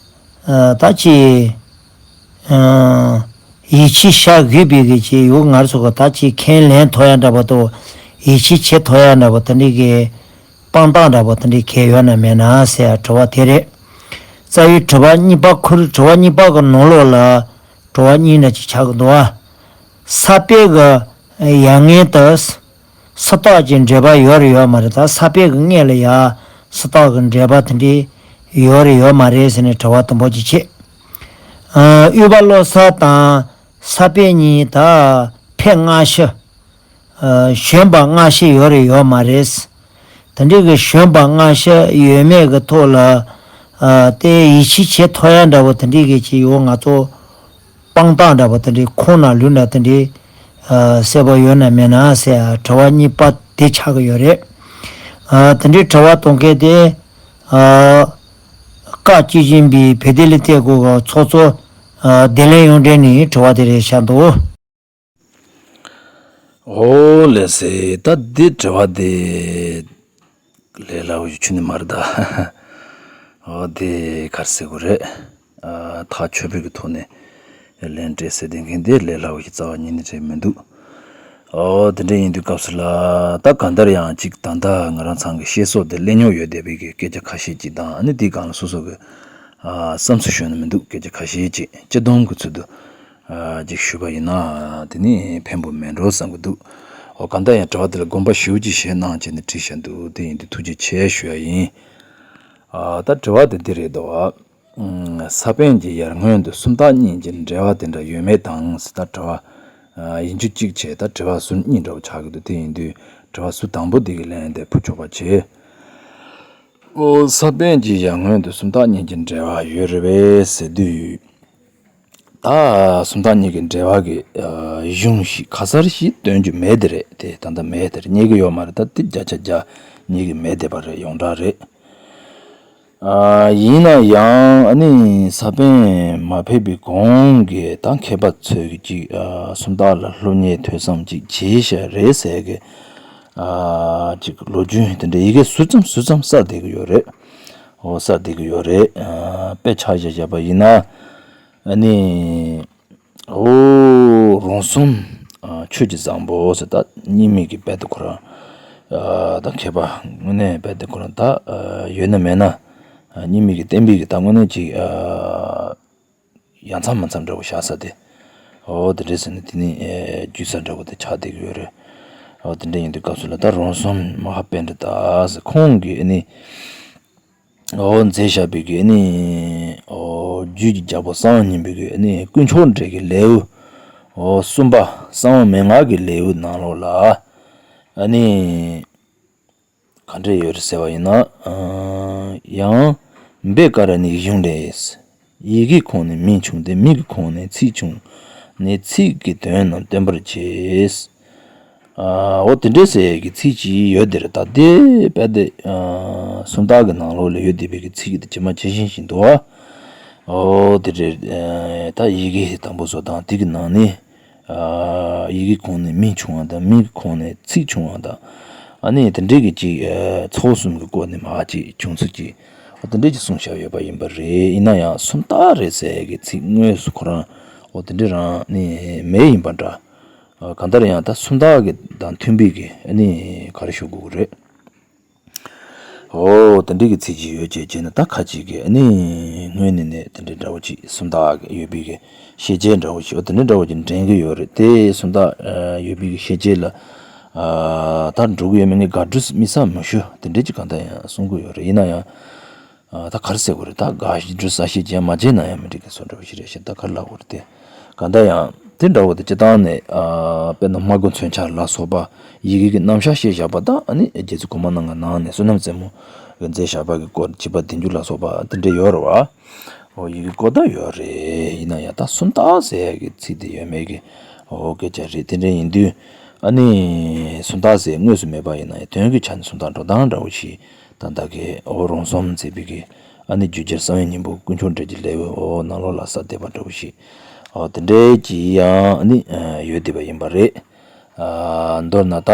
ཨ། ད་ཅི་ཨ། ཡིད་ཆེས་བྱ་དགོས་པའི་གི་ཅི་ཡོད་ང་ཚོ་གི་ད་ཅི་ཁས་ལེན་ཐོབ་ཡ་འདྲ་པོ་དང་ཡིད་ཆེས་བྱེད་ཐུབ་ཡ་འདྲ་པོ་དེ་འདྲའི་གི་དཔང་རྟགས་འདྲ་པོ་དེ་འདྲའི་གལ་ཡོད་ན་མེད་ན་ཟེར་ཡ་དྲི་བ་དེ་རེད། རྩ་བའི་དྲི་བ་གཉིས་པ་ཁོ་རའི་དྲི་བ་གཉིས་པ་གི་ནང་ལོགས་ལ་དྲི་བ་གཉིས་འདྲ་ཅིག་ཆགས་ཀྱི་འདུག་ཨ། ས་པཎ་གྱི་ཡ་ངན་དུ། སུ་དག་གི་འགྲེལ་པ་ཡོད་རེད་ཡོད་མ་རེད། ད་ས་པཎ་གྱི་སྔས་ལ་ཡ་སུ་དག་གི་འགྲེལ་པ་དེ་འདྲའི་ཡོད་རེད་ཡོད་མ་རེད་ཟེར་ནས་དྲི་བ་དུམ་བུ་གཅིག་བྱས། ཨ། དབུས་པ་བློ་གསལ་དང་ས་པཎ་གཉིས་ད་ཕེབས་སྔ་ཕྱི། ཨ། གཞོན་པ་སྔ་ཕྱི་ཡོད་རེད་ཡོད་མ་རེད། དེ་འདྲའི་གི་གཞོན་པ་སྔ་ཕྱི་ཡོད་མེད་ཀྱི་ཐོག་ལ། ཨ། དེ་ཡིད་ཆེས་བྱེད་ཐུབ་ཡ་འདྲ་བོ་དེ་འདྲའི་གི་ཅིག་ཡོད་ང་ཚོ། དཔང་རྟགས་འདྲ་པོ་དེ་འདྲའི་ཁོང་ན་ལུས་ན་དེ་འདྲའི་ཨ་གསལ་པོ་ཡོད་ན་མེད་ན་ཟེར་དྲི་བ་གཉིས་པ་དེ་ཆགས་ཀྱི་ཡོད་རེད། ཨ་དེ་འདྲའི་དྲི་བ་གཏོང་མཁན་དེ་ཨ་བཀའ་བཅུ་བཞི་པའི་བེ་ཏི་ལི་ཏེ་གོ་གི་ཚོགས་གཙོ་ཨ་བདེ་ལེགས་གཡུང་དྲུང་ནས་དྲི་བ་དེ་རེད་ཤག་འདུག་ཨོ་ལགས་སེ། ད་འདི་དྲི་བ་དེ་ལས་སླ་བོ་ཞིག་ཆུ་ནི་མ་རེད་ད། ཨོ་དེ་ག་རེ་ཟེར་དགོས་རེད། ཨ་ཐག་ཆོད་པོའི་གི་ཐོག་ནས་ལན་སྤྲད་ཟེར་བསྡད་མཁན་དེ་ལས་སླ་བོ་ཞིག་རྩ་བ་ཉིད་ནས་རེད་མི་འདུག་ཨོ་དེ་འདྲ་ཡིན་དུས་སྐབས་སུ་ལ་ད་གང་ལྟར་ཡང་ཅིག་ད་ལྟ་ང་རང་ཚང་གི་བཤད་སྲོལ་དེ་གླེང་རྙོག་ཡོད་བསྡད་པའི་གི་སྐད་ཆ་ཁ་ཤས་ཅིག་དང་ཨ་ནི་དེའི་སྒང་ལ་སོ་སོ་གི་ཨ་བསམ་ཚུལ་ཞུ་ན་མི་འདུག་སྐད་ཆ་ཁ་ཤས་ཅིག་སྤྱི་བསྡོམས་ཀྱི་ཚུལ་དུ། ཅིག་ཞུས་པ་ཡིན་ན་དེ་ནི་ཕན་པོ་མེད་འགྲོ་བསམ་གྱི་འདུག་ཨོ་གང་ལྟར་ཡང་དྲི་བ་དེ་ལ་དགོངས་པ་ཞེ་པོ་ཅིག་བཞེས་གནང་བྱས་ནས་དྲིས་བཞག་འདུག་དེ་ཡིན་དུས་ཐུགས་རྗེ་ཆེ་ཞུ་ཡ་ཡིན། ཨ་ད་དྲི་བ་དེ་འདི་རེད་དོ། ས་པཎ་གྱི་ཡར་སྔོན་དུ་སུམ་རྟགས་གཉིས་ཀྱི་འགྲེལ་བ་དེ་འདྲ་ཡོད་མེད་དང་ཟེར། ད་དྲི་བ་ཡིན་རྒྱུ་གཅིག་བྱས། ད་དྲི་བ་ཟུར་གཉིས་འདྲ་བོ་ཆགས་ཀྱི་འདུག་དེ་ཡིན་དུས་དྲི་བ་ཟུར་དང་པོ་དེ་གི་ལན་དེ་ཕུལ་ཆོག་པ་བྱེད། ཨོ། ས་པཎ་གྱི་ཡར་སྔོན་དུ་སུམ་རྟགས་གཉིས་ཀྱི་འགྲེལ་བ་ཡོད་རེད་པས་ཟེར་དུས། ད་སུམ་རྟགས་གཉིས་ཀྱི་འགྲེལ་བ་གི་གཞུང་ཞིག་ག་སར་ཞིག་སྟོན་རྒྱུ་མེད་དེ་རེད། དེ་ད་ལྟ་མེད་དེ་རེད། རྙེད་ཀྱི་ཡོད་མ་རེད། ད་དེ་བརྒྱ་ཆ་བརྒྱ་རྙེད་ཀྱི་མེད་བསྡད་པ་རེད། ཡོངས་གྲགས་རེད། ཡིན་ན་ཡང་ཨ་ནི་ས་པཎ་མ་ཕེབས་པའི་གོང་གི་ད་མཁས་པ་ཚོས་ཀྱི་ཅིག་སུམ་རྟགས་ལ་སློབ་གཉེར་ཐོས་བསམ་ཅིག་བྱས་ཤག་རེད་ཟེར་གི་ཅིག་ལོ་རྒྱུས་དེ་འདྲ་ཡི་གེ་ཟུར་ཙམ་ཟུར་ཙམ་གསལ་བསྡད་ཀྱི་ཡོད་རེད། འོ། གསལ་བསྡད་ཀྱི་ཡོད་རེད། དཔེ་ཆ་བཞག་བཞག་པ་ཡིན་ན། ཨ་ནི། འོ། རོང་ཟོམ་ཆོས་ཀྱི་བཟང་པོ་ཟེར། ད་རྙིང་མའི་གི་དཔེ་དེ་ཁོ་རང་། ད་མཁས་པ་དངོས་གནས་དཔེ་དེ་ཁོ་རང་ད་ཡོད་ན་མེད་ན། རྙིང་མའི་གི་བསྟན་པའི་གི་ད་དངོས་གནས་ཅིག་ཡ་མཚམས་མ་མཚམས་འདྲ་བོ་བཞག་ས་དེ། འོ། དེ་འདྲས་ཟེར་ནས་དེ་ནི་རྒྱུད་ས་འདྲ་བོ་དེ་ཆགས་བསྡད་ཀྱི་ཡོད་རེད། འོ། དེ་འདྲས་ཡིན་དུས་སྐབས་སུ་ལ་ད་རོང་ཟོམ་མ་ཧཱ་པཎྜི་ཏ་ཟེར་ཁོང་གིས་ནི། འོ། མཛད་བཞག་པའི་གི་ནི། འོ། རྒྱུད་ཀྱི་རྒྱལ་པོ་གསང་བ་སྙིང་པོའི་གི་ནི་དཀོན་མཆོག་འགྲེལ་གྱི་ལེའུ། འོ། གསུམ་པ་གསང་བ་མན་ངག་གི་ལེའུ་ནང་ལོགས་ལ། ཨ་ནི། ག་འདྲས་ཡོད་རེད་ཟེར་བ་ཡིན་ན། ཡང་འབད་ཀ་ར་ནི་གཞུང་འགྲེལ། ཡི་གེའི་ཁོངས་ནས་མིང་བྱུང་སྟེ། མིང་གི་ཁོངས་ནས་ཚིག་བྱུང་ནས། ཚིག་གི་དོན་རྣམས་སྟོན་པར་བྱེད། ཨ། འོ། དེ་འདྲས་ཟེར་གྱི་ཚིག་ཅིག་ཡོད་དེ་རེད། ད་དེ་དཔེ་དེ། ཨ། སུམ་རྟགས་ཀྱི་ནང་ལོགས་ལ་ཡོད་བསྡད་པའི་གི་ཚིག་དེ་ཇི་མ་ཇི་བཞིན་ཞིག་འདུག་ཨ། འོ། དེ་རེད། ཨ། ད་ཡི་གེ་དང་པོ་བཟོ་སྟངས་དེ་གི་ནང་ནས། ཨ། ཡི་གེ་ཁོངས་ནས་མིང་བྱུང་བ་དང་། མིང་གི་ཁོངས་ནས་ཚིག་བྱུང་བ་དང་། ཨ་ནི་དེ་འདྲས་ཀྱི་ཅིག་ཨ། ཚོགས་གསུམ་གྱི་སྐོར་ནས་མར་ཅིག་བྱུང་ཚུལ་ཅིག་འོ། དེ་འདྲས་ཀྱི་གསུངས་བཞག་ཡོད་པ་ཡིན་པ་རེད། ཡིན་ན་ཡང་སུམ་རྟགས་རེད་ཟེར་གྱི་ཚིག་དངོས་སུ་ཁོ་རང་། འོ། དེ་འདྲས་རང་ནི་མེད་ཡིན་པ་འདྲ། ཨ། གང་ལྟར་ཡང་ད་སུམ་རྟགས་ཀྱི་དང་མཐུན་པའི་གི་ཨ་ནི་ག་རེ་ཞུ་དགོས་ཀྱི་རེད། འོ། དེ་འདྲས་ཀྱི་ཚིག་ཅིག་ཡོད་ཅེས་བྱས་ན། ད་ཁ་ཅིག་གིས་ཨ་ནི་སྔོན་ནས་ནས་དེ་འདྲས་འདྲ་བོ་ཅིག་སུམ་རྟགས་ཀྱི་ཡོད་པའི་གི་ཤེས་བྱའི་འདྲ་བོ་ཞིག་འོ། དེ་འདྲས་འདྲ་བོ་ཅིག་འདྲེན་གྱི་ཡོད་རེད། དེ་སུམ་རྟགས་ཨ། ཡོད་པའི་གི་ཤེས་བྱ་ལ། ཨ། ད་འགྲོ་གི་ཡོད་མེད་ངས་དགག་སྒྲུབ་དམིགས་བསལ་མི་ཞུ། དེ་འདྲས་ཅིག་གང་ལྟར་ཡང་གསུང་གི་ཡོད་རེད། ཡིན་ན་ཡང་། ཨ། ད་ག་རེ་ཟེར་དགོས་རེད། ད་དགག་སྒྲུབ་གསལ་བཤད་བྱས་མ་བྱས་ན་ཡང་མི་འགྲིག་གི་བཟོ་འདྲ་བོ་ཞིག་རེད་ཤག་ད་ག་རེ་ལབ་དགོས་རེད་དེ། གང་ལྟར་ཡང་དེ་འདྲ་བོ་དེ་སྤྱིར་བཏང་ནས། ཨ། དཔེར་ན་སྨྲ་སྒོ་མཚོན་ཆ་ལ་སོགས་པ་ཡི་གེ་གི་རྣམ་གཞག་བཤད་བཞག་པ་དང་། ཨ་ནི་རྗེ་བཙུན་གོང་མ་རྣམ་ལྔ་ནས་བསོད་ནམས་རྩེ་མོ་གིས་མཛད་བཞག་པ་གི་སྐོར་བྱིས་པ་བདུན་ཅུ་ལ་སོགས་པ་དེ་འདྲས་ཡོད་རེད་བ། འོ། ཡི་གེ་སྐོར་ད་ཡོད་རེད། ཡིན་ན་ཡང་ད་སུམ་རྟགས་ཟེར་ཡ་གི་ཚིག་དེ་ཡོད་མེད་ཀྱི། འོ། སྐད་ཆ་རེད། དེ་འདྲ་ཡིན་དུས་ཨ་ནི་སུམ་རྟགས་ཟེར་དངོས་སུ་མེད་པ་ཡིན་ན་ཡང་དོན་གྱི་ཆ་ནས་སུམ་རྟགས་འགྲོ་སྟངས་འདྲ་བོ་ཞིག་ད་ལྟ་གི། འོ། རོང་ཟོམ་མཛད་པའི་གི་ཨ་ནི་རྒྱུད་རྒྱལ་གསང་བའི་སྙིང་པོ་དཀོན་མཆོག་འགྲེལ་གྱི་ལེའུ། འོ། ནང་ལོགས་ལ་གསལ་བསྡད་པ་འདྲ་བོ་ཞིག་འོ། དེ་འདྲའི་ཅིག་ཡང་ཨ་ནི་ཡོད་བསྡད་པ་ཡིན་པ་རེད། ཨ། མདོར་ན་ད།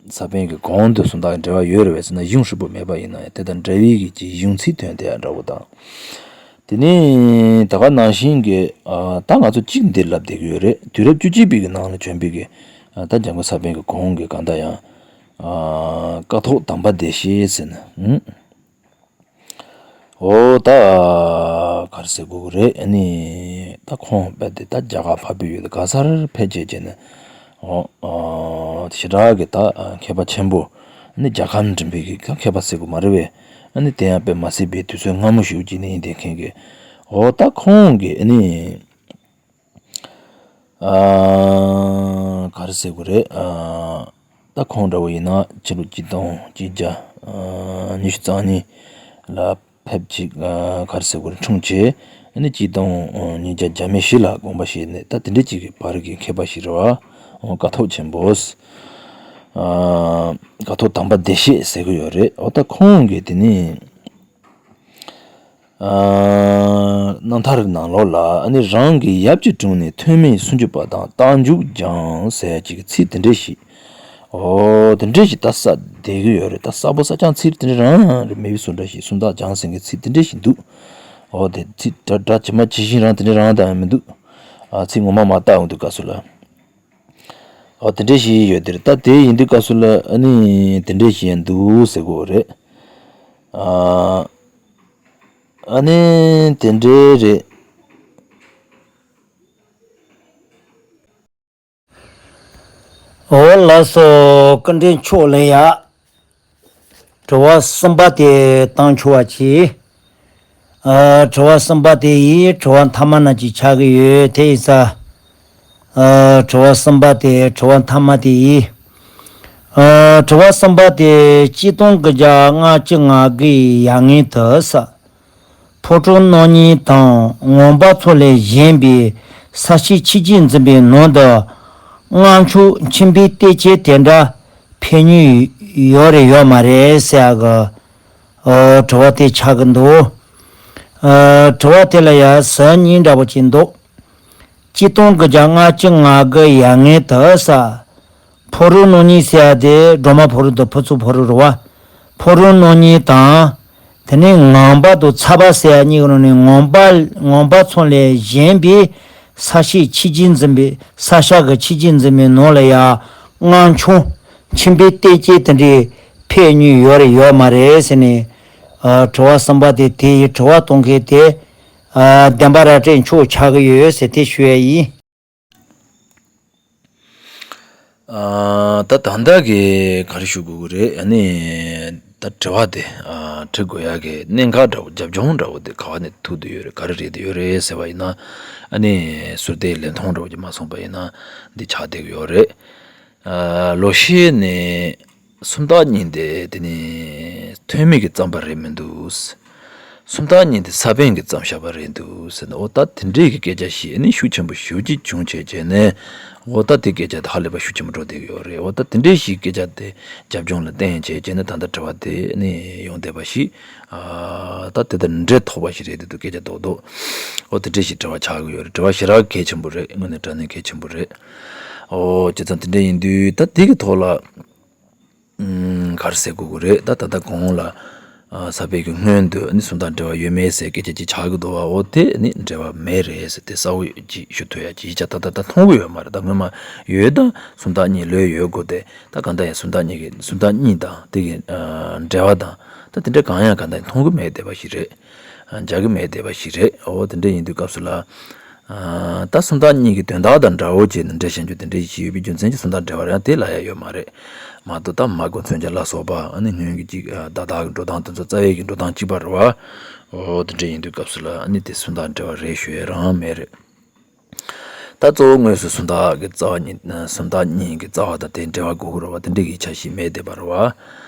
ས་པཎ་གྱི་གོང་དུ་སུམ་རྟགས་ཀྱི་འགྲེལ་བ་ཡོད་རེད་པས་ཟེར་ན། གཞུང་ཧྲིལ་པོ་མེད་པ་ཡིན་ན་ཡང་དེ་དང་འདྲ་བའི་གི་ཅིག་གཞུང་ཚིག་དོན་དེ་ཡང་འདྲ་བོ་དང་། དེ་ནས་ད་ག་ནང་བཞིན་གྱི། ཨ། ད་ང་ཚོ་གཅིག་འདིར་ལབ་བསྡད་ཀྱི་ཡོད་རེད། དུས་རབས་བཅུ་གཅིག་པའི་གི་ནང་ལ་བྱོན་པའི་གི། ཨ། ད་འཇམ་མགོན་ས་པཎ་གྱི་གོང་གི་གང་ལྟར་ཡང་། ཨ། ཀཿཐོག་དམ་པ་བདེ་གཤེགས་ཟེར་ན། ཨུ། འོ། ད་ག་རེ་ཟེར་དགོས་ཀྱི་རེད། ཨ་ནི་ད་ཁོང་རྦད་དེ་ད་རྒྱ་གར་འཕགས་པའི་ཡུལ་དུ་ག་སར་ཕེབས་བྱས་བྱས་ནས། འོ། ཨ། ཞེ་དྲག་གི་ད་མཁས་པ་ཆེན་པོ། ཨ་ནི་རྒྱལ་ཁམས་འགྲིམ་པའི་གི་མཁས་པ་ཟེར་དགོས་མ་རེད་པས། ཨ་ནི་དེ་ཡང་དཔེ་མ་སྲིད་པའི་དུས་ཚོད་སྔ་མོ་ཞིག་ཅིག་ནས་ཡིན་བསྡད་མཁན་གྱི། འོ། ད་ཁོང་གིས་ཨ་ནི། ཨ། ག་རེ་ཟེར་དགོས་རེད། ཨ། ད་ཁོང་འདྲ་བོ་ཡིན་ན་ཕྱི་ལོ་གཅིག་སྟོང་གཅིག་བརྒྱ་ཉི་ཤུ་རྩ་གཉིས་ལ་ཕེབས་ཅིག་ཨ། ག་རེ་ཟེར་དགོས་རེད། འཁྲུངས་བྱས། ཨ་ནི་གཅིག་སྟོང་ཉིས་བརྒྱ་གྱ་མེད་བཞི་ལ་དགོངས་པ་བཞེས་ནས། ད་དེ་འདྲ་ཅིག་གི་བར་གྱི་མཁས་པ་ཞིག་རེད་བ། ཀཿཐོག་ཆེན་པོ། ཨ། ཀཿཐོག་དམ་པ་བདེ་གཤེགས་ཟེར་གྱི་ཡོད་རེད། འོ། ད་ཁོང་གིས་དེ་ནི། ཨ། རྣམ་ཐར་ནང་ལོགས་ལ་ཨ་ནི་རང་གི་ཡབ་ཀྱི་དྲུང་ནས་ཐོན་མིའི་སུམ་ཅུ་པ་དང་རྟགས་འཇུག་སྦྱངས་ཟེར་ཅིག་གི་ཚིག་དེ་འདྲ་ཞིག་འོ། དེ་འདྲ་ཞིག་ད་གསལ་བསྡད་ཀྱི་ཡོད་རེད། ད་གསལ་པོ་གསལ་རྐྱང་ཚིག་དེ་འདྲ་རང་རེད། མི་བུ་སུ་འདྲ་ཞིག་སུམ་རྟགས་སྦྱངས་ཟེར་མཁན་ཚིག་དེ་འདྲ་ཞིག་འདུག་འོ། དེ་ཚིག་སྒྲ་སྒྲ་ཇི་མ་ཇི་བཞིན་རང་དེ་འདྲ་རང་དང་མི་འདུག་ཨ། ཚིག་ངོ་མ་མ་བལྟ་འོང་དུས་སྐབས་སུ་ལ། འོ། དེ་འདྲ་ཞིག་ཡོད་དེ་རེད། ད་དེ་ཡིན་དུས་སྐབས་སུ་ལ་ཨ་ནི་དེ་འདྲ་ཞིག་འདུག་ཟེར་དགོས་རེད། ཨ། ཨ་ནི་དེ་འདྲ་རེད། འོ། ལགས་སོ། སྐུ་མགྲོན་མཆོག་ལ་ཡ། དྲི་བ་གསུམ་པ་དེ་བཏང་ཆོག་པ་གྱིས། ཨ། དྲི་བ་གསུམ་པ་དེ་ཡིས་དྲི་བ་མཐའ་མ་ནང་བཞིན་ཆགས་ཀྱི་ཡོད། དེ་ཡིན་ཙང་། ཨ། དྲི་བ་གསུམ་པ་དེ་དྲི་བ་མཐའ་མ་དེ་ཡིས། ཨ། དྲི་བ་གསུམ་པ་དེ་གཅིག་སྟོང་དགུ་བརྒྱ་ལྔ་བཅུ་ང་དགུའི་ཡར་སྔོན་དུ་ས། ཕོ་བྲང་སྣང་བརྙན་དང་ངང་པ་མཚོ་ལས་བཞེངས་པའི་ས་གཤིས་ཆུ་རྒྱུན་འཛིན་པའི་ནང་དུ་མངར་ཆུ་མཆིན་པའི་གཏེར་ཆས་དེ་འདྲ་ཕེབས་མྱོང་ཡོད་རེད་ཡོད་མ་རེད་ཟེར་ཡག་གི། ཨོ། དྲི་བ་དེ་ཆགས་ཀྱི་འདུག། ཨ། དྲི་བ་དེ་ལ་ཡང་ཟུར་གཉིས་འདྲ་པོ་ཅིག་འདུག། གཅིག་སྟོང་དགུ་བརྒྱ་ལྔ་བཅུ་ང་དགུ་ཡར་སྔོན་དུ་ས། ཕོ་བྲང་སྣང་བརྙན་ཟེར་ཡ་དེ་སྒྲོལ་མ་ཕོ་བྲང་དང་ཕུར་ཚུགས་ཕོ་བྲང་རེད་པ། ཕོ་བྲང་སྣང་བརྙན་དང་། དེ་ནས་ངང་པ་དང་ཚ་བ་ཟེར་ཡ་གཉིས་ཀྱི་ནང་ནས་ངང་པ་ངང་པ་མཚོ་ལས་བཞེངས་པའི་ས་གཤིས་ཆུ་རྒྱུན་འཛིན་པའི་ས་གཤིས་ཀྱི་ཆུ་རྒྱུན་འཛིན་པའི་ནང་ལ་ཡང་མངར་ཆུ་མཆིན་པའི་གཏེར་ཆས་དེ་འདྲའི་ཕེབས་མྱོང་ཡོད་རེད་ཡོད་མ་རེད་ཟེར་ནས། ཨ། དྲི་བ་གསུམ་པ་དེ་དེ་ཡི་དྲི་བ་གཏོང་མཁན་དེ། ཨ། བདེན་པ་ར་སྤྲོད་མཆོག་ཆགས་ཀྱི་ཡོད་ཟེར་དེ་ཞུ་ཡ་ཡིན། ཨ། ད་ད་ལྟ་གི་ག་རེ་ཞུ་དགོས་ཀྱི་རེད། ཨ་ནི་ད་དྲི་བ་དེ། ཨ། དྲི་དགོས་ཡ་གི་གནད་འགག་འདྲ་བོ་རྒྱབ་ལྗོངས་འདྲ་བོ་དེ་ག་བ་ནས་ཐུག་བསྡད་ཡོད་རེད། ག་རེ་རེད་བསྡད་ཡོད་རེད་ཟེར་བ་ཡིན་ན། ཨ་ནི་ཟུར་བལྟས་ལན་མཐོང་འདྲ་བོ་ཅིག་མ་སོང་པ་ཡིན་ན་འདི་ཆགས་བསྡད་ཀྱི་ཡོད་རེད། ཨ། ལོ་ཤས་ནས་སུམ་རྟགས་གཉིས་དེ་དེ་ནི་ཐོན་མི་གིས་བརྩམས་པ་རེད་མི་འདུག། སུམ་རྟགས་གཉིས་དེ་ས་པཎ་གྱིས་བརྩམས་བཞག་པ་རེད་འདུག་ཟེར་ནས། འོ་ད་དེ་འདྲས་ཀྱི་སྐད་ཆ་ཞིག་ནི་ཤུགས་ཆེན་པོ་ཞེ་པོ་ཅིག་བྱུང་བྱས་བྱས་ནས། འོ་ད་དེ་སྐད་ཆ་དེ་ཧ་ལས་པ་ཤུགས་ཆེན་པོ་འགྲོ་བསྡད་ཀྱི་ཡོད་རེད། འོ་ད་དེ་འདྲས་ཞིག་སྐད་ཆ་དེ་རྒྱབ་ལྗོངས་ལ་བརྟེན་བྱས་བྱས་ནས་ད་ལྟ་དྲི་བ་དེ་ནི་ཡོང་བསྡད་པ་ཞིག། ཨ། ད་དེ་དང་འབྲེལ་ཐོགས་པ་ཞིག་རེད་འདུག། སྐད་ཆ་རྡོག་རྡོག། འོ་དེ་འདྲས་ཞིག་དྲི་བ་ཆགས་ཀྱི་ཡོད་རེད། དྲི་བ་ཞེ་དྲག་གལ་ཆེན་པོ་རེད། དངོས་གནས་དྲང་གནས་གལ་ཆེན་པོ་རེད། འོ་བྱས་ཙང་དེ་འདྲས་ཡིན་དུས་ད་དེ་གི་ཐོག་ལ། ཨུམ། ག་རེ་ཟེར་དགོས་ཀྱི་རེད། ད་ད་ལྟ་གོང་ལ། ཨ། ས་པཎ་གྱི་སྔོན་དུ་ནི་སུམ་རྟགས་འབྲེལ་བ་ཡོད་མེད་ཟེར་སྐད་ཆ་ཅིག་ཆགས་ཀྱི་འདུག་པ། འོ་དེ་ནི་འབྲེལ་བ་མེད་རེད་ཟེར་དེ་གསལ་བོ་ཅིག་ཞུ་ཐུབ་ཡ་ཅིག་ཡིན་ཙང་། ད་ད་ད་མཐོང་གི་ཡོད་མ་རེད། ད་སྔོན་མ་ཡོད་ད་སུམ་རྟགས་གཉིས་ལོས་ཡོད་དགོས་དེ། ད་གང་ལྟར་ཡང་སུམ་རྟགས་གཉིས་ཀྱི་སུམ་རྟགས་གཉིས་དང་དེ་གི། ཨ། འབྲེལ་བ་དང་ད་དེ་འདྲ་གང་ཡང་གང་ལྟར་མཐོང་གི་མེད་བསྡད་པ་ཞིག་རེད། ཨ། མཇལ་གི་མེད་བསྡད་པ་ཞིག་རེད། འོ་དེ་འདྲ་ཡིན་དུས་སྐབས་སུ་ལ། ཨ། ད་སུམ་རྟགས་གཉིས་ཀྱི་དོན་དག་དང་འདྲ་བོ་བྱས་ནས་འགྲེལ་བཤད་རྒྱུ་དེ་འདྲ་ཞིག་ཡོད་པའི་རྒྱུ་མཚན་གྱིས་སུམ་རྟགས་འབྲེལ་བ་རེད་ཡང་དེ་ལབ་ཡ་ཡོད་མ་རེད། མ་གཏོགས་ད་མ་དགོས་མཚོན་ཆ་ལ་སོགས་པ། ཨ་ནི་སྔོན་གྱི་ཅིག་ཨ། བརྡ་དག་གི་འགྲོ་སྟངས་དེ་ཚོ་རྩ་བའི་གི་འགྲོ་སྟངས་གཅིག་པ་རེད་པ། འོ་དེ་འདྲ་ཡིན་དུས་སྐབས་སུ་ལ་ཨ་ནི་དེ་སུམ་རྟགས་འབྲེལ་བ་རེད་ཞུ་ཡ་རང་མེད་རེད། ད་གཙོ་བོ་དངོས་སུ་སུམ་རྟགས་ཀྱི་རྩ་བ་ཉིད། སུམ་རྟགས་གཉིས་ཀྱི་རྩ་བ་དང་དེའི་འབྲེལ་བ་དགོས་ཀྱི་རེད་པ། དེ་འདྲ་གི་ཆ་ཤས་མེད་བསྡད་པ་རེད་པ།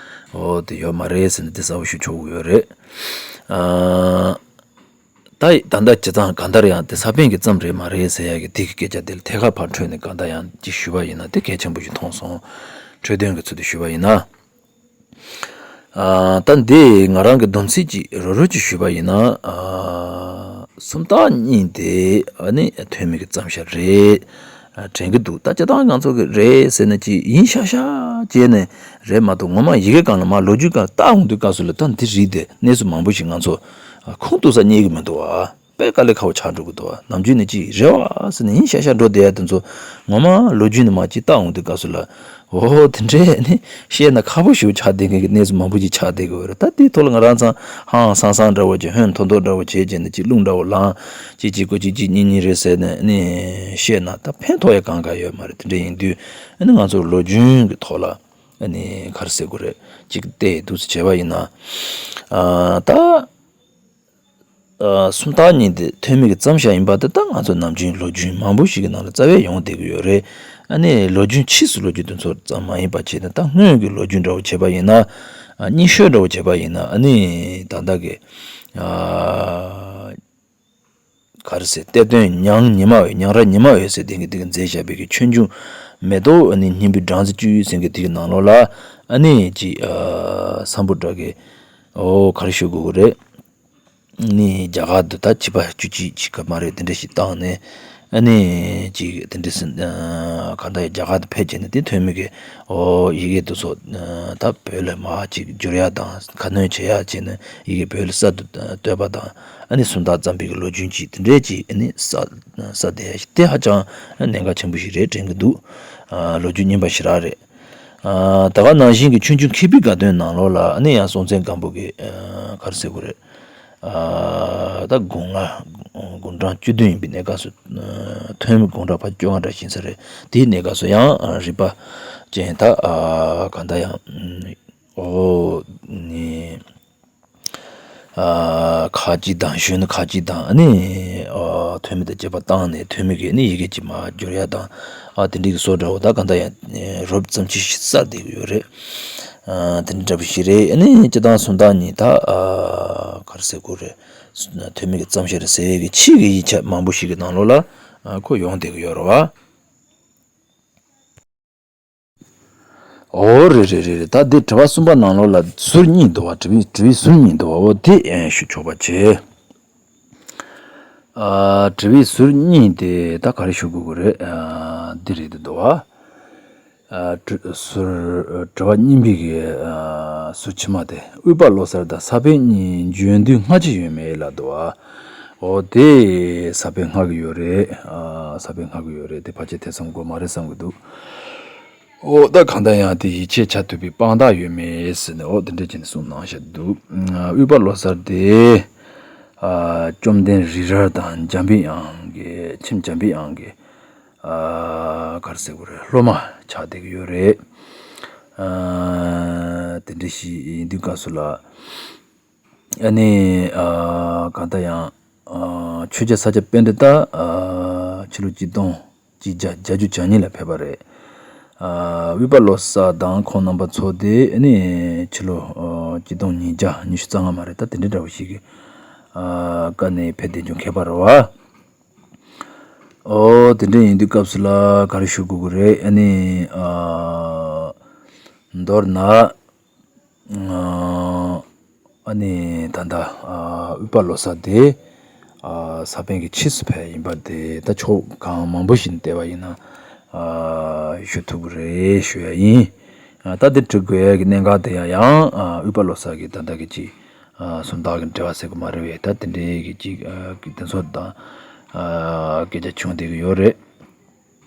འོ་དེ་ཡོད་མ་རེད་ཟེར་ནས་དེ་གསལ་པོ་ཞུ་ཆོག་གི་ཡོད་རེད། ཨ། ད་ད་ལྟ་བྱས་ཙང་གང་ལྟར་ཡང་དེ་ས་པཎ་གྱིས་བརྩམས་རེད་མ་རེད་ཟེར་ཡ་གི་དེ་གི་སྐད་ཆ་དེ་ལ་ཐད་ཀར་ཕར་འཕྲོས་ནས་གང་ལྟར་ཡང་ཅིག་ཞུས་པ་ཡིན་ན་དེ་གལ་ཆེན་པོ་ཞིག་མཐོང་སོང་། འཕྲོས་དོན་གྱི་ཚུལ་དུ་ཞུས་པ་ཡིན་ན། ཨ། ད་འདི་ང་རང་གི་སྡོམ་ཚིག་ཅིག་རོབ་རོབ་ཅིག་ཞུས་པ་ཡིན་ན། ཨ། སུམ་རྟགས་གཉིས་དེ་ཨ་ནི་ཐོན་མི་གིས་བརྩམས་བཞག་རེད། ཨ། དྲན་གྱི་འདུག། ད་སྤྱིར་བཏང་ང་ཚོ་གི་རེད་ཟེར་ནས་ཅིག་ཡིན་ཤག་ཤག་བྱས་ནས་རེད་མ་གཏོགས། ངོ་མ་ཡི་གེ་སྒང་ལ་མར་ལོ་རྒྱུས་སྒང་ལ་བལྟ་འོང་དུས་སྐབས་སུ་ལ་ད་འདི་རིགས་དེ་གནས་ཚུལ་མང་པོ་ཞིག་ང་ཚོ་ཁུངས་གཏུགས་ས་རྙེད་ཀྱི་མི་འདུག་པ། དཔེ་དཀའ་ལས་ཁག་པོ་ཆགས་འགྲོ་གི་འདུག་པ། ནམ་རྒྱུན་ནས་ཅིག་རེད་པ་ཟེར་ནས་ཡིན་ཤག་ཤག་འགྲོ་བསྡད་ཡ་དེ་ཚོ་ངོ་མ་ལོ་རྒྱུས་ནས་མར་ཅིག་བལྟ་འོང་དུས་སྐབས་སུ་ལ། འོ་དེ་འདྲས་ནི་བཤད་ན་ཁག་པོ་ཞིག་ཆགས་བསྡད་མཁན་གྱི་གནས་ཚུལ་མང་པོ་ཅིག་ཆགས་བསྡད་ཀྱི་ཡོད་རེད། ད་དེའི་ཐོག་ལ་ང་རང་ཚང་ཧང་སང་སང་འདྲ་བོ་ཅིག་ཧོན་ཐོར་ཐོར་འདྲ་བོ་བྱས་བྱས་ནས་ཅིག་རླུང་འདྲ་བོ་ལངས། ཅིག་གཅིག་པོ་གཅིག་གཅིག་གཉིས་གཉིས་རེད་ཟེར་ནས་ནི་བཤད་ན་ད་ཕན་ཐོགས་ཡ་གང་ག་ཡོད་མ་རེད། དེ་འདྲས་ཡིན་དུས་ཨ་ནི་ང་ཚོ་ལོ་རྒྱུས་ཀྱི་ཐོག་ལ་ཨ་ནི་ག་རེ་ཟེར་དགོས་རེད། ཅིག་བལྟས་འདུག་སེ་བྱས་པ་ཡིན་ན། ཨ། ད། ཨ། སུམ་རྟགས་གཉིས་དེ་ཐོན་མི་གིས་བརྩམས་བཞག་ཡིན་པ་དེ་ད་ང་ཚོ་ནམ་རྒྱུན་ལོ་རྒྱུས་མང་པོ་ཞིག་གི་ནང་ལ་རྩ་བའི་ཡོང་བསྡད་ཀྱི་ཡོད་རེད། ཨ་ནི་ལོ་རྒྱུས་ཕྱིས་སུ་ལོ་རྒྱུས་དེ་ཚོ་ཙམ་མ་ཡིན་པ་བྱས་ནས་ད་སྔོན་གྱི་ལོ་རྒྱུས་འདྲ་བོ་བྱས་པ་ཡིན་ན། ཨ། རྙིང་ཤོས་འདྲ་བོ་བྱས་པ་ཡིན་ན། ཨ་ནི་ད་ལྟ་གི། ཨ། ག་རེ་ཟེར། གཏེར་སྟོན་ཉང་ཉི་མ་འོད། ཉང་རལ་ཉི་མ་འོད་ཟེར་དེ་གི་དེ་གི་མཛད་བཞག་པའི་གི་ཆོས་འབྱུང་མེ་ཏོག་ཨ་ནི་སྙིང་པོའི་སྦྲང་རྩི་བཅུད་ཟེར་གི་དེ་གི་ནང་ལོགས་ལ། ཨ་ནི་ཅིག། ཨ། སམ་བྷོ་ཊ་གི། ཨོ། ག་རེ་ཞུ་དགོས་ཀྱི་རེད། ནི་རྒྱ་གར་དུ་ད་བྱིས་པ་བཅུ་གཅིག་ཅིག་ག་མ་རེད། དེ་འདྲ་ཞིག་བཏང་ནས། ཨ་ནི་ཅིག་དེ་འདྲ་ཟེར། ཨ། གང་ལྟར་རྒྱ་གར་དུ་ཕེབས་བྱས་ནས་དེ་ཐོན་མི་གི། ཨོ། ཡི་གེ་དེ་ཚོ། ཨ། ད་བོད་ལ་མར་ཅིག་བསྒྱུར་ཡ་དང་ཁ་སྣོན་བྱེད་ཡ་བྱས་ནས་ཡི་གེ་བོད་ལ་གསར་དུ་བཏོད་པ་དང་། ཨ་ནི་སུམ་རྟགས་བརྩམས་པའི་གི་ལོ་རྒྱུས་ཅིག་དེ་འདྲས་ཅིག་ཨ་ནི་གསར་གསར་དེ་དེ་ཧ་ཅང་གནད་འགག་ཆེན་པོ་ཞིག་རེད་དྲན་གི་འདུག། ཨ། ལོ་རྒྱུས་རྙིང་པ་ཞེ་དྲག་རེད། ཨ། ད་ག་ནང་བཞིན་གྱི་ཆོས་འབྱུང་མཁས་པའི་དགའ་སྟོན་ནང་ལོགས་ལ་ཨ་ནི་ཡང་སྲོང་བཙན་སྒམ་པོ་གི། ཨ། ག་རེ་ཟེར་དགོས་རེད། ཨ། ད་དགུང་ལྔ། དགུང་གྲངས་བཅུ་བདུན་ཡིན་པའི་གནས་སྐབས་སུ། ཨ། ཐོན་མི་དགུང་གྲངས་ཕར་བཅོ་ལྔ་འདྲ་ཕྱིན་ས་རེད། དེའི་གནས་སྐབས་སུ་ཡང་རིག་པ་ཅན་ད། ཨ། གང་ལྟར་ཡང་། ཨོ། ནི། ཨ། ཁ་ཅིག་དང་གཞོན་ནུ་ཁ་ཅིག་དང་ཨ་ནི་ཨ་ཐོན་མི་དང་བཅས་པ་བཏང་ནས་ཐོན་མི་གིས་ནི་ཡི་གེ་ཅིག་མར་བསྒྱུར་ཡ་དང་ཨ་དེ་འདྲའི་གི་བཟོ་འདྲ་བོ་ད་གང་ལྟར་ཡང་རོབ་ཙམ་ཅིག་གསར་བསྡད་ཀྱི་ཡོད་རེད། ཨ་དེ་འདྲ་འདྲ་པོ་ཞིག་རེད། ཨ་ནི་སྤྱིར་བཏང་སུམ་རྟགས་གཉིས་ད་ཨ་ག་རེ་ཟེར་དགོས་རེད། ཐོན་མི་གི་རྩོམ་གཞི་རེད་ཟེར་གི་ཕྱིའི་གི་ཡིག་ཆ་མང་པོ་ཞིག་གི་ནང་ལོགས་ལ་ཨ་ཁོ་ཡོང་བསྡད་ཀྱི་ཡོད་རེད་བ། ཨོ་རེད་རེད་རེད་རེད། ད་འདི་དྲི་བ་གསུམ་པ་ནང་ལོགས་ལ་ཟུར་གཉིས་འདུག་བ། དྲི་བའི་དྲི་བའི་ཟུར་གཉིས་འདུག་བ། འོ་དེ་ཨེ་ཞུ་ཆོག་པ་བྱེད། ཨ་དྲི་བའི་ཟུར་གཉིས་དེ་ད་ག་རེ་ཞུ་དགོས་ཀྱི་རེད། ཨ་འདི་རེད་འདི་འདུག་བ། ཨ་དྲི་ཟུར་དྲི་བ་གཉིས་པའི་གི་ཨ་ཟུར་ཕྱི་མ་དེ་དབུས་པ་བློ་གསར་དང་ས་པཎ་གཉིས་འཇོན་དུས་སྔ་ཕྱི་ཡོད་མེད་ལབ་འདུག་བ། འོ་དེ་ས་པཎ་སྔ་གི་ཡོད་རེད། ཨ་ས་པཎ་སྔ་གི་ཡོད་རེད། དེ་ཕལ་ཆེར་ཐེ་ཚོམ་དགོས་མ་རེད་བསམ་གི་འདུག་འོ་ད་གང་ལྟར་ཡང་དེ་ཡིད་ཆེས་བྱ་ཐུབ་པའི་དཔང་རྟགས་ཡོད་མེད་ཟེར་ནས་འོ་དེ་འདྲ་བྱས་ནས་གསུངས་གནང་བཞག་འདུག་དབུས་པ་བློ་གསར་དེ་ཨ་བཅོམ་ལྡན་རི་རལ་དང་འཇམ་པའི་དབྱངས་ཀྱི་མཆིམས་འཇམ་པའི་དབྱངས་ཀྱི་ཨ་ག་རེ་ཟེར་དགོས་རེད། སློབ་མ་ཆགས་བསྡད་ཀྱི་ཡོད་རེད། ཨ་དེ་འདྲ་ཞིག་ཡིན་དུས་སྐབས་སུ་ལ། ཨ་ནི་ཨ་གང་ལྟར་ཡང་ཨ་ཆོས་རྒྱལ་ས་སྐྱ་པཎྜི་ཏ་ཨ་ཕྱི་ལོ་གཅིག་སྟོང་གཅིག་བརྒྱ་བརྒྱད་ཅུ་གྱ་གཉིས་ལ་ཕེབས་པ་རེད། ཨ་དབུས་པ་བློ་གསར་དང་ཁོང་རྣམ་པ་ཚོ་དེ་ཨ་ནི་ཕྱི་ལོ་ཨ་གཅིག་སྟོང་ཉིས་བརྒྱ་ཉི་ཤུ་རྩ་ལྔ་མ་རེད། ད་དེ་འདྲའི་འདྲ་བོ་ཞིག་གི་ཨ་སྐབས་ནས་ཕེབས་བསྡད་རྒྱུ་མཁས་པ་རེད་བ། ཨོ་དེ་འདྲ་ཡིན་དུས་སྐབས་སུ་ལ་ག་རེ་ཞུ་དགོས་ཀྱི་རེད། ཨ་ནི་ཨ་མདོར་ན། ཨ་ནི་ད་ལྟ་ཨ་དབུས་པ་བློ་གསར་དེ་ཨ་ས་པཎ་གྱི་ཕྱིས་སུ་ཕེབས་ཡིན་པ་དེ་ད་ཕྱོགས་གང་མང་པོ་ཞིག་ནས་བལྟས་པ་ཡིན་ན་ཨ་ཞུ་ཐུབ་ཀྱི་རེད་ཞུ་ཡ་ཡིན། ཨ་ད་དེ་འབྲི་དགོས་ཡ་གི་གནད་འགག་དེ་ཡང་ཡང་ཨ་དབུས་པ་བློ་གསར་གྱི་ད་ལྟ་གི་ཅིག་ཨ་སུམ་རྟགས་ཀྱི་འགྲེལ་པ་ཟེར་གི་མ་རེད་པས། ད་དེ་འདྲའི་གི་ཅིག་ཨ་གི་དེ་ཚོ་དང་ཨ་སྐད་ཆ་བྱུང་བསྡད་ཀྱི་ཡོད་རེད།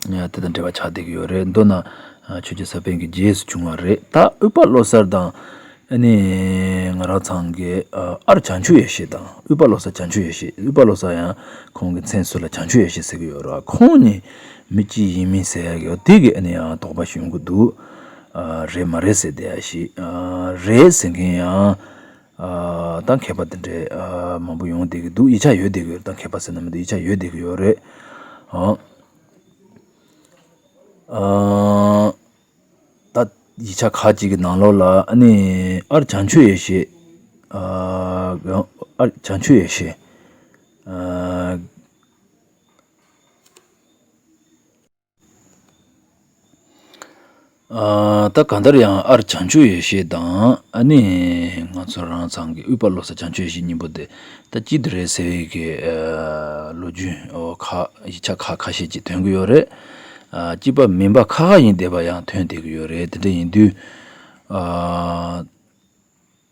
དེ་དང་འབྲེལ་བ་ཆགས་བསྡད་ཀྱི་ཡོད་རེད། མདོར་ན་ཆོས་རྒྱལ་ས་པཎ་གྱི་རྗེས་སུ་བྱུང་བ་རེད། ད་དབུས་པ་བློ་གསར་དང་ཨ་ནི་ང་རང་ཚང་གི་ཨར་བྱང་ཆུབ་ཡེ་ཤེས་དང་དབུས་པ་བློ་གསར་བྱང་ཆུབ་ཡེ་ཤེས། དབུས་པ་བློ་གསར་ཡང་ཁོང་གི་མཚན་ཟུར་ལ་བྱང་ཆུབ་ཡེ་ཤེས་ཟེར་གྱི་ཡོད་རེད། ཁོང་གཉིས་མི་གཅིག་ཡིན་མིན་ཟེར་ཡ་གི་དེ་གི་ཨ་ནི་ཡང་དོགས་པ་ཞིག་ཡོང་གི་འདུག་རེད་མ་རེད་ཟེར་བསྡད་ཡ་ཞིག་རེད་ཟེར་མཁན་ཡང་ད་མཁས་པ་དེ་འདྲས་མང་པོ་ཡོང་བསྡད་ཀྱི་འདུག་ཡིག་ཆ་ཡོད་བསྡད་ཀྱི་ཡོད་རེད། ད་མཁས་པ་ཟེར་ན་མི་འདུག་ཡིག་ཆ་ཡོད་བསྡད་ཀྱི་ཡོད་རེད། ཨ། ཨ། ད་ཡིག་ཆ་ཁག་ཅིག་གི་ནང་ལོགས་ལ་ཨ་ནི་ཨར་བྱང་ཆུབ་ཡེ་ཤེས། ཨ། ཨར་བྱང་ཆུབ་ཡེ་ཤེས། ཨ། ཨ། ད་གང་ལྟར་ཡང་ཨར་བྱང་ཆུབ་ཡེ་ཤེས་དང་ཨ་ནི་ང་ཚོ་རང་ཚང་གི་དབུས་པ་བློ་གསར་བྱང་ཆུབ་ཡེ་ཤེས་གཉིས་པོ་དེ་ད་གཅིག་ཏུ་རེད་ཟེར་བའི་གི་ཨ་ལོ་རྒྱུས་ཨོ་ཁ་ཡིག་ཆ་ཁག་ཁ་ཤས་ཅིག་ཐོན་གི་ཡོད་རེད། ཨ། གཅིག་པ་མིན་པ་ཁག་ཁག་ཡིན་བསྡད་པ་ཡང་ཐོན་བསྡད་གི་ཡོད་རེད། དེ་འདྲ་ཡིན་དུས་ཨ།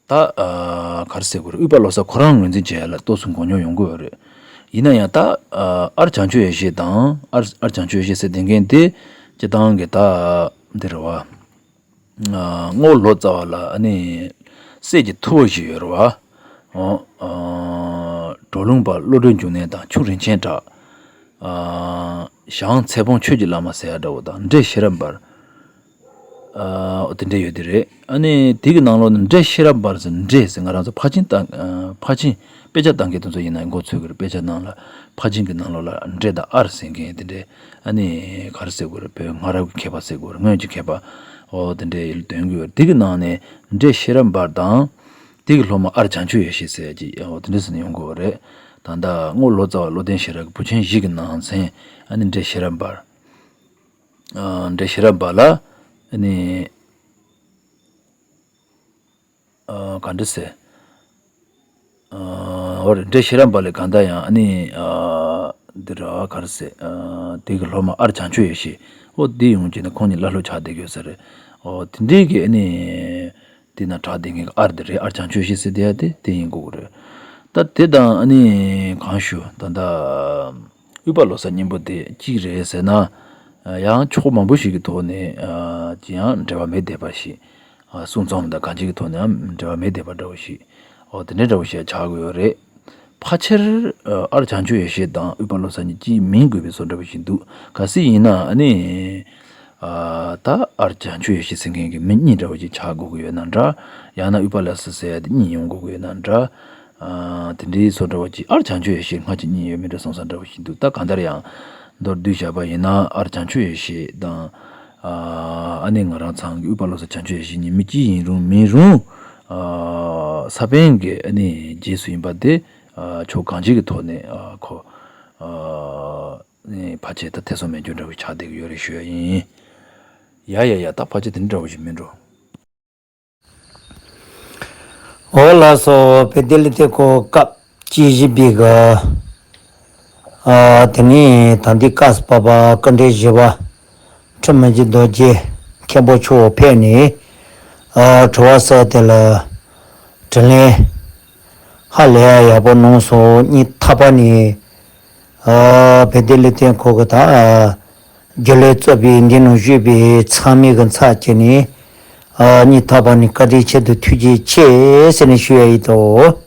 ད་ཨ་ག་རེ་ཟེར་དགོས་རེད། དབུས་པ་བློ་གསར་ཁོ་རང་ངོས་འཛིན་བྱེད་ཡ་ལ་ཏོག་ཙམ་མགོ་རྙོག་ཡོང་གི་ཡོད་རེད། ཡིན་ན་ཡང་ད་ཨ་ཨར་བྱང་ཆུབ་ཡེ་ཤེས་དང་ཨར་ཨར་བྱང་ཆུབ་ཡེ་ཤེས་ཟེར་བསྡད་མཁན་དེ་སྤྱིར་བཏང་གི་ད་འདི་རེད་བ། ཨ་རྔོག་ལོ་ཙཱ་བ་ལ་ཨ་ནི་སྲས་ཀྱི་ཐུ་བོ་ཞིག་ཡོད་རེད་བ། ཨོ། ཨ། གྲོ་ལུང་པ་བློ་གྲོས་འབྱུང་གནས་དང་ཁྱུང་རིན་ཆེན་གྲགས། ཨ། ཞང་ཚེ་སྤོང་ཆོས་ཀྱི་བླ་མ་ཟེར་ཡ་འདྲ་བོ་དང་འདྲེ་ཤེས་རབ་འབར། ཨ། དེ་འདྲ་ཡོད་དེ་རེད། ཨ་ནི་དེ་གི་ནང་ལོགས་ནས་འདྲེ་ཤེས་རབ་འབར་ཟེར་འདྲེ་ཟེར་ང་རང་ཚོ་ཕར་ཕྱིན་བཏང་ཕར་ཕྱིན་དཔེ་ཆ་བཏང་མཁན་དེ་ཚོ་ཡིན་ན་མགོ་ཚོད་ཀྱི་རེད། དཔེ་ཆ་ནང་ལ་ཕར་ཕྱིན་གྱི་ནང་ལོགས་ལ་འདྲེ་དང་ཨར་ཟེར་མཁན་དེ་འདྲས་ཨ་ནི་ག་རེ་ཟེར་དགོས་རེད། བོད་སྔ་རབས་ཀྱི་མཁས་པ་ཟེར་དགོས་རེད། སྔོན་གྱི་མཁས་པ་ཨོ་དེ་འདྲས་ཡིན་དོན་གྱི་ཡོད་རེད། དེ་གི་ནང་ནས་འདྲེ་ཤེས་རབ་འབར་དང་དེ་གི་སློབ་མ་ཨར་བྱང་ཆུབ་ཡེ་ཤེས་ཟེར་ཡ་ཅིག་ཨོ་དེ་འདྲས་ཟེར་ནས་ཡོང་དགོས་པ་རེད། ད་ལྟ་རྔོག་ལོ་ཙཱ་བ་བློ་ལྡན་ཤེས་རབ་ཀྱི་བུ་ཆེན་བཞི་གི་ནང་ཚན་ཨ་ནི་འདྲེ་ཤེས་རབ་འབར། ཨ། འདྲེ་ཤེས་རབ་འབར་ལ་ཨ་ནི། ཨ། ག་འདྲ་ཟེར། ཨ། འོ་རེད། འདྲེ་ཤེས་རབ་འབར་ལ་གང་ལྟར་ཡང་ཨ་ནི། ཨ། འདི་ར་ག་རེ་ཟེར། ཨ། དེ་གི་སློབ་མ་ཨར་བྱང་ཆུབ་ཡེ་ཤེས། འོ་འདི་ཡོང་གི་ན་ཁོང་གཉིས་བླ་སློབ་ཆགས་བསྡད་ཀྱི་ཡོད་ས་རེད། འོ་དེ་འདྲའི་གི་ཨ་ནི། དེ་ན་གྲགས་བསྡད་མཁན་གྱི་ཨར་དེ་རེད། ཨར་བྱང་ཆུབ་ཡེ་ཤེས་ཟེར་དེ་ཡ་དེ་དེ་ཡིན་དགོས་ཀྱི་རེད། ད་དེ་དང་ཨ་ནི་གང་ཞུ་ད་ལྟ་དབུས་པ་བློ་གསར་གཉིས་པོ་དེ་གཅིག་རེད་ཟེར་ན། ཡང་ཕྱོགས་མང་པོ་ཞིག་གི་ཐོག་ནས་ཅི་ཡང་འབྲེལ་བ་མེད་བསྡད་པ་ཞིག་གསུང་རྩོམ་དང་གང་ཅིའི་ཐོག་ནས་ཡང་འབྲེལ་བ་མེད་བསྡད་པ་འདྲ་བོ་ཞིག་འོ་དེ་འདྲའི་འདྲ་བོ་ཞིག་ཆགས་ཀྱི་ཡོད་རེད། ཕལ་ཆེར་ཨར་བྱང་ཆུབ་ཡེ་ཤེས་དང་དབུས་པ་བློ་གསར་གཉིས་གཅིག་མིན་དགོས་པའི་བཟོ་འདྲ་བོ་ཞིག་འདུག་གལ་སྲིད་ཡིན་ན་ཨ་ནི། ཨ། ད་ཨར་བྱང་ཆུབ་ཡེ་ཤེས་ཟེར་མཁན་གྱི་མི་གཉིས་འདྲ་བོ་ཅིག་ཆགས་དགོས་ཀྱི་ཡོད་ན་འདྲ། ཡང་ན་དབུས་པ་བློ་གསར་ཟེར་ཡ་དེ་གཉིས་ཡོང་དགོས་ཀྱི་ཡོད་ན་འདྲ། ཨ་དེ་འདྲའི་བཟོ་འདྲ་བ་ཅིག་ཨར་བྱང་ཆུབ་ཡེ་ཤེས་སྔ་ཕྱི་གཉིས་ཡོད་མེད་འདྲ་སོང་ས་འདྲ་བ་ཞིག་འདུག་ད་གང་ལྟར་ཡང་མདོར་བསྡུས་བཞག་པ་ཡིན་ན་ཨར་བྱང་ཆུབ་ཡེ་ཤེས་དང་། ཨ་ཨ་ནི་ང་རང་ཚང་གི་དབུས་པ་བློ་བཟང་བྱང་ཆུབ་ཡེ་ཤེས་གཉིས་མི་གཅིག་ཡིན་རུང་མིན་རུང་། ཨ་ས་པཎ་གྱི་ཨ་ནི་རྗེས་སུ་ཡིན་པ་དེ་ཨ་ཕྱོགས་གང་ཅིའི་ཐོག་ནས་ཨ་ཁོ་ཨ་ནི་ཕལ་ཆེར་ད་ཐེ་ཚོམ་མེད་རྒྱུ་འདྲ་བོ་ཆགས་བསྡད་ཀྱི་ཡོད་རེད་ཞུ་ཡ་ཡིན། ཡ་ཡ་ཡ། ད་ཕལ་ཆེར་དེ་འདྲ་བོ་ཞིག་མིན་འགྲོ། འོ་ལགས་སོ། བོད་དོན་ལས་དོན་ཁོ་སྐབས་བཅུ་བཞི་པའི་གི་ཨ་དེ་ནས་ད་ལྟའི་སྐབས་སུ་བབས་པ་བཀའ་འགྲེལ་བཞི་པ་ཁྲི་མི་འཇིགས་རྡོ་རྗེ་མཁན་པོ་མཆོག་ཕེབས་ནས་ཨ་དྲི་བ་གསལ་དེ་ལ་དྲིས་ལན་ཧ་ལས་ཡག་པོ་གནང་སོང་། གཉིས་ཐ་པ་ནས་ཨ་བོད་དོན་ལས་དོན་ཁོ་གི་ད་རྒྱུན་ལས་གཙོས་པའི་འདི་ནང་བཞུགས་པའི་ཚང་མའི་གི་ཚབ་བྱས་ནས་ཨ་གཉིས་ཐ་པ་ནས་བཀའ་དྲིན་ཆེད་དུ་ཐུགས་རྗེ་ཆེ་ཟེར་ནས་ཞུ་ཡ་ཡིན་ཏོ།